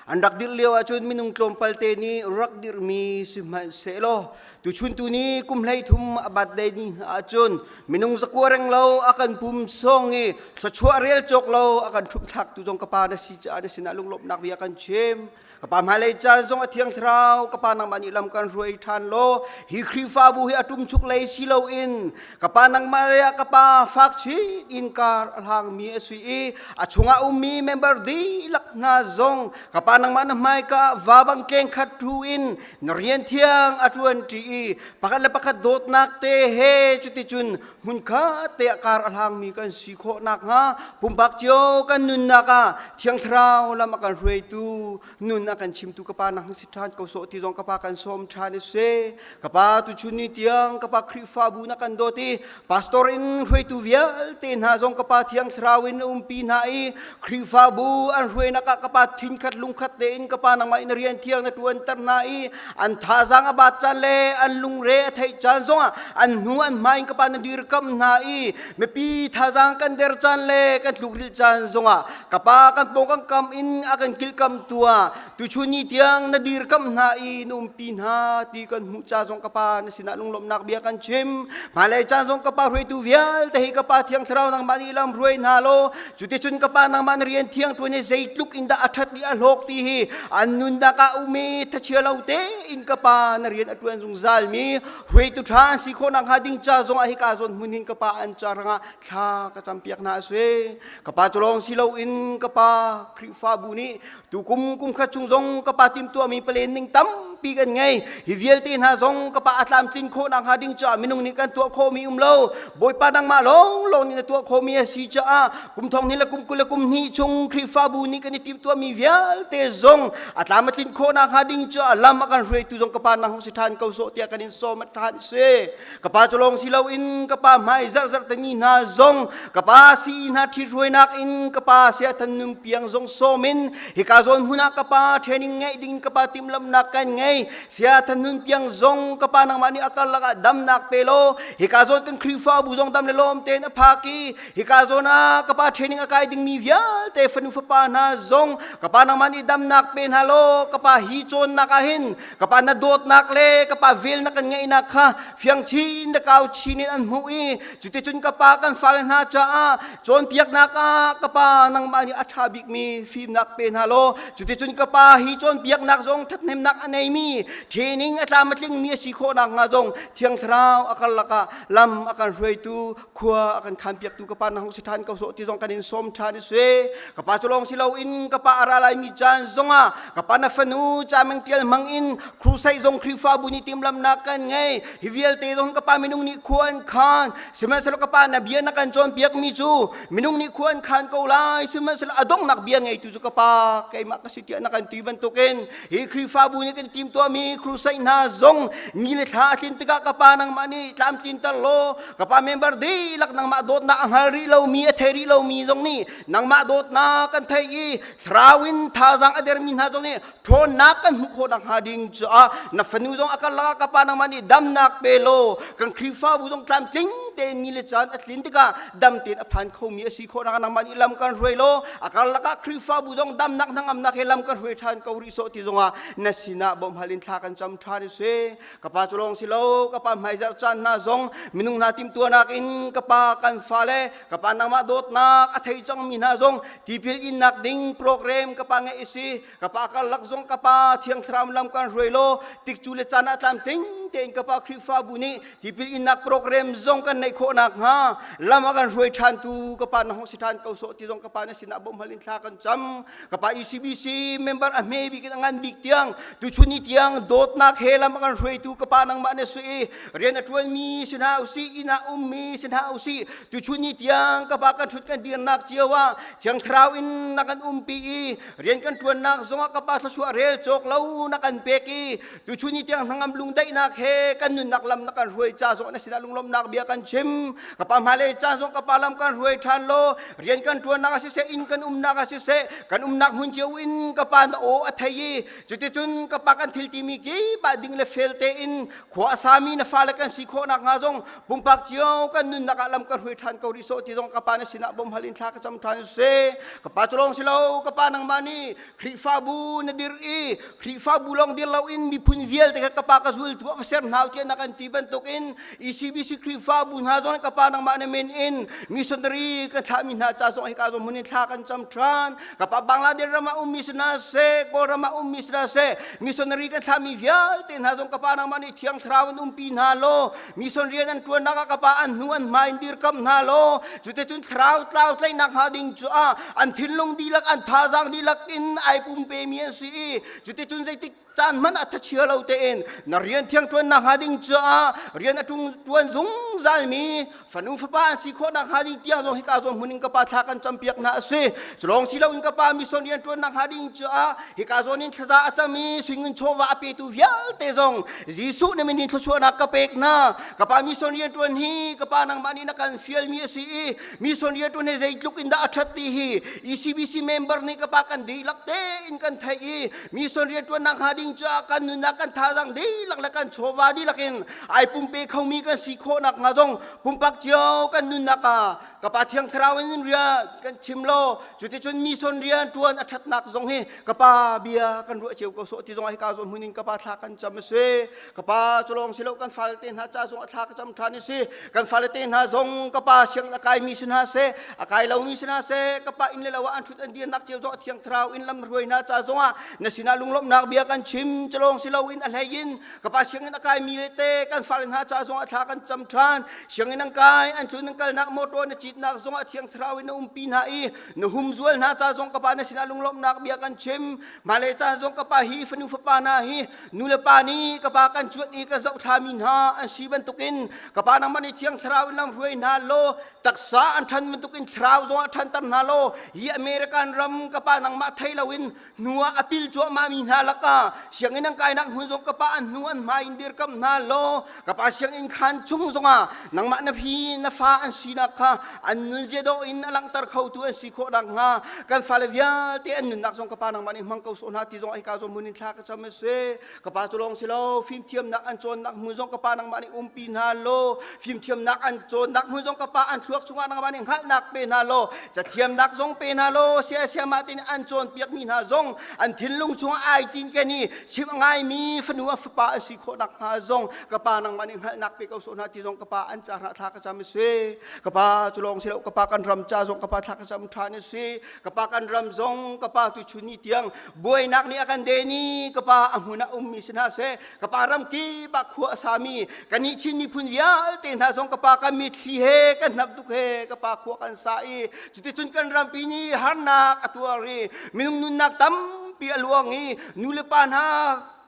an rak dirh lio ahcun minung tlawmpal te nih rak dirhmi si hmanhsehlaw tuchun tu ni kum 13 a bat dei ni ahcun minung zakua reng lo a kan pum song i thluachuah rel cawk lo a kan ṭhumh thlak tu zong ka pa na si caah na sinah lunglawmhnak bia kan chim. Ka pa hmailei caan zong a thiang thlarau ka pa nangmah nih lam kan hruai ṭhan law hi Khrihfabu hi a ṭumchuk lei si loin ka pa nangmah lei ah ka pa fak chin in kar a hlangmi a si i a chungah ummi member dihlak hna zong ka pa nangmah na hmaika ah va bang tleng khat ṭhu in na rian thiang a ṭuan ṭi i pakhat le pakhat dawtnak te he cuticun hmunkhat te ah kar a hlangmi kan si khawh nakhnga pumpak cio kan nunnak ah Thiang Thlarau lam a kan hruaitu nun a kan chimtu ka pa nang si ṭhan ko sawh ti zong ka pa kan sawm ṭhan i si ka pa tuchun ni tiang ka pa Khrihfabu na kan dawt i pastor in hruaitu vialte hna zong ka pa Thiang Thlarau in umpi hna i Khrihfabu an hruainak ah ka pa thinkhat lungkhat tein ka pa nangmah in rian thiang na ṭuanter hna i an thazaang a bat caan le an lungre a theih caan zongah an hnu an hmai in ka pa na dirkamh hna i mipi thazaang kan der caan le kan tlukrilh caan zongah ka pa kan pawng kan kam in a kan kilhkam tu ah tuchun ni tiang na dirkamh hna i na umpi hna ti kan hmuh ca zong ka pa na sinah lunglawmhnak bia kan chim. Hmailei caan zong ka pa hruaitu vialte hi ka pa Thiang Thlarau nangmah nih lam hruai hna law cuticun ka pa nangmah na rian thiang ṭuan hi zeitluk in dah a ṭhat i a hlawk ti hi an nunnak ah um i thachia lo tein ka pa na rian a ṭuan zungzal mi hruaitu ṭha an si khawh nakhnga ding ca zongah hika zawn hmun hin ka pa an ca rangah thla ka campiak hna a si. Ka pa cu lawng si loin ka pa Khrihfabu nih tukum kum khat chung zong ka pa timhtuahmi palen ning tampi kan ngei. Hi vialte hna zong ka pa a tlamtlin khawh nakhnga ding caah minung nih kan tuah khawhmi um lo. Bawipa nangmah lawnglawng nih na tuah khawhmi a si caah kum thong hnih le kum 20 le kum hnih chung Khrihfabu nih kan i timhtuahmi vialte zong a tlam a tlin khawh nakhnga ding caah lam a kan hruaitu zong ka pa nang hong si ṭhan ko sawh tiah kan in sawm a ṭhan si. Ka pa cu lawng si loin ka pa hmai zarhzarh tami hna zong ka pa si hna ṭhithruainak in ka pa sia than nun piang zong sawm in hika zawn hmun ah ka pa training ngeih ding ka pa timhlamhnak kan ngei. Sia than nun piang zong ka pa nangmah nih a karlak ah damnak pe law hika zawn kan Khrihfabu zong dam le lawm tein a phak i hika zawn ah ka pa training a kai dingmi vialte fanu fapa hna zong ka pa nangmah nih damnak pe hna law ka pa hi cawnnak ah hin ka pa na dawtnak le ka pa vel na kan ngeihnak kha fiang chin le kau chin in an hmuh i cuticun ka pa kan fale hna caah cawnpiaknak ah ka pa nangmah nih a ṭha bikmi fimnak pe hna law cuticun ka pa hi cawnpiaknak zong ṭhathnemnak a neimi training a tlam a tlingmi a si khawh nakhnga zong Thiang Thlarau a karlak ah lam a kan hruaitu khua a kan khanpiaktu ka pa na hung si ṭhan ko sawh ti zong kan in sawm ṭhan i si. Ka pa cu lawng si loin ka pa a ra laimi caan zongah ka pa na fanu cameng ṭial hmang in crusade zong Khrihfabu nih timhlamhnak kan ngei. Hi vialte zong ka pa minung nih khua an khan. Sihmanhsehlaw ka pa na bia na kan cawnpiakmi cu minung nih khua an khan ko lai. Sihmanhsehlaw a donghnak bia ngeitu cu ka pa keimah ka si tiah na kan ti bantukin hi Khrihfabu nih kan timtuahmi crusade hna zong ni le thla a tlin tikah ka pa nangmah nih tlamtlinter law ka pa member dihlak nangmah dawtnak a hngal rih lomi a thei rih lomi zong nih nangmah dawtnak kan thei i thlarau in thazaang a dermi hna zong nih ṭhawnnak kan hmuh khawh nakhnga ding caah na fanu zong a karlak ah ka pa nangmah nih damnak pe law kan Khrihfabu zong tlamtling tein ni le caan a tlin tikah dam tein a phan khomi a si khawh nakhnga nangmah nih lam kan hruai law a karlak ah Khrihfabu zong damnak hnangamnak he lam kan hruai ṭhan ko rih sawh ti zongah na sinah bawmhhal in thla kan cam ṭhan i si. Ka pa cu lawng si lo, ka pa hmaizarh caan hna zong minung hna timhtuahnak in ka pa kan fale, ka pa nangmah dawtnak a thei cangmi hna zong tipil innak ding program ka pa ngeih i si. Ka pa karlak zong ka pa Thiang Thlarau lam kan hruai law tikcu le caan ah tlamtling tein ka pa Khrihfabu nih tipil innak program zong kan neih khawh nakhnga lam a kan hruai ṭhantu ka pa na hong si ṭhan ko sawh ti zong ka pa na sinah bawmhhal in thla kan cam. Ka pa ECBC member a hme bik in a ngan bik tiang tuchun ni tiang dawtnak he lam a kan hruaitu ka pa nangmah na si i rian a ṭuanmi si hna usih, inn ah ummi si hna usih, tuchun ni tiang ka pa kan ṭhut kan dirnak cio ah Thiang Thlarau in na kan umpi i rian kan ṭuannak zongah ka pa thluachuah rel cawk lo na kan pek i tuchun ni tiang hnangam lungdaihnak he kan nunnak lam na kan hruai ca zong na sinah lunglawmhnak bia kan chim. Ka pa hmailei ca zong ka pa lam kan hruai ṭhan law rian kan ṭuannak ah siseh, inn kan umnak ah siseh, kan umnak hmun cio in ka pa na aw a thei i cuticun ka pa kan thil timi kip ah ding le fel tein khua a sami na fale kan si khawh nakhnga zong pumpak cio kan nunnak ah lam kan hruai ṭhan ko rih sawh ti zong ka pa na sinah bawmhhal in thla ka cam ṭhan seh. Ka pa cu lawng si lo, ka pa nangmah nih Khrihfabu na dir i Khrihfabu lawng dir loin miphun vialte kha ka pa ka zul tu a va ser hna tiah na kan ti bantukin ECBC Khrihfabu hna zong ka pa nangmah na min in missionary ka thlahmi hna ca zong hika zong hmun in thla kan cam ṭhan. Ka pa Bangladesh ram ah ummi si hna seh, Kawlram ah ummi si hna seh, missionary kan thlahmi vialte hna zong ka pa nangmah nih Thiang Thlarau in umpi hna law, mission rian an ṭuannak ah ka pa an hnu an hmai in dirkamh hna law, cuticun thlarau tlau tlaihnak hnga ding cu ah an thinlung dihlak an thazaang dihlak in ai pumpemi an si i cuticun zeitik caan hmanh ah thachia lo tein na rian thiang ṭuannak hnga ding caah rian a ṭuan zungzalmi fanu fapa an si khawh nak hnga ding tiang zong hika zawn hmun in ka pa thla kan campiak hna a si. Culawng si loin ka pa mission rian ṭuannak hnga ding caah hika zawn in thlaza a cam i suingun chawva a petu vialte zong Jesuh na min in thluachuahnak ka pek hna. Ka pa mission rian ṭuan hi ka pa nangmah nih na kan fialmi a si i mission rian ṭuan hi zeitluk in dah a ṭhat ti hi ECBC member nih ka pa kan dihlak tein kan theih i mission rian ṭuannak hnga ding caah kan nunnak kan thazaang dihlak le kan chawva dihlak in ai pumpe khomi kan si khawhnak hnga zong pumpak cio kan nunnak ah ka pa thiang thlarau in rian kan chim lo. Cuticun mission rian ṭuan a ṭhatnak zong hi ka pa bia kan ruah cio ko sawh ti zong ah hika zawn hmun in ka pa thla kan cam a si. Ka pa cu lawng si lo, kan fale te hna ca zong a thla ka cam ṭhan a si. Kan fale te hna zong ka pa sianginn a kaimi si hna seh, a kai lomi si hna seh, ka pa inn le lo ah an ṭhut an dirnak cio zong a thiang thlarau in lam hruai hna ca zong ah na sinah lunglawmhnak bia kan chim. Cu lawng si loin a hlei in ka pa sianginn a kaimi le te kan fale hna ca zong ah thla kan cam ṭhan. Sianginn an kai an tlun an kalnak motor na citnak zong ah thiang thlarau in na umpi hna i na humzual hna ca zong ka pa na sinah lunglawmhnak bia kan chim. Male caan zong ka pa hi fanu fapa hna hi nu le pa nih ka pa kan cuanh i kan zohthlami hna an si bantukin ka pa nangmah nih thiang thlarau in lam hruai hna law, taksa an ṭhan bantukin thlarau zong ah ṭhanter hna law, hi American ram ka pa nangmah thei loin hnu ah a pil cuahmahmi hna lakah sianginn an kainak hmun zong ka pa an hnu an hmai in dirkamh hna law, ka pa sianginn khaan chung zongah nangmah na phi na fa an sinak kha an nunzia dawh in a langhter khotu an si khawh nakhnga kan fale vialte an nunnak zong ka pa nangmah nih hmang ko sawh hna ti zong hika zawn hmun in thla ka cam a si. Ka pa cu lawng si lo, fimthiamnak an cawnnak hmun zong ka pa nangmah nih umpi hna law, fimthiamnak an cawnnak hmun zong ka pa an thluak chungah nangmah nih hngalhnak pe hna law, cathiamnak zong pe hna law, sia siamah tein an cawnpiakmi hna zong an thinlung chungah ai cinken i chim a ngaimi fanu a fapa an si khawh nakhnga zong ka pa nangmah nih hngalhnak pe ko sawh hna ti zong ka pa an ca hna thla ka cam a si. Ka pa cu lawng si lo, ka pa kan ram ca zong ka pa thla ka cam ṭhan a si. Ka pa kan ram zong ka pa tu chun ni tiang buainak nih a kan den i ka pa a hmun ah ummi si hna seh, ka pa ram kip ah khua a sami kannih Chin miphun vialte hna zong ka pa kan mitthli he kan hnap duk he ka pa khua kan sa i cuticun kan rampi nih harnak a tuar i minung nunnak tampi a luang i nu le pa hna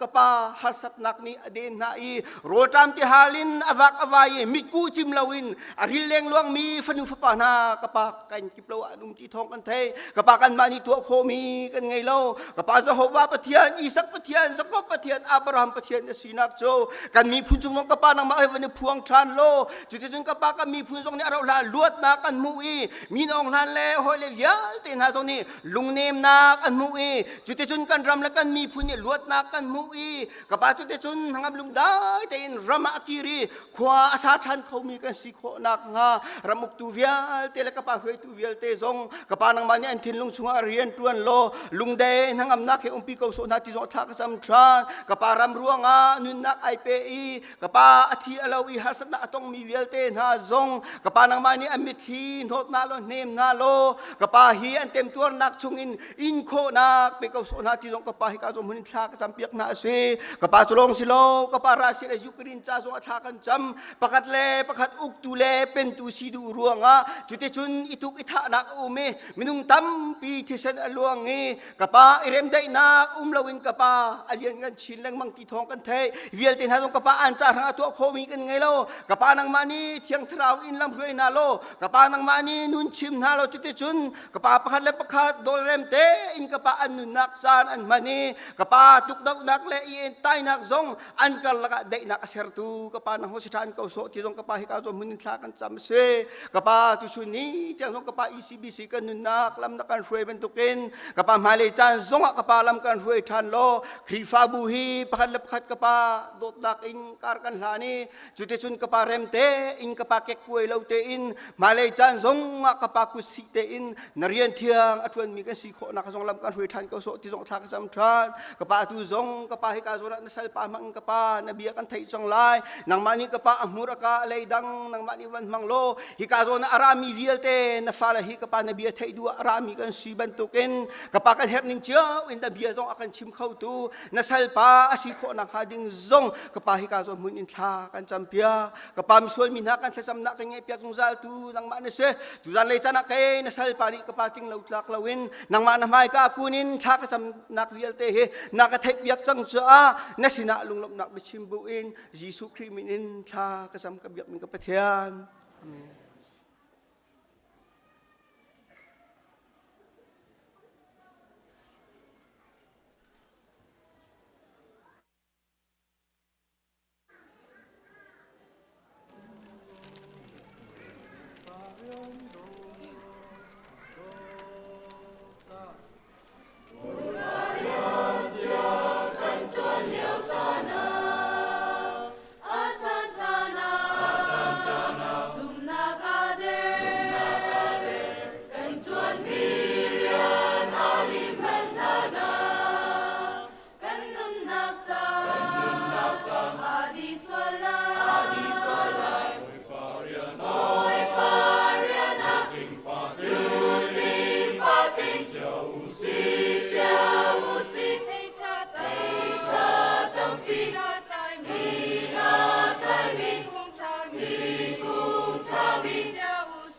ka pa harsatnak nih a den hna i rawlṭam ti hal in a vak a vai i mitku cim loin a ril lengluang mi fanu fapa hna ka pa kan kip lo ah an um ti thawng kan thei. Ka pa kanmah nih tuah khawhmi kan ngei lo. Ka pa Jehovah Pathian, Isak Pathian, Jakob Pathian, Abraham Pathian na sinak cu kan miphun cung zong ka pa nangmah he van i phuang ṭhan law, cuticun ka pa kan miphun zong nih a rauh hlan luatnak kan hmuh i min Aung Hlan le hawi le vialte hna zong nih lungnemnak an hmuh i cuticun kan ram le kan miphun nih luatnak kan hmuh i ka pa cuticun hnangam lungdai tein ram ah a kir i khua a sa ṭhan khomi kan si khawh nakhnga ram uktu vialte le ka pa hruaitu vialte zong ka pa nangmah nih an thinlung chungah rian ṭuan law lungdai hnangamnak he umpi ko sawh hna ti zong thla ka cam ṭhan. Ka pa ram ruangah nunnak ai pe i ka pa a thi a lo i harsatnak a tongmi vialte hna zong ka pa nangmah nih an mitthli hnawt hna law, hnem hna law, ka pa hi an temtuarnak chungin in khawhnak pe ko sawh hna ti zong ka pa hika zong hmun in thla ka campiak hna a si. Ka pa cu lawng si lo, ka pa Russia le Ukraine ca zong a thla kan cam. Pakhat le pakhat uktu le pentu si duh ruangah cuticun i tuk i thahnak a um i minung tampi thisen a luang i ka pa i remdaihnak um loin ka pa a lian ngan chin lengmang ti thawng kan theih vialte hna zong ka pa an ca hrang a tuah khomi kan ngei lo. Ka pa nangmah nih thiang thlarau in lam hruai hna law, ka pa nangmah nih nun chim hna law, cuticun ka pa pakhat le pakhat dawlrem tein ka pa an nunnak caan an hman i ka pa tukdohnak le i entainak zong an karlak ah daihnak a sertu ka pa nang ho si ṭhan ko sawh ti zong ka pa hika zong hmun in thla kan cam si. Ka pa tuchun ni tiang zong ka pa ECBC kan nunnak lam na kan hruai bantukin ka pa hmailei caan zong ah ka pa lam kan hruai ṭhan law, Khrihfabu hi pakhat le pakhat ka pa dawtnak in kar kan hlan i cuticun ka pa rem tein ka pa kekkuai lo tein hmailei caan zong ah ka pa kut sih tein na rian thiang a ṭuanmi kan si khawhnak zong lam kan hruai ṭhan ko sawh ti zong thla ka cam ṭhan. Ka pa tu zong ka pa hi ka zawn ah na salpa hmang ka pa na bia kan theih cang lai. Nangmah nih ka pa a hmur a ka a lei dang nangmah nih van hmang law hi ka zawn ah a rami vialte na fale hi ka pa na bia theih duh ah a rami kan si bantukin ka pa kan herh ning cio in na bia zong a kan chim khotu na salpa a si khawh nakhnga ding zong ka pa hi ka zawn hmun in thla kan campiak. Ka pa misual mi hna kan thlacamnak kan ngaihpiak zungzal tu nangmah na si. Tuzan lei caan ah kei na salpa nih ka pa ting lo tlak loin nangmah na hmaika kun in thla ka camnak vialte hi na ka theihpiak cang caah na sinah lunglawmhnak biachim bu in Jesuh Khrih min in thla ka cam ka biakmi ka Pathian. Amen. Kan nunnak caan aa di sual lai. Bawipa rian ah nutling patling si cio u sih. Thei ṭha tampi mi na tlaimi thingkung ṭhami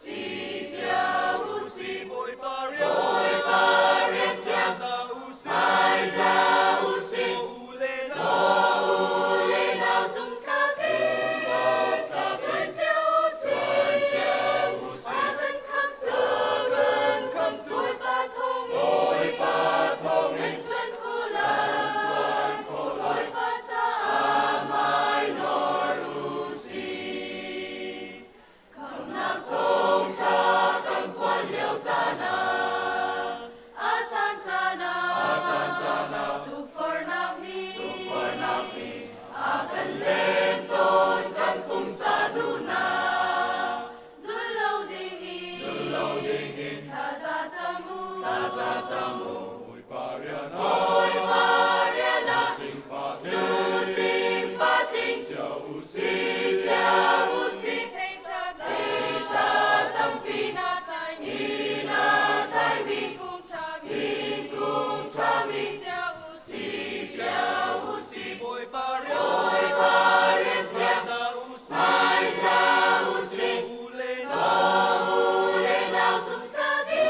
si cio u sih. Bawipa rian thiang Hmaiza u sih, maw u le nau zungtlak in ṭuan cio u sih. A kan khamtu Bawipa thawngin kan ṭuan kho lai. Bawipa caah hmainawr u sih. Khamhnak thawngṭha kan phuan lio caan ah, a caan caan ah, tukforhnak nih a kan lem tawn kan pumsa duhnak zul lo dingin thlaza cam u. Bawipa rian ah nutling patling si cio u sih. Thei ṭha tampi inn a tlaimi thingkung ṭhami si cio u sih. Bawipa rian thiang hmaiza u sih. Maw u le nau zumtlak in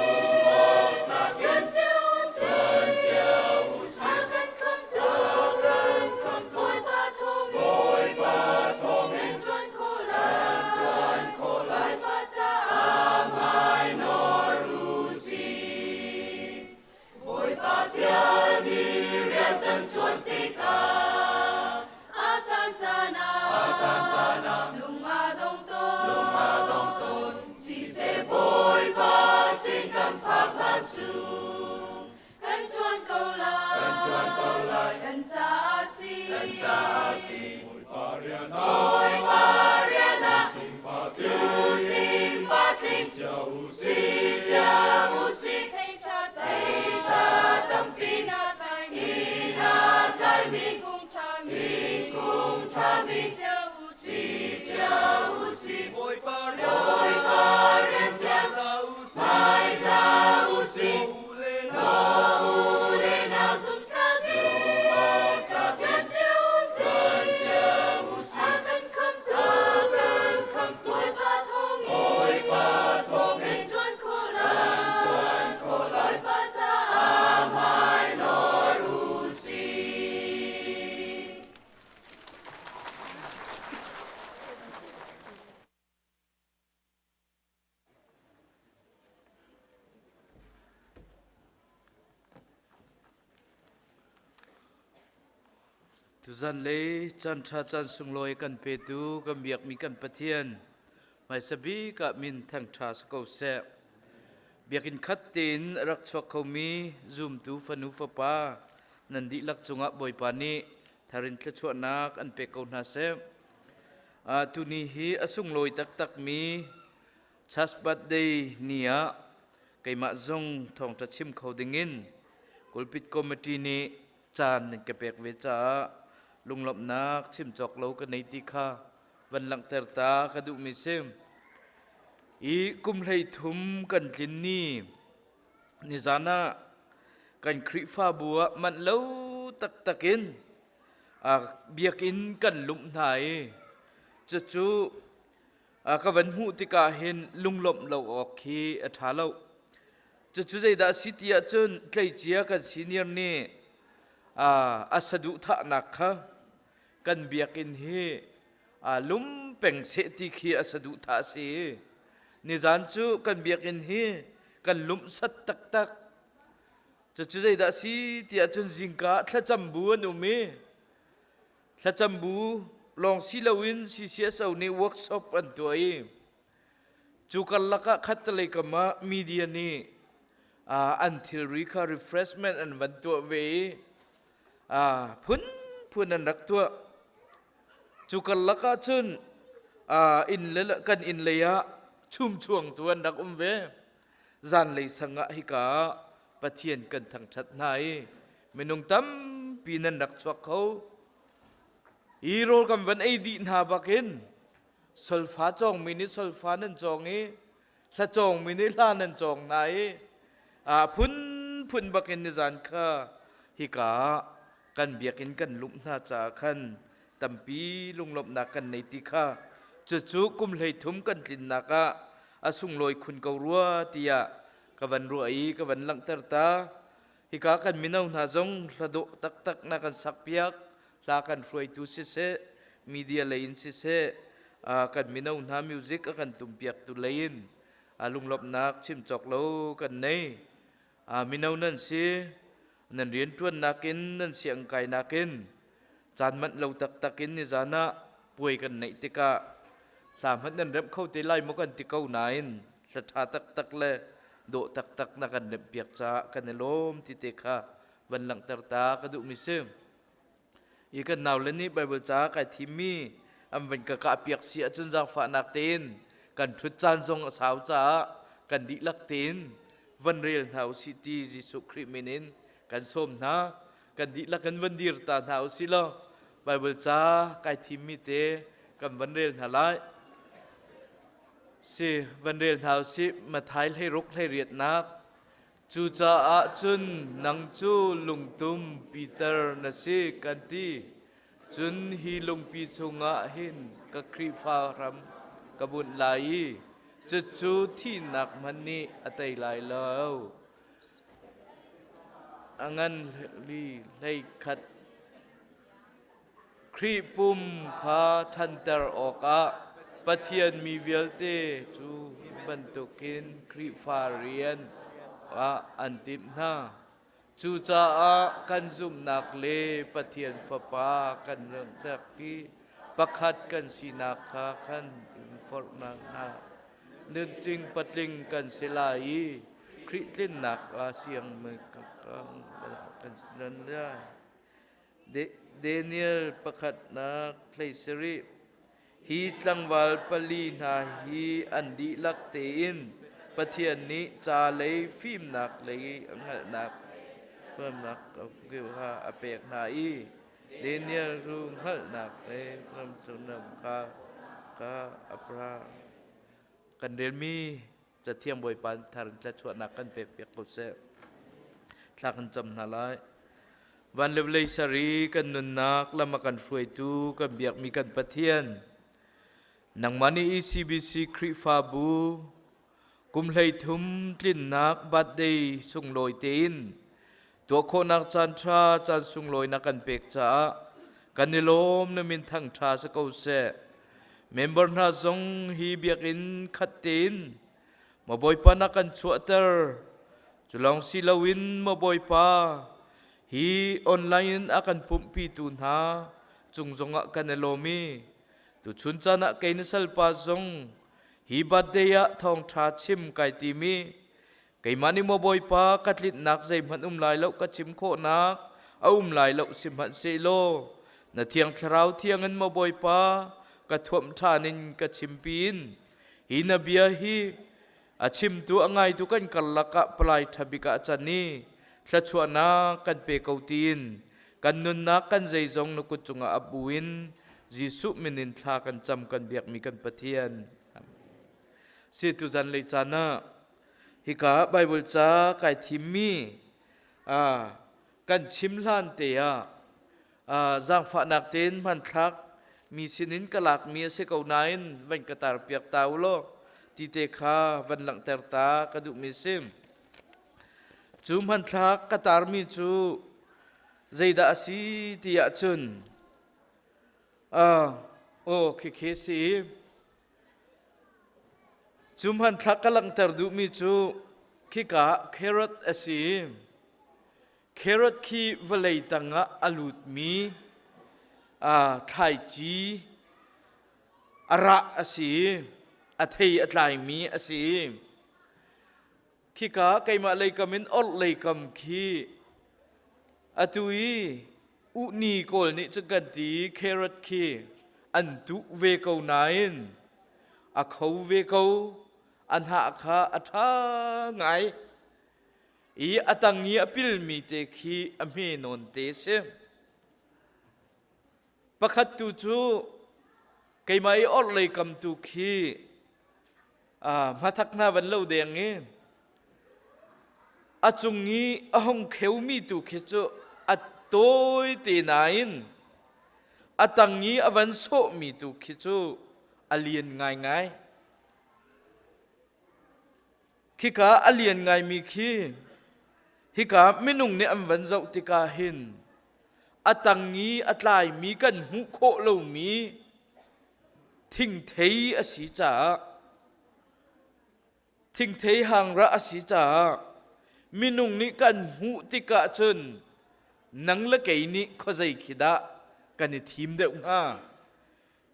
ṭuan cio u sih. A kan khamtu Bawipa thawngin ṭuan khawh lai. Bawipa caah hmainawr u sih. Bawipa fialmi rian kan ṭuan tikah a caan caan ah lung a dong tawn. Siseh Bawipa sin kan phak hlan cu kan ṭuan ko lai. Kan caah si. Bawipa rian ah nutling patling si cio u sih. Thei ṭha tampi inn a tlaimi thingkung ṭhami si cio u sih. Bawipa rian thiang hmaiza u sih. Maw u le nau zumtlak in ṭuan cio u sih. A kan khamtu Bawipa thawngin ṭuan khawh lai. Bawipa caah hmainawr u sih. Tuzan le caan ṭha caan sunglawi kan petu kan biakmi kan Pathian hmaisa bik ah min thangṭha si ko seh. Biakinn khat tein a rak chuak khomi zumtu fanu fapa nan dihlak cungah Bawipa nih tharin thluachuahnak an pek ko hna seh. Tuni hi a sunglawi taktakmi Church birthday ni ah keimah zong thawngṭha chim kho dingin Pulpit Committee nih Caan nan ka pek ve caah lunglawmhnak chim cawk lo ka nei ti kha van langhter ta ka duhmi si. I kum 13 kan tlin ni nizan ah kan Khrihfabu ah manh lo taktak in biakinn kan lumh hna i cucu ka van hmuh tikah hin lunglawmh lo awk khi a ṭha lo. Cucu zeidah a si ti ahcun tleicia kan senior nih a saduhthahnak kha kan biakinn hi lum peng seh ti khi a saduhthah a si. Nizan cu kan biakinn hi kan lumh sat taktak. Cucu zeidah a si ti ahcun zingka thlacam bu an um i thlacam bu lawng si loin CCSO nih workshop an tuah i Cu karlak ah khattelei kam ah media nih an thilri kha refreshment an van tuah ve i phunphun an rak tuah. Cu karlak ah cun inn le kan inn lei ah chumchuangtu an rak um ve. Zanlei sang ah hika ah Pathian kan thangṭhat hna i minung tampi nan rak chuak kho. Hi rawl kan van ei dih hna bakin Solfa cawngmi nih solfa nan cawng i hla cawngmi nih hla nan cawng hna i a phunphun bakin nizan kha hika ah kan biakinn kan lumh hna caah khan tampi lunglawmhnak kan nei ti kha cucu kum 13 kan tlinnak ah a sunglawi khun ko rua tiah ka van ruah i ka van langhter ta. Hika kan mino hna zong hla dawh taktak na kan sakpiak. Hla kan hruaitu siseh, media lei in siseh, kan mino hna music a kan tumpiaktu lei in lunglawmhnak chim cawk lo kan nei. Mino nan si, nan rianṭuannak in, nan sianginn kainak in, caan manh lo taktak in nizan ah puai kan neih tikah hla hmanh nan remh kho te lai maw kan ti ko nain hla ṭha taktak le dawh taktak na kan remhpiak caah kan i lawm ti te kha van langhter ta ka duhmi si. I kan naule nih Baibal ca kai thimmi an van ka kahpiak si ahcun zaangfahnak tein kan ṭhut caan zong a sau caah kan dihlak tein van rel hna usih ti Jesuh Khrih min in kan sawm hna. Kan dihlak in van dir ta hna usih law Baibal ca kai thimmi te kan van rel hna lai. Si van rel hna usih. Matthai 16 18nak. Cucaah cun nang cu lungtum Peter na si kan ti. Cun hi lungpi chungah hin ka Khrihfa ram ka bunh lai i cucu thihnak hmanh nih a tei lai lo. A ngan li 11. Khrih pum kha ṭhanter awkah Pathian mi vialte cu bantukin Khrihfa rian ah an timh hna. Cucaah kan zumhnak le Pathian Fapa kan langhter i pakhat kan sinak kha khan in forhnak hna. Nutling patling kan si lai i Khrih tlinnak ah siang kan lai. Daniel pakhatnak 17. Hi tlangval pali hna hi an dihlak tein Pathian nih ca lei fimnak lei hngalhnak fimnak kha a pek hna i Daniel cu hngalhnak le ram kha kha a pra. Kan relmi Cathiang Bawipa thar in thluachuahnak kan pekpiak ko seh. Thla kan cam hna lai. Van le vawlei ser i kan nunnak lam a kan hruaitu kan biakmi kan Pathian, nangmah nih ECBC Khrihfabu kum 13 tlinnak birthday sunglawi tein tuah khawhnak caan ṭha caan sunglawi na kan pek caah kan i lawm. Na min thangṭha si ko seh. Member hna zong hi biakinn khat tein maw Bawipa na kan chuahter. Cu lawng si loin maw Bawipa, hi online in a kan pumhpitu hna cung zongah kan i lawm i tuchun caan ah kei na salpa zong hi birthday ah thawngṭha chim kai timi keimah nih maw Bawipa ka tlinhnak zeihmanh um lai lo, ka chim khawhnak a um lai lo, sihmanhsehlaw na Thiang Thlarau thiang in maw Bawipa ka thuamh ṭhan in ka chimpi in hi na bia hi a chimtu a ngaitu kan karlak ah palai ṭha bik ah a can i thluachuahnak kan pe ko tiin. Kan nunnak kan zeizong na kut cungah ap buin Jesuh min in thla kan cam kan biakmi kan Pathian. Si tu zan lei caan ah hika Bible ca kai thimmi kan chim hlan te ah zaangfahnak tein hmanthlak mi sinin ka lakmi a si ko nain van ka tar piak ta u law ti te kha van langhter ta ka duhmi si. Cu hmanthlak ka tarmi cu zeidah a si ti ahcun aw khikhi si. Cu hmanthlak ka langhter duhmi cu khika carrot a si. Carrot khi vawlei tangah a lutmi thlaici a rah a si i a thei a tlaimi a si. Khika keimah leikam in orh leikam khi atu i uhni kawl nih cun kan ti i carrot khi an tuh ve ko nain a kho ve ko a hnah kha a ṭha ngai i a tang i a pilmi te khi a hme nawn te si. Pakhat tu cu keimah i orhlei kam tu khi hmathak hna van lo deng i a cung i a hung kheumi tu khi cu a tawi te nain a tang i a van sawhmi tu khi cu a lian ngaingai. Khika a lian ngaimi khi hika minung nih an van zoh tikah hin a tang i a tlaimi kan hmuh khawh lomi thingthei a si caah thingthei hangrah a si caah minung nih kan hmuh tikah cun nang le kei nih khuazei khi dah kan i thim deuh hnga?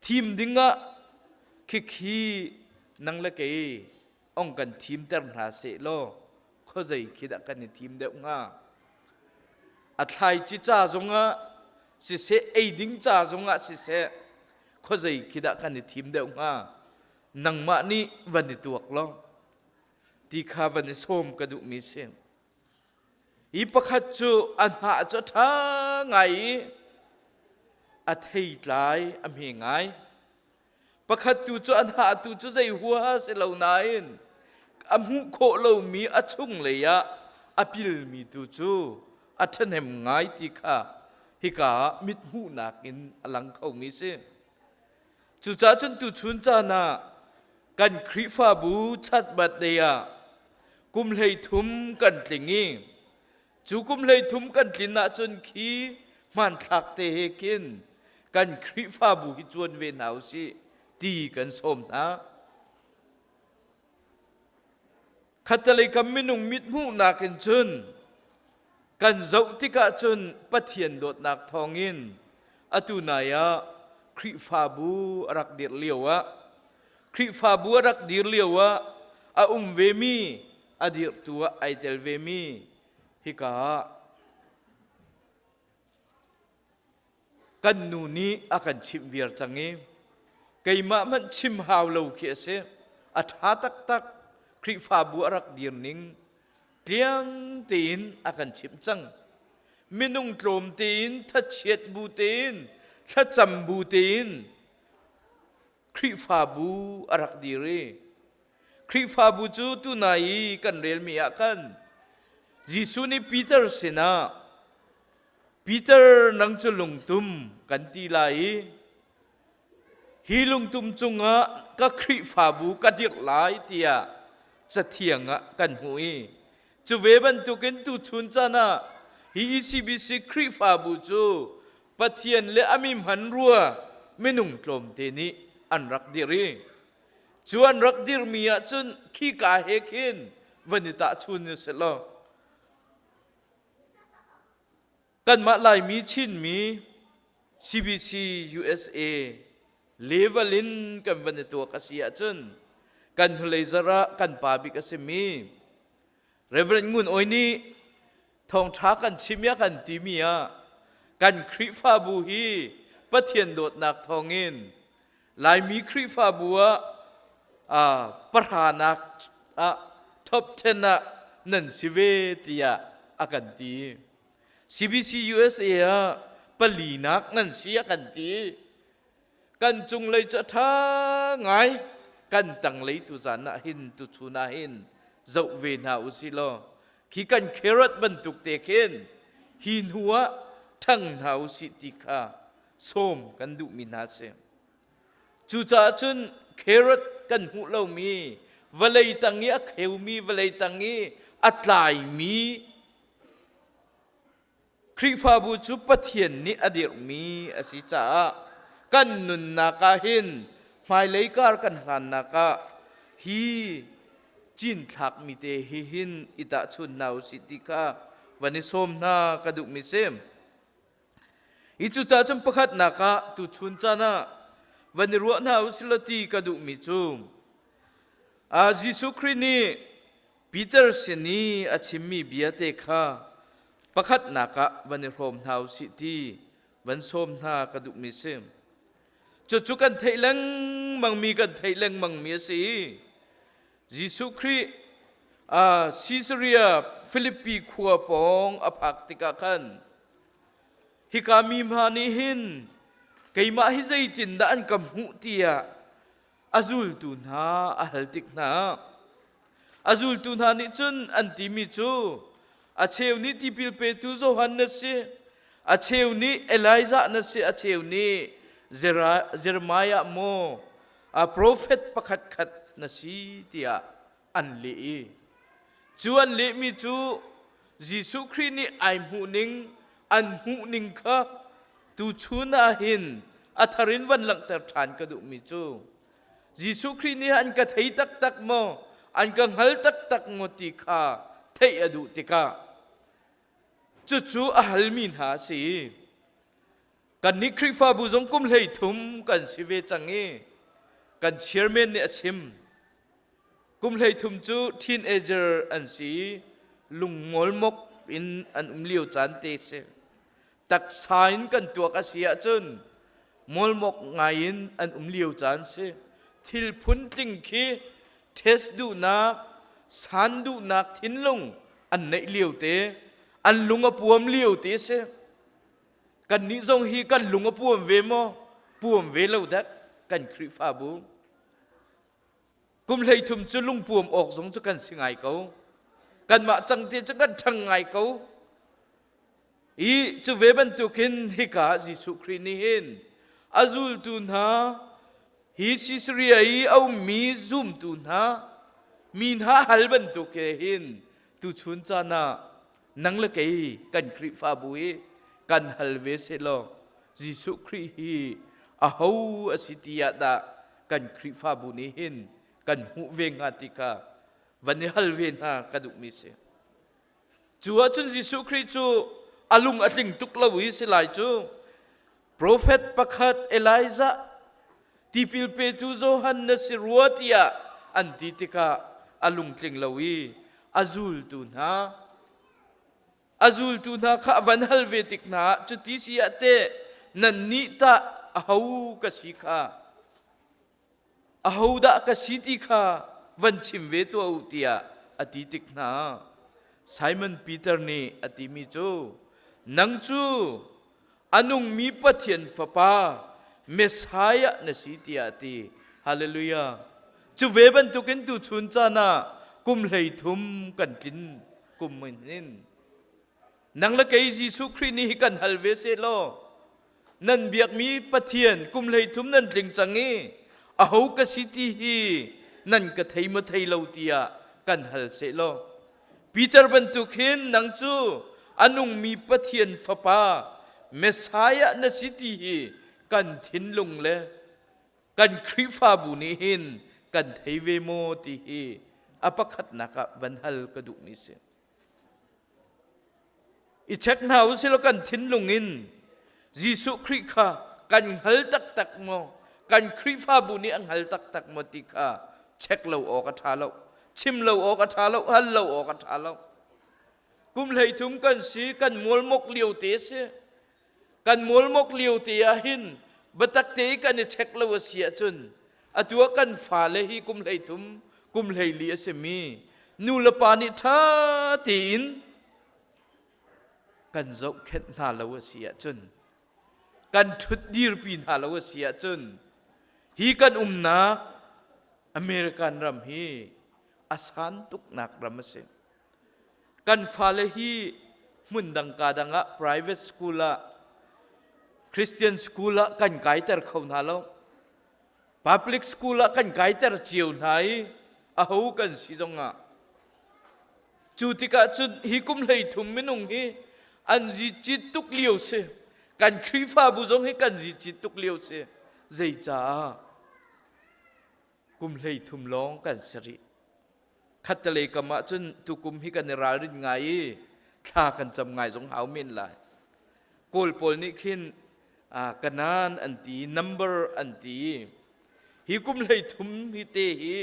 Thim dingah khikhi nang le kei ong kan thimter hna seh law khuazei khi dah kan i thim deuh hnga? A thlaici ca zongah siseh, ei ding ca zongah siseh, khuazei khi dah kan i thim deuh hnga? Nangmah nih van i tuak law ti kha van i sawm ka duhmi si. Hi pakhat cu a hnah cu a ṭha ngai i a theitlai a hme ngai. Pakhat tu cu a hnah tu cu zei huaha si lo nain a hmuh khawh lomi a chunglei ah a pilmi tu cu a ṭhahnem ngai ti kha hika ah mithmuhnak in a lang khomi si. Cucaah cun tuchun caan ah kan Khrihfabu chatbat lei ah kum 13 kan tling i cu kum 13 kan tlin ahcun khi hmanthlak te he khin kan Khrihfabu hi cuan ve hna usih ti kan sawm hna. Khattelei kam minung mithmuhnak in cun kan zoh tikah cun Pathian dawtnak thawngin atu nai ah Khrihfabu a rak dirh lio ah Khrihfabu a rak dir lio ah a um vemi a dirhtu ah ai tel vemi hika ah Kan nu nih a kan chimh viar cang i keimah hmanh chim hau lo khi a si. A ṭha taktak. Khrihfabu a rak dir ning tliang tein a kan chimh cang. Minung tlawm tein, thachiat bu tein, thlacam bu tein Khrihfabu a rak dir i Khrihfabu cu tunai i kan relmi ah khan Jesuh nih Peter sinah Peter nang cu lungtum kan ti lai i hi lungtum cungah ka Khrihfabu ka dirh lai tiah Cathiang ah kan hmuh i cu ve bantukin tuchun caan ah hi ECBC Khrihfabu cu Pathian le a mi hmanrua minung tlawmte nih an rak dirh i cu an rak dirhmi ahcun khika he khin van i tahchun u sih law Kanmah Laimi Chinmi CBC USA level in kan van i tuak a si ahcun kan hnulei zarh ah kan pa bik a simi Reverend Ngun Awi nih thawngṭha kan chim ya kan timi ah kan Khrihfabu hi Pathian dawtnak thawngin Laimi Khrihfabu ah pahranak ah top 10 ah nan si ve tiah a kan ti. CBC USA ah palinak nan si a kan ti. Kan cunglei cu a ṭha ngai. Kan tanglei tu zan ah hin tuchun ah hin zoh ve hna usih law khi kan carrot bantuk te khin hi hnu ah ṭhang hna usih ti kha sawm kan duhmi hna si. Cucaah cun carrot kan hmuh lomi vawlei tang i a kheumi vawlei tang i a tlaimi Khrihfabu cu Pathian nih a dirhmi a si caah kan nunnak ah hin hmailei kar kan hlannak ah hi cinthlakmi te hi hin i tahchun hna usih ti kha van i sawm hna ka duhmi si. Hi cucaah cun pakhatnak ah tuchun caan ah van i ruah hna usih law ti ka duhmi cu Jesuh Khrih nih Peter sin i a chimmi bia te kha pakhatnak ah van i hrawm hna usih ti van sawm hna ka duhmi si. Cucu kan theih lengmangmi kan theih lengmangmi a si i Jesuh Khrih Caesarea Philippi khua pawng a phak tikah khan hika mi hna nih hin keimah hi zeitindah an ka hmuh tiah a zultu hna a hal tik hna. A zultu hna nih cun an timi cu a cheu nih tipil petu Johan na si, a cheu nih Elijah na si, a cheu nih Jeremiah maw a profet pakhat khat na si tiah an leh i cu an lehmi cu Jesuh Khrih nih ai hmuhning an hmuhning kha tuchun ah hin a thar in van langhter ṭhan ka duhmi cu Jesuh Khrih nih an ka thei taktak maw an ka hngal taktak maw ti kha theih a duh tikah cucu a halmi hna a si. Kannih Khrihfabu zong kum 33 kan si ve cang i kan chairman nih a chim. Kum 33 cu teenager an si i lungmawlmok in an um lio caan te si. Taksa in kan tuak a si ahcun mawlmok ngai in an um lio caan si. Thil phuntling khi test duhnak, san duhnak thinlung an neih lio te, an lung a puam lio te si. Kannih zong hi kan lung a puam ve maw? Puam ve lo dak kan Khrihfabu. Kum 33 cu lungpuam awk zong cu kan si ngai ko. Kanmah cang te cu kan ṭhang ngai ko. I cu ve bantukin hika Jesuh Khrih nih hin a zultu hna hi Caesarea i a ummi zumtu hna mi hna hal bantuk he hin tuchun caan ah nang le kei kan Khrihfabu i kan hal ve sehlaw Jesuh Khrih hi aho a si ti ah dah kan Khrihfabu nih hin kan hmuh ve hnga ti kha van i hal ve hna ka duhmi si. Cu ahcun Jesuh Khrih cu a lung a tling tuk lo i si lai cu profet pakhat Elijah tipil petu Johan na si rua tiah an ti tikah a lungtling lo i a zultu hna a zultu hna kha a van hal ve tik hna ah cuti si ah teh nannih tah aho ka si kha ahodah ka si ti kha van chim ve tuah u tiah a ti tik hna Simon Peter nih a timi cu nang cu a nungmi Pathian fapa Messiah na si tiah a ti. Hallelujah. Cu ve bantukin tuchun caan ah kum 33 kan tlin kum in nang le kei Jesuh Khrih nih hi kan hal ve seh law nan biakmi Pathian kum 33 nan tling cang i aho ka si ti hi nan ka thei maw thei lo tiah kan hal seh law Peter bantuk hin nang cu a nungmi Pathian fapa Messiah na si ti hi kan thinlung le kan Khrihfabu nih hin kan thei ve maw ti hi a pakhatnak ah van hal ka duhmi si. I check hna u silaw kan thinlung in Jesuh Khrih kha kan hngal taktak maw? Kan Khrihfabu nih a hngal taktak maw ti kha check lo awk a ṭha lo. Chim lo awk a ṭha lo, hal lo awk a ṭha lo. Kum 33 kan si, kan mualmok lio te si. Kan mualmok lio te ah hin biatak te i kan i check lo a si ahcun atu ah kan fale hi kum 33, kum 14 a simi nu le pa nih ṭha tein kan. Kan zohkhenh hna lo a si ahcun, kan ṭhutdirpi hna lo a si ahcun, hi kan umnak American ram hi a san tuknak ram a si. Kan fale hi hmun dang ka dang ah private school ah Christian school ah kan kaiter kho hna lo. Public school ah kan kaiter cio hna i aho kan si zongah cu tikah cun hi kum 33 minung hi an zi cit tuk lio si. Kan Khrihfabu zong hi kan zi cit tuk lio si. Zeicaah kum 33 lawng kan si rih. Khattelei kam ah cun tukum hi kan i ralrin ngai i thla kan cam ngai zong hau men lai. Kawl pawl nih khin kanan an ti, number an ti. Hi kum 33 hi te hi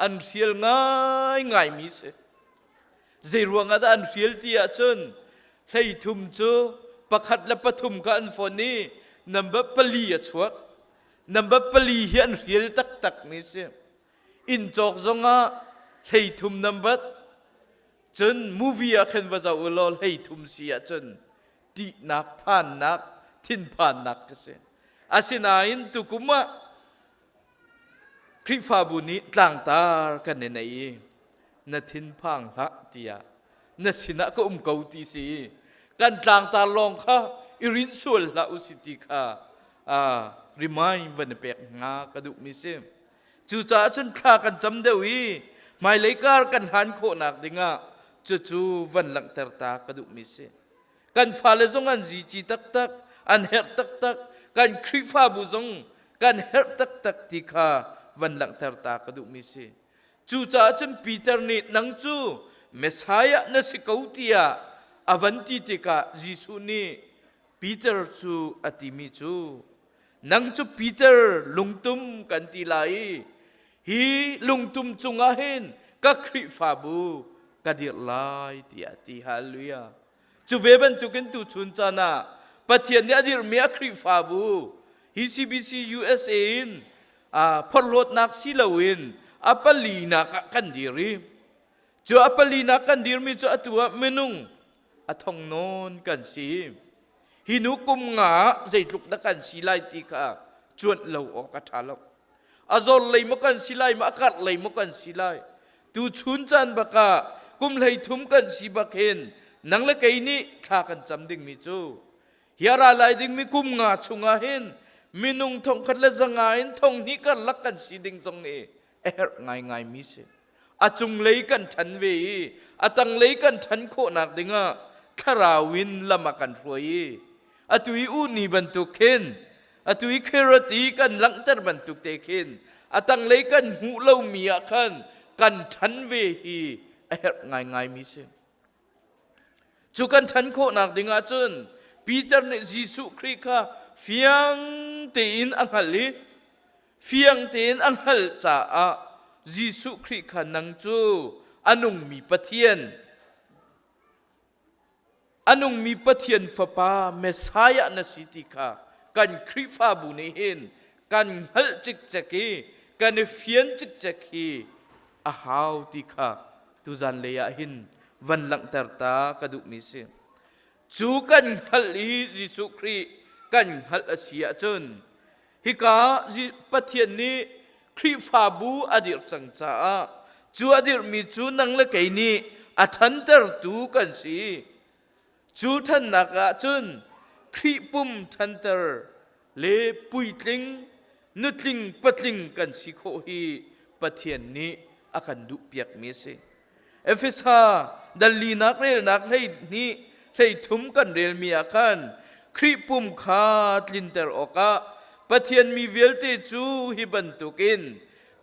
an hrial ngai ngai mi si. Zei ruang ah dah an hrial ti ahcun 33 cu pakhat le pathum kha an fon i number pali a chuak. Number pali hi an hrial taktak mi si. Inn cawk zongah 33 number cun movie ah khin va zoh u law 33 si ahcun ṭihnak phannak thinphannak ka si. Asinain tukum ah Khrihfabu nih tlangtar kan i nei i na thinphang hlah tiah na sinah ka um ko ti si kan tlangtar lawng kha i rinh sual hlah u si ti kha remind van i pek hnga ka duhmi si. Cucaah cun thla kan cam deuh i hmailei kar kan hlan khawhnak dingah cucu van langhter ta ka duhmi si. Kan fale zong an zici taktak, an herh taktak, kan Khrihfabu zong kan herh taktak ti kha van langhter ta ka duhmi si. Cucaah cun Peter nih nang cu Messiah na si ko tiah a van ti tikah Jesuh nih Peter cu a timi cu nang cu Peter lungtum kan ti lai i hi lungtum cungah hin ka Khrihfabu ka dirh lai tiah a ti. Hallelujah. Cu ve bantukin tuchun caan ah Pathian nih a dirhmi a Khrihfabu hi CBC USA in phorhlawtnak si loin a palinak ah kan dir i cu a palinak kan dirmi cu atu ah minung a thong nawn kan si. Hi nu kum nga ah zeitluk dah kan si lai ti kha cuanh lo awk a ṭha lo. A zor lei maw kan si lai maw a karh lei maw kan si lai. Tu chun caan bak ah kum 33 kan si bak hin nang le kei nih thla kan cam dingmi cu hi a ra lai dingmi kum nga chungah hin minung 1500 in 2000 karlak kan si ding zong nih a herh ngaingai mi si. A cunglei kan ṭhan ve i a tanglei kan ṭhan khawhnak dingah thlarau in lam a kan hruai i atu i uhni bantuk khin atu i carrot i kan langhter bantuk te khin a tanglei kan hmuh lomi ah khan kan ṭhan ve hi a herh ngaingai mi si. Cu kan ṭhan khawhnak dingah cun Peter nih Jesuh Khrih kha fiang tein a hngalh i fiang tein a hngalh caah Jesuh Khrih kha nang cu a nungmi Pathian a nungmi Pathian Fapa Messiah na si ti kha kan Khrihfabu nih hin kan hngalh cikcek i kan i fian cikcek hi a hau ti kha tuzan lei ah hin van langhter ta ka duhmi si. Cu kan hngalh i Jesuh Khrih kan hngalh a si ahcun hika Pathian nih Khrihfabu a dirh cang caah cu a dirhmi cu nang le kei nih a ṭhantertu kan si. Cu ṭhannak ah cun Khrih pum ṭhanter le puitling nutling patling kan si khawh hi Pathian nih a kan duhpiakmi a si. Efesa dallinak relnak 12 33 kan relmi ah khan Khrih pum kha tlinter awkah Pathian mi vialte cu hi bantukin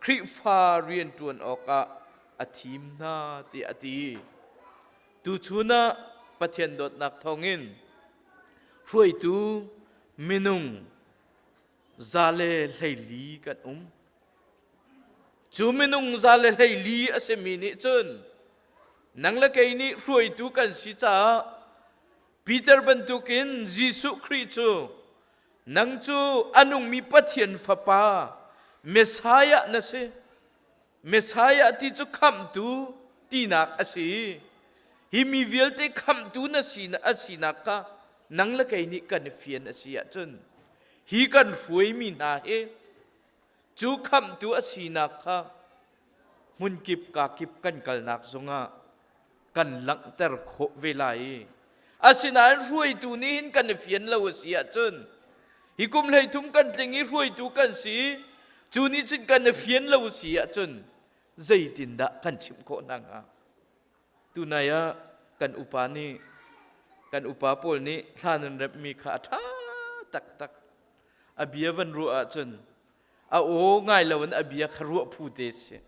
Khrihfa rianṭuan awkah a thim hna tiah a ti. Tuchun ah Pathian dawtnak thawngin hruaitu minung 114 kan um. Cu minung 114 a simi nih cun nang le kei nih hruaitu kan si caah Peter bantukin Jesuh Khrih cu nang cu a nungmi Pathian Fapa Messiah na si. Messiah ti cu khamhtu tinak a si. Hi mi vialte khamhtu na si a sinak kha nang le kei nih kan i fian a si ahcun hi kan hruaimi hna hi cu khamhtu a sinak kha hmunkip kakip kan kalnak zongah kan langhter khawh ve lai i asinain hruaitu nih hin kan i fian lo a si ahcun hi kum 30 kan tling i hruaitu kan si cu nih cun kan i fian lo a si ahcun zeitindah kan chimh khawh hna hnga? Tunai ah kan upa nih kan upa pawl nih hla nan remhmi kha a ṭha taktak. A bia van ruah ahcun a aw ngai lo in a bia kha ruah phu te si.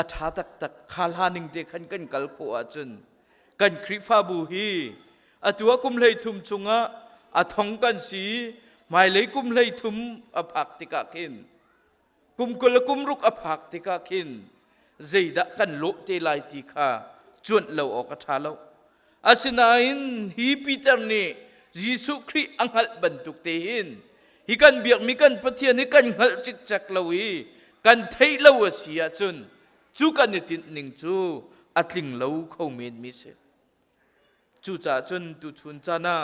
A ṭha taktak kha hla ning te khan kan kal khawh ahcun kan Khrihfabu hi atu ah kum 30 chungah a thong kan si hmailei kum 30 a phak tikah khin kum 20 le kum ruk a phak tikah khin zeidah kan lawh te lai ti kha cuanh lo awk a ṭha lo. Asinain hi Peter nih Jesuh Khrih a hngalh bantuk te hin hi kan biakmi kan Pathian hi kan hngalh cikcek lo i kan theih lo a si ahcun cu kan i tinh ning cu a tling lo kho men mi si. Cucaah cun tuchun caan ah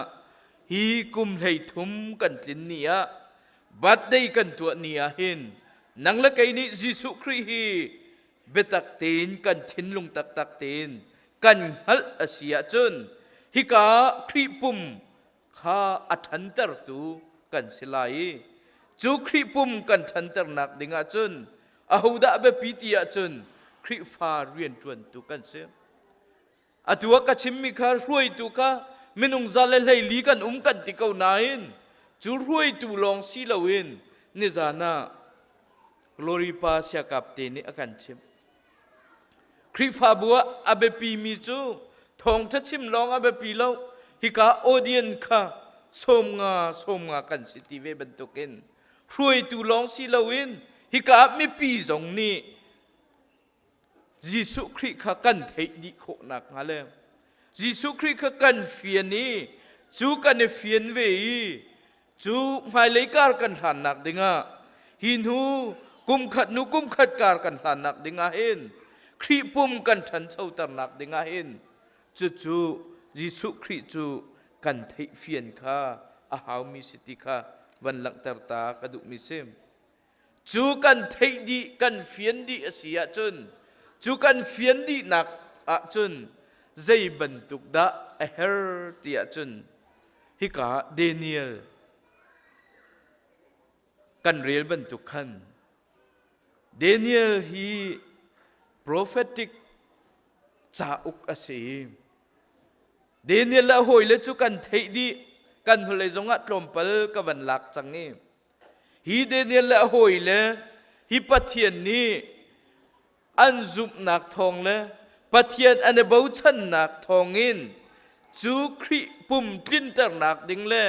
hi kum 30 kan tlin ni ah birthday kan tuah ni ah hin nang le kei nih Jesuh Khrih hi biatak tein kan thinlung taktak tein kan hngalh a si ahcun hika Khrih pum kha a ṭhantertu kan si lai i cu Khrih pum kan ṭhanternak ding ahcun ahodah biapi ti ahcun Khrihfa rianṭuantu kan si. Atu ah ka chimmi kha hruaitu kha minung 114 kan um kan ti ko nain cu hruaitu lawng si loin nizan ah Glory Pa Siakap te nih a kan chimh. Khrihfabu ah a biapimi cu thawngṭha chim lawng a biapi lo. Hika audience kha 50 50 kan si ti ve bantukin hruaitu lawng si loin hika ah mipi zong nih Jesuh Khrih kha kan theih dih khawh nakhnga le Jesuh Khrih kha kan fian i cu kan i fian ve i cu hmailei kar kan hlannak dingah hi hnu kum khat hnu kum khat kar kan hlannak dingah hin Khrih pum kan ṭhanchoternak dingah hin cucu Jesuh Khrih cu kan theih fian kha a haumi si ti kha van langhter ta ka duhmi si. Cu kan theih dih, kan fian dih a si ahcun, cu kan fian dihnak ahcun zei bantuk dah a her ti ahcun hika Daniel kan rel bantuk khan Daniel hi prophetic cauk a si. Daniel le a hawile cu kan theih dih, kan hnulei zongah tlawmpal ka van lak cang i Hi Daniel le a hawile hi Pathian nih an zumhnak thawng le Pathian an i bochannak thawngin cu Khrih pum tlinternak ding le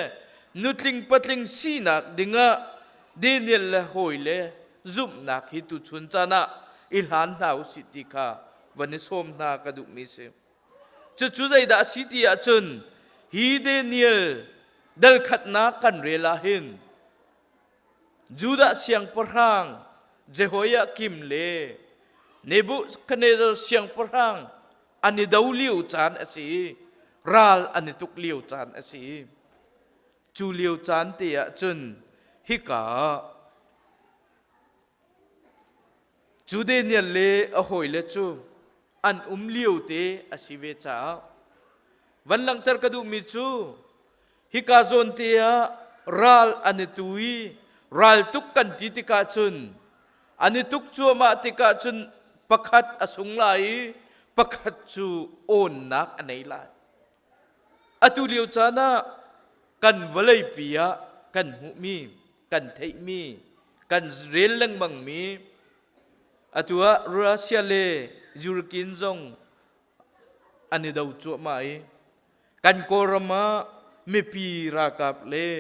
nutling patling sinak dingah Daniel le hawile zumhnak hi tuchun caan ah i hlan hna u sih ti kha van i sawm hna ka duhmi si. Cucu zeidah a si ti ahcun hi Daniel dal khatnak kan rel ah hin Judah siangpahrang Jehoiakim le Nebuchadnezzar siangpahrang an i do lio caan a si i ral an i tuk lio caan a si i cu lio caan te ah cun hika Cu Daniel le a hawile cu an um lio te a si ve caah van langhter ka duhmi cu hika zawn te ah ral an i tu i raltuk kan ti tikah cun an i tuk cuahmah tikah cun pakhat a sung lai i pakhat cu awnnak a nei lai. Atu lio caan ah kan vawleipi ah kan hmuhmi, kan theihmi, kan rel lengmangmi atu ah Russia le Ukraine zong an i do cuahmah i kan Kawlram ah mipi ralkap le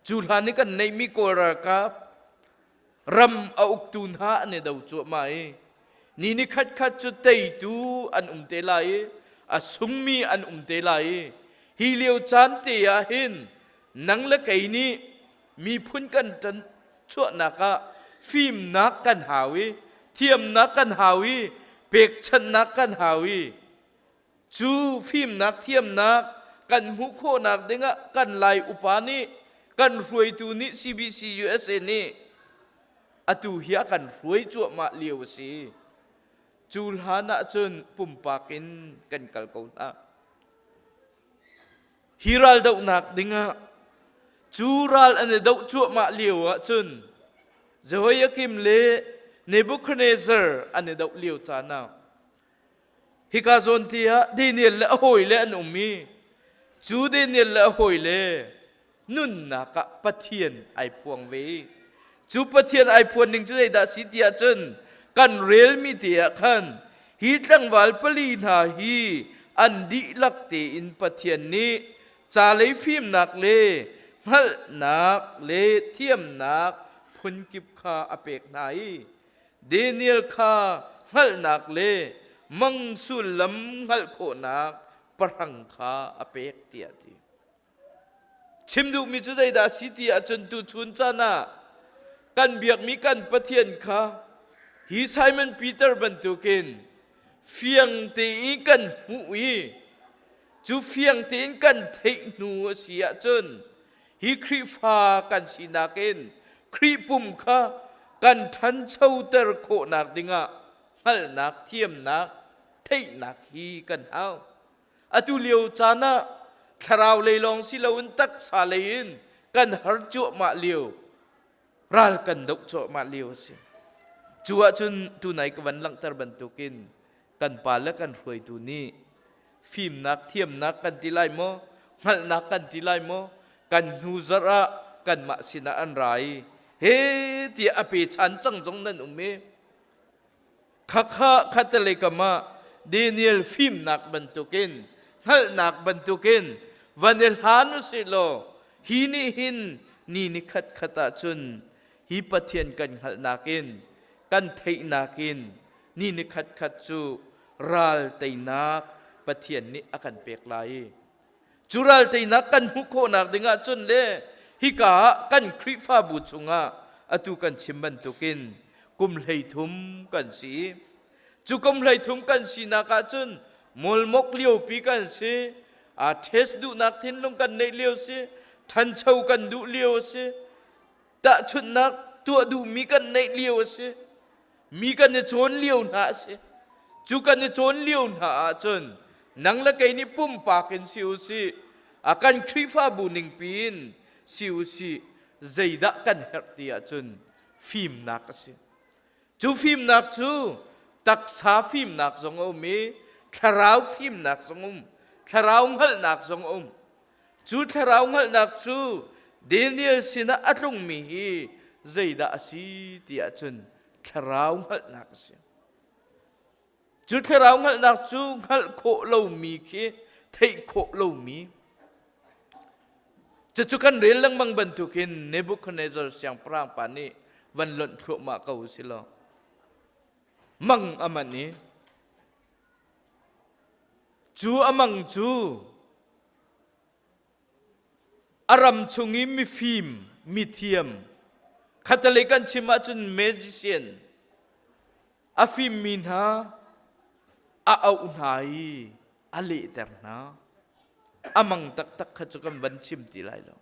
cu hlan i kan neihmi Kawl ralkap ram a uktu hna an i do cuahmah i ni ni khat khat cu teitu an um te lai i a sungmi an um te lai i hi lio caan te ah hin nang le kei nih miphun kan ṭan chuahnak ah fimnak kan hau i thiamnak kan hau i pekchanhnak kan hau i. Cu fimnak thiamnak kan hmuh khawhnak dingah kan Lai upa nih kan hruaitu nih CBC USA nih atu hi a kan hruai cuahmah lio a si. Cu hlan ah cun pumpak in kan kal ko hna. Hi ral dohnak dingah cu ral an i doh cuahmah lio ah cun Jehoiakim le Nebuchadnezzar an i doh lio caan ah hika zawn te ah Daniel le a hawile an um i cu Daniel le a hawile nunnak ah Pathian ai phuang ve i cu Pathian ai phuan ning cu zeidah si ti ahcun kan relmi te ah khan hi tlangval pali hna hi an dihlak tein Pathian nih ca lei fimnak le hngalhnak le thiamnak phunkip kha a pek hna i Daniel kha hngalhnak le mang sullam hngalh khawhnak pahrang kha a pek tiah a ti. Chim duhmi cu zeidah a si ti ahcun tuchun caan ah kan biakmi kan Pathian kha hi Simon Peter bantukin fiang tein kan hmuh i cu fiang tein kan theih hnu a si ahcun hi Khrihfa kan sinak in Khrih pum kha kan ṭhanchoter khawhnak dingah hngalhnak, thiamnak, theihnak hi kan hau. Atu lio caan ah thlarau lei lawng si loin taksa lei in kan har cuahmah lio, ral kan doh cuahmah lio a si. Cu ahcun tunai ka van langhter bantukin kan pa le kan hruaitu nih fimnak thiamnak kan ti lai maw, hngalhnak kan ti lai maw, kan hnu zarh ah kanmah sinah an ra i he tiah a pe chan cang zong nan um i Khakha khatalei kam ah Daniel fimnak bantukin hngalhnak bantukin van i hlan u sih law hi nih hin ni ni khat khat ah cun hi Pathian kan hngalhnak in kan theihnak in ni ni khat khat cu ral teinak Pathian nih a kan pek lai. Cu ral teinak kan hmuh khawhnak dingah cun le hika ah kan Khrihfabu chungah atu kan chim bantukin kum 33 kan si. Cu kum 33 kan sinak ah cun molmok liopi kan si. A test duhnak thinlung kan neih lio si, ṭhancho kan duh lio a si, tahchunhnak tuah duhmi kan neih lio a si. Mi kan i cawn lio hna a si. Cu kan i cawn lio hna ahcun nang le kei nih pumpak in si u sih, a kan Khrihfabu ningpi in si u sih, zeidah kan herh ti ahcun fimnak a si. Cu fimnak cu taksa fimnak zong a um i thlarau fimnak zong um, thlarau hngalhnak zong a um. Cu thlarau hngalhnak cu Daniel sinah a tlungmi hi zeidah a si ti ahcun thlarau hngalhnak a si. Cu thlarau hngalhnak cu hngalh khawh lomi khi theih khawh lomi Cucu kan rel lengmang bantukin Nebuchadnezzar siangpahrang pa nih van lonh thluahmah ko si law mang a manh i cu a mang cu A ram chung i mifim, mithiam, khatalei kan chim ahcun magician, a fimmi hna a auh hna i a lehter hna. A mang taktak kha cu kan van chim ti lai lo.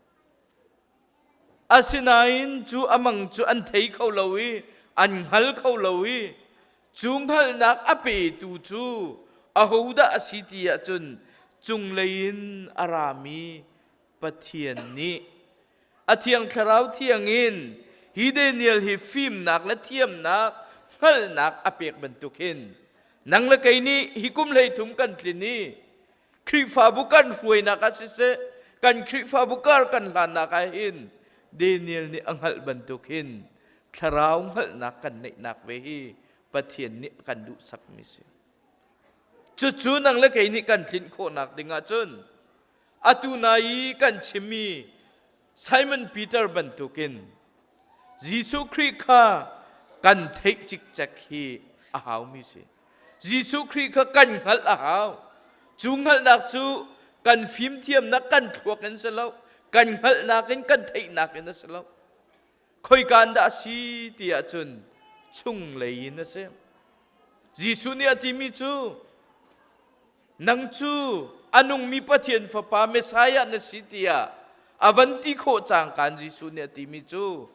Asinain cu a mang cu an thei kho lo i an hngal kho lo i cu hngalhnak a petu cu ahodah a si ti ahcun cunglei in a rami Pathian nih a thiang thlarau thiang in hi Daniel hi fimnak le thiamnak hngalhnak a pek bantuk hin nang le kei nih hi kum 33 kan tlin i Khrihfabu kan hruainak ah siseh, kan Khrihfabu kar kan hlannak ah hin Daniel nih a hngalh bantuk hin thlarau hngalhnak kan neihnak ve hi Pathian nih a kan duhsakmi si. Cucu nang le kei nih kan tlinh khawhnak ding ahcun atu nai i kan chimmi Simon Peter bantukin Jesuh Khrih kha kan theih cikcek hi a haumi si. Jesuh Khrih kha kan hngalh a hau. Cu hngalhnak cu kan fimthiamnak kan thluak in si lo, kan hngalhnak in kan theihnak in a si lo. Khoika in dah a si ti ahcun chunglei in a si. Jesuh nih a timi cu. Nang cu a nungmi Pathian Fapa Messiah na si tiah a van ti khawh cangkaan Jesuh nih a timi cu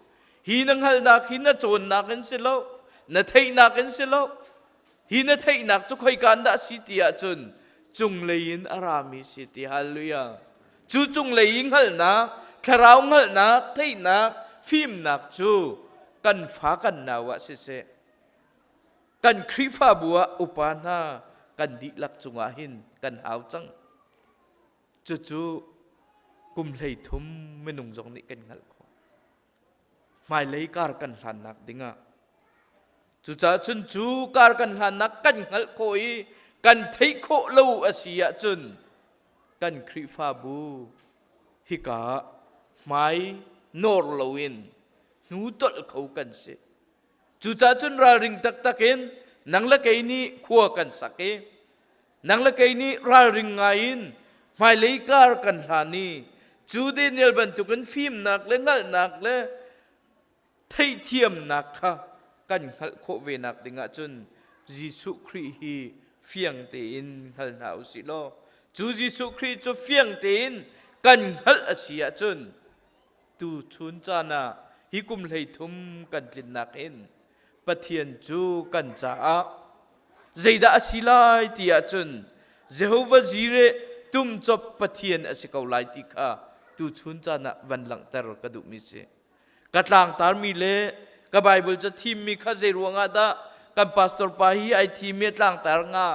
hi na hngalhnak hi na cawnnak in si lo, na theihnak in si lo. Hi na theihnak cu khoika in dah si ti ahcun cunglei in a rami si ti. Hallelujah. Cu cunglei i hngalhnak, thlarau hngalhnak, theihnak, fimnak cu kan fa kan nau ah siseh, kan Khrihfabu ah upa hna kan dihlak cungah hin kan hau cang. Cucu kum 33 minung zong nih kan hngalh khawh. Hmailei kar kan hlannak dingah. Cucaah cun cu kar kan hlannak kan hngalh khawh i kan theih khawh lo a si ahcun kan Khrihfabu hika hmai nawr loin hnu tolh kho kan si. Cucaah cun ralring taktak in nang le kei nih khua kan sak i nang le kei nih ralring ngai in hmailei kar kan hlan i cu Daniel bantukin fimnak le hngalhnak le theihthiamnak kha kan hngalh khawh ve nak ding ahcun Jesuh Khrih hi fiang tein hngal hna u sih law cu Jesuh Khrih cu fiang tein kan hngalh a si ahcun tu chun caan ah hi kum 33 kan tlinnak in Pathian cu kan caah zeidah a si lai ti ahcun Jehovah Jireh tumcop Pathian a si ko lai ti kha tu chun caan ah van langhter ka duhmi si. Ka tlangtarmi le ka Bible ca thimmi kha zei ruangah dah kan pastor pa hi ai thimi a tlangtar hnga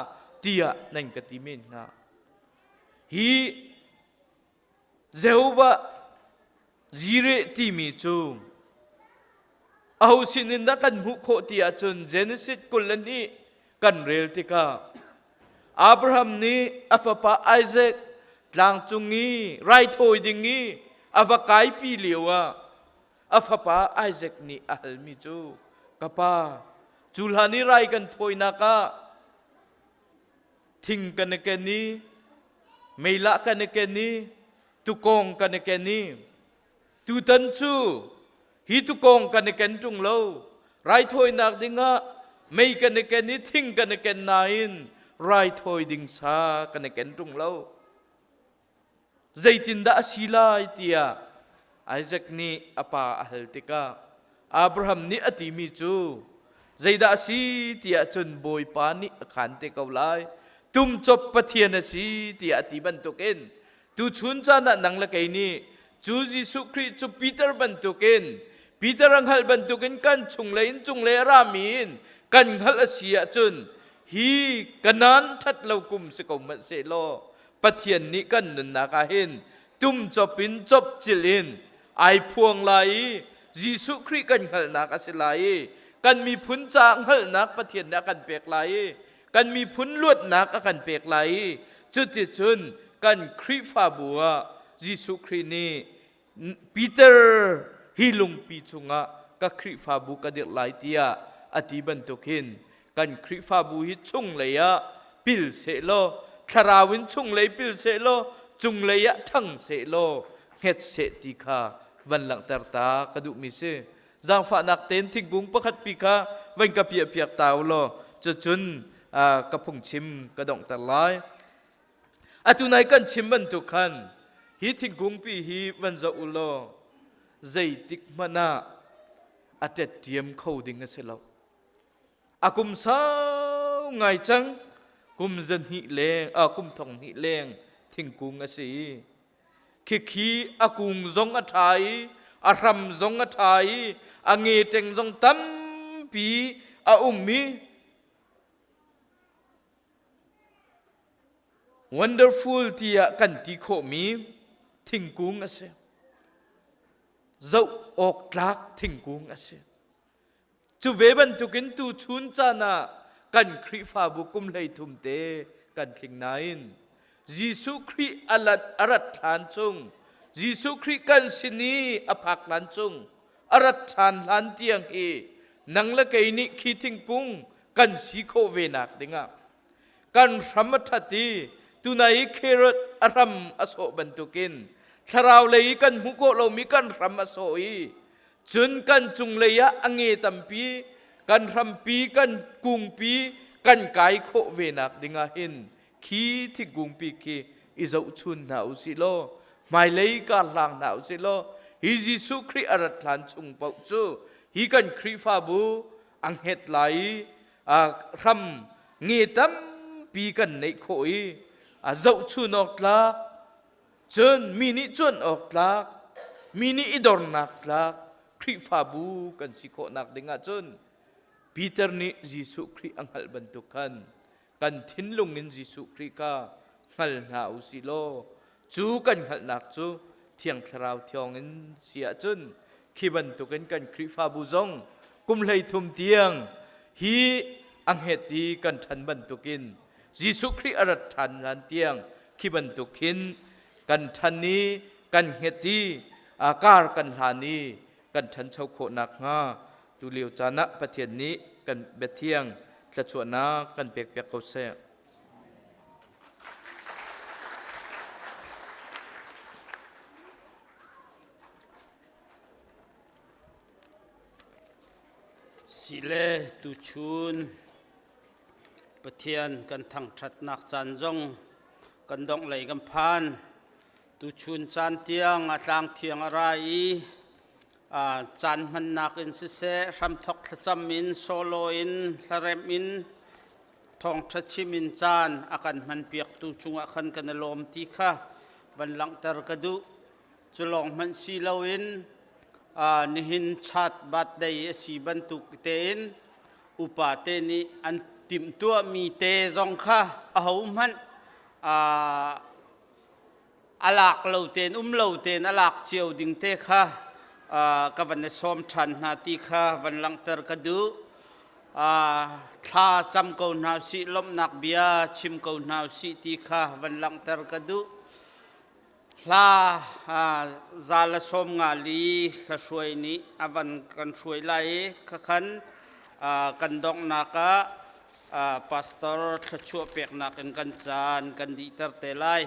tiah nan ka ti men hnga. Hi Jehovah Jireh timi cu aho sinin dah kan hmuh khawh ti ahcun Genesis 22 kan rel tikah Abraham nih a fapa Isaac tlangcung i raithawi ding i a va kaipi lio ah a fapa Isaac nih a halmi cu ka pa cu hlan i rai kan thawinak ah thing kan i ken i meilah kan i ken i tukawng kan i ken i tutan cu hi tukawng kan i ken ṭung lo raithawinak dingah mei kan i ken i thing kan i ken nain raithawi ding sa kan i ken ṭung lo zeitindah a si lai tiah Isaac nih a pa a hal tikah Abraham nih a timi cu zeidah a si tiah cun Bawipa nih a khaan te ko lai tumcop Pathian a si tiah a ti bantukin tuchun caan ah nang le kei nih cu Jesuh Khrih cu Peter bantukin Peter a hngalh bantukin kan chunglei in cunglei a rami in kan hngalh a si ahcun hi kanan ṭhat lo kum si ko hmanh sehlaw Pathian nih kan nunnak ah hin tumcop in copcil in ai phuang lai i Jesuh Khrih kan hngalhnak a si lai i kan miphun caah hngalhnak Pathian nih a kan pek lai i kan miphun luatnak a kan pek lai i cuticun kan Khrihfabu ah Jesuh Khrih nih Peter hi lungpi chungah ka Khrihfabu ka dirh lai tiah a ti bantuk hin kan Khrihfabu hi chunglei ah pil sehlaw thlarau in chunglei pil sehlaw cunglei ah ṭhang sehlaw hnget seh ti kha van langhter ta ka duhmi si zaangfahnak tein thingkung pakhat pi kha van ka piahpiak ta u law cucun ka phungchim ka donghter lai Atu nai kan chim bantuk khan hi thingkung pi hi van zoh u law zeitik hmanh ah a ṭetṭiam kho ding a si lo. A kum sau ngai cang kum zahnih leng a kum thong hnih leng thingkung a si i khikhi a kung zong a ṭha i a hram zong a ṭha i a nge ṭeng zong tampi a um i Wonderful tiah kan ti khawhmi thingkung a si. Zoh awk tlak thingkung a si. Cu ve bantukin tuchun caan ah kan Khrihfabu kum 33 te kan tling nain Jesuh Khrih a lat a rat hlan chung Jesuh Khrih kan sin i a phak hlan chung a rat ṭhan hlan tiang hi nang le kei nih khi thingkung kan si khawh ve nak dingah kan hram a ṭhat i tunai i carrot a hram a sawh bantukin thlarau lei i kan hmuh khawh lomi kan hram a sawh i cun kan cunglei ah a nge tampi kan hrampi kan kungpi kan kai khawh ve nak dingah hin. Khi thingkung pi khi i zohchun hna u sih law hmailei kar hlang hna u sih law hi Jesuh Khrih a rat hlan chung paoh cu hi kan Khrihfabu a hnget lai i hram nge tampi kan neih khawh i a zohchun awk tlak cun mi nih cuan awk tlak mi nih i dornak tlak Khrihfabu kan si khawhnak ding ahcun Peter nih Jesuh Khrih a hngalh bantuk khan kan thinlung in Jesuh Khrih kha hngal hna u sih law cu kan hngalhnak cu Thiang Thlarau thawngin si ahcun khi bantukin kan Khrihfabu zong kum 33 tiang hi a hnget i kan ṭhan bantukin Jesuh Khrih a rat ṭhan hlan tiang khi bantuk hin kan ṭhan i kan hnget i kar kan hlan i kan ṭhancho khawh nakhnga tulio caan ah Pathian nih kan biathiang thluachuahnak kan pekpiak ko seh. Sile tuchun Pathian kan thangṭhatnak caan zong kan dongh lei kan phan. Tuchun caan tiang a tlang thiang a ra i caan hmannak in siseh, hramthok thlacam in, solo in, hlaremh in, thawngṭha chim in caan a kan hmanpiaktu cungah khan kan i lawm ti kha van langhter ka duh. Cu lawng hmanh si loin nihin chat birthday a si bantuk tein upa te nih an timhtuahmi te zong kha ahohmanh a lak lo tein um lo tein a lak cio ding te kha ka van i sawm ṭhan hna ti kha van langhter ka duh. Thla cam ko hna usih, lawmhnak bia chim ko hna usih ti kha van langhter ka duh. Hla 154 hlahruai nih a van kan hruai lai i khakhan kan donghnak ah pastor thluachuah peknak in kan caan kan dihter te lai.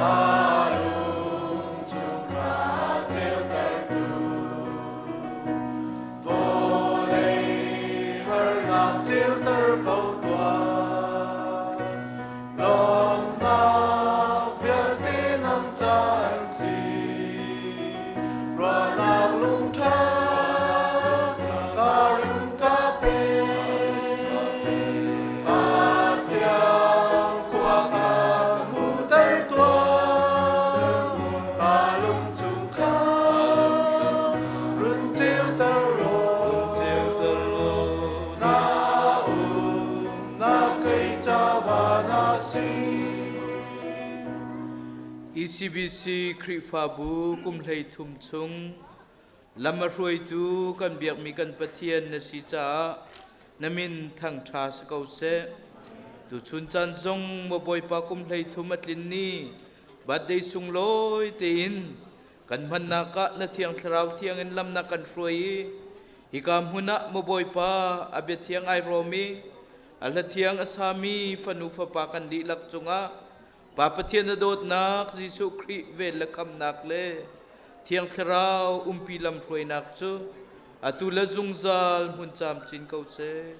Ka lung chung kha ceutertu. Vawlei harnak ceuter ko tuah. Lawmhnak vialte nang ca an si. Ruahnak lungṭha ka ring ka pe. Pa thiang khua kha hmuhter tuah. Ka lung chung kha run ceuter law. Na umnak kei ca van a si. ECBC Khrihfabu kum 33 chung lam a hruaitu kan biakmi kan Pathian na si caah na min thangṭha si ko seh. Tuchun caan zong maw Bawipa kum 33 a tlin ni birthday sunglawi tein kan hmannak ah na Thiang Thlarau thiang in lam na kan hruai i hika hmun ah maw Bawipa a bia thiang ai rawm i a hla thiang a sami fanu fapa kan dihlak cungah Pa Pathian na dawtnak, Jesuh Khrih vel le khamnak le Thiang Thlarau umpi lamhruainak cu atu le zungzal hmun camcin ko seh.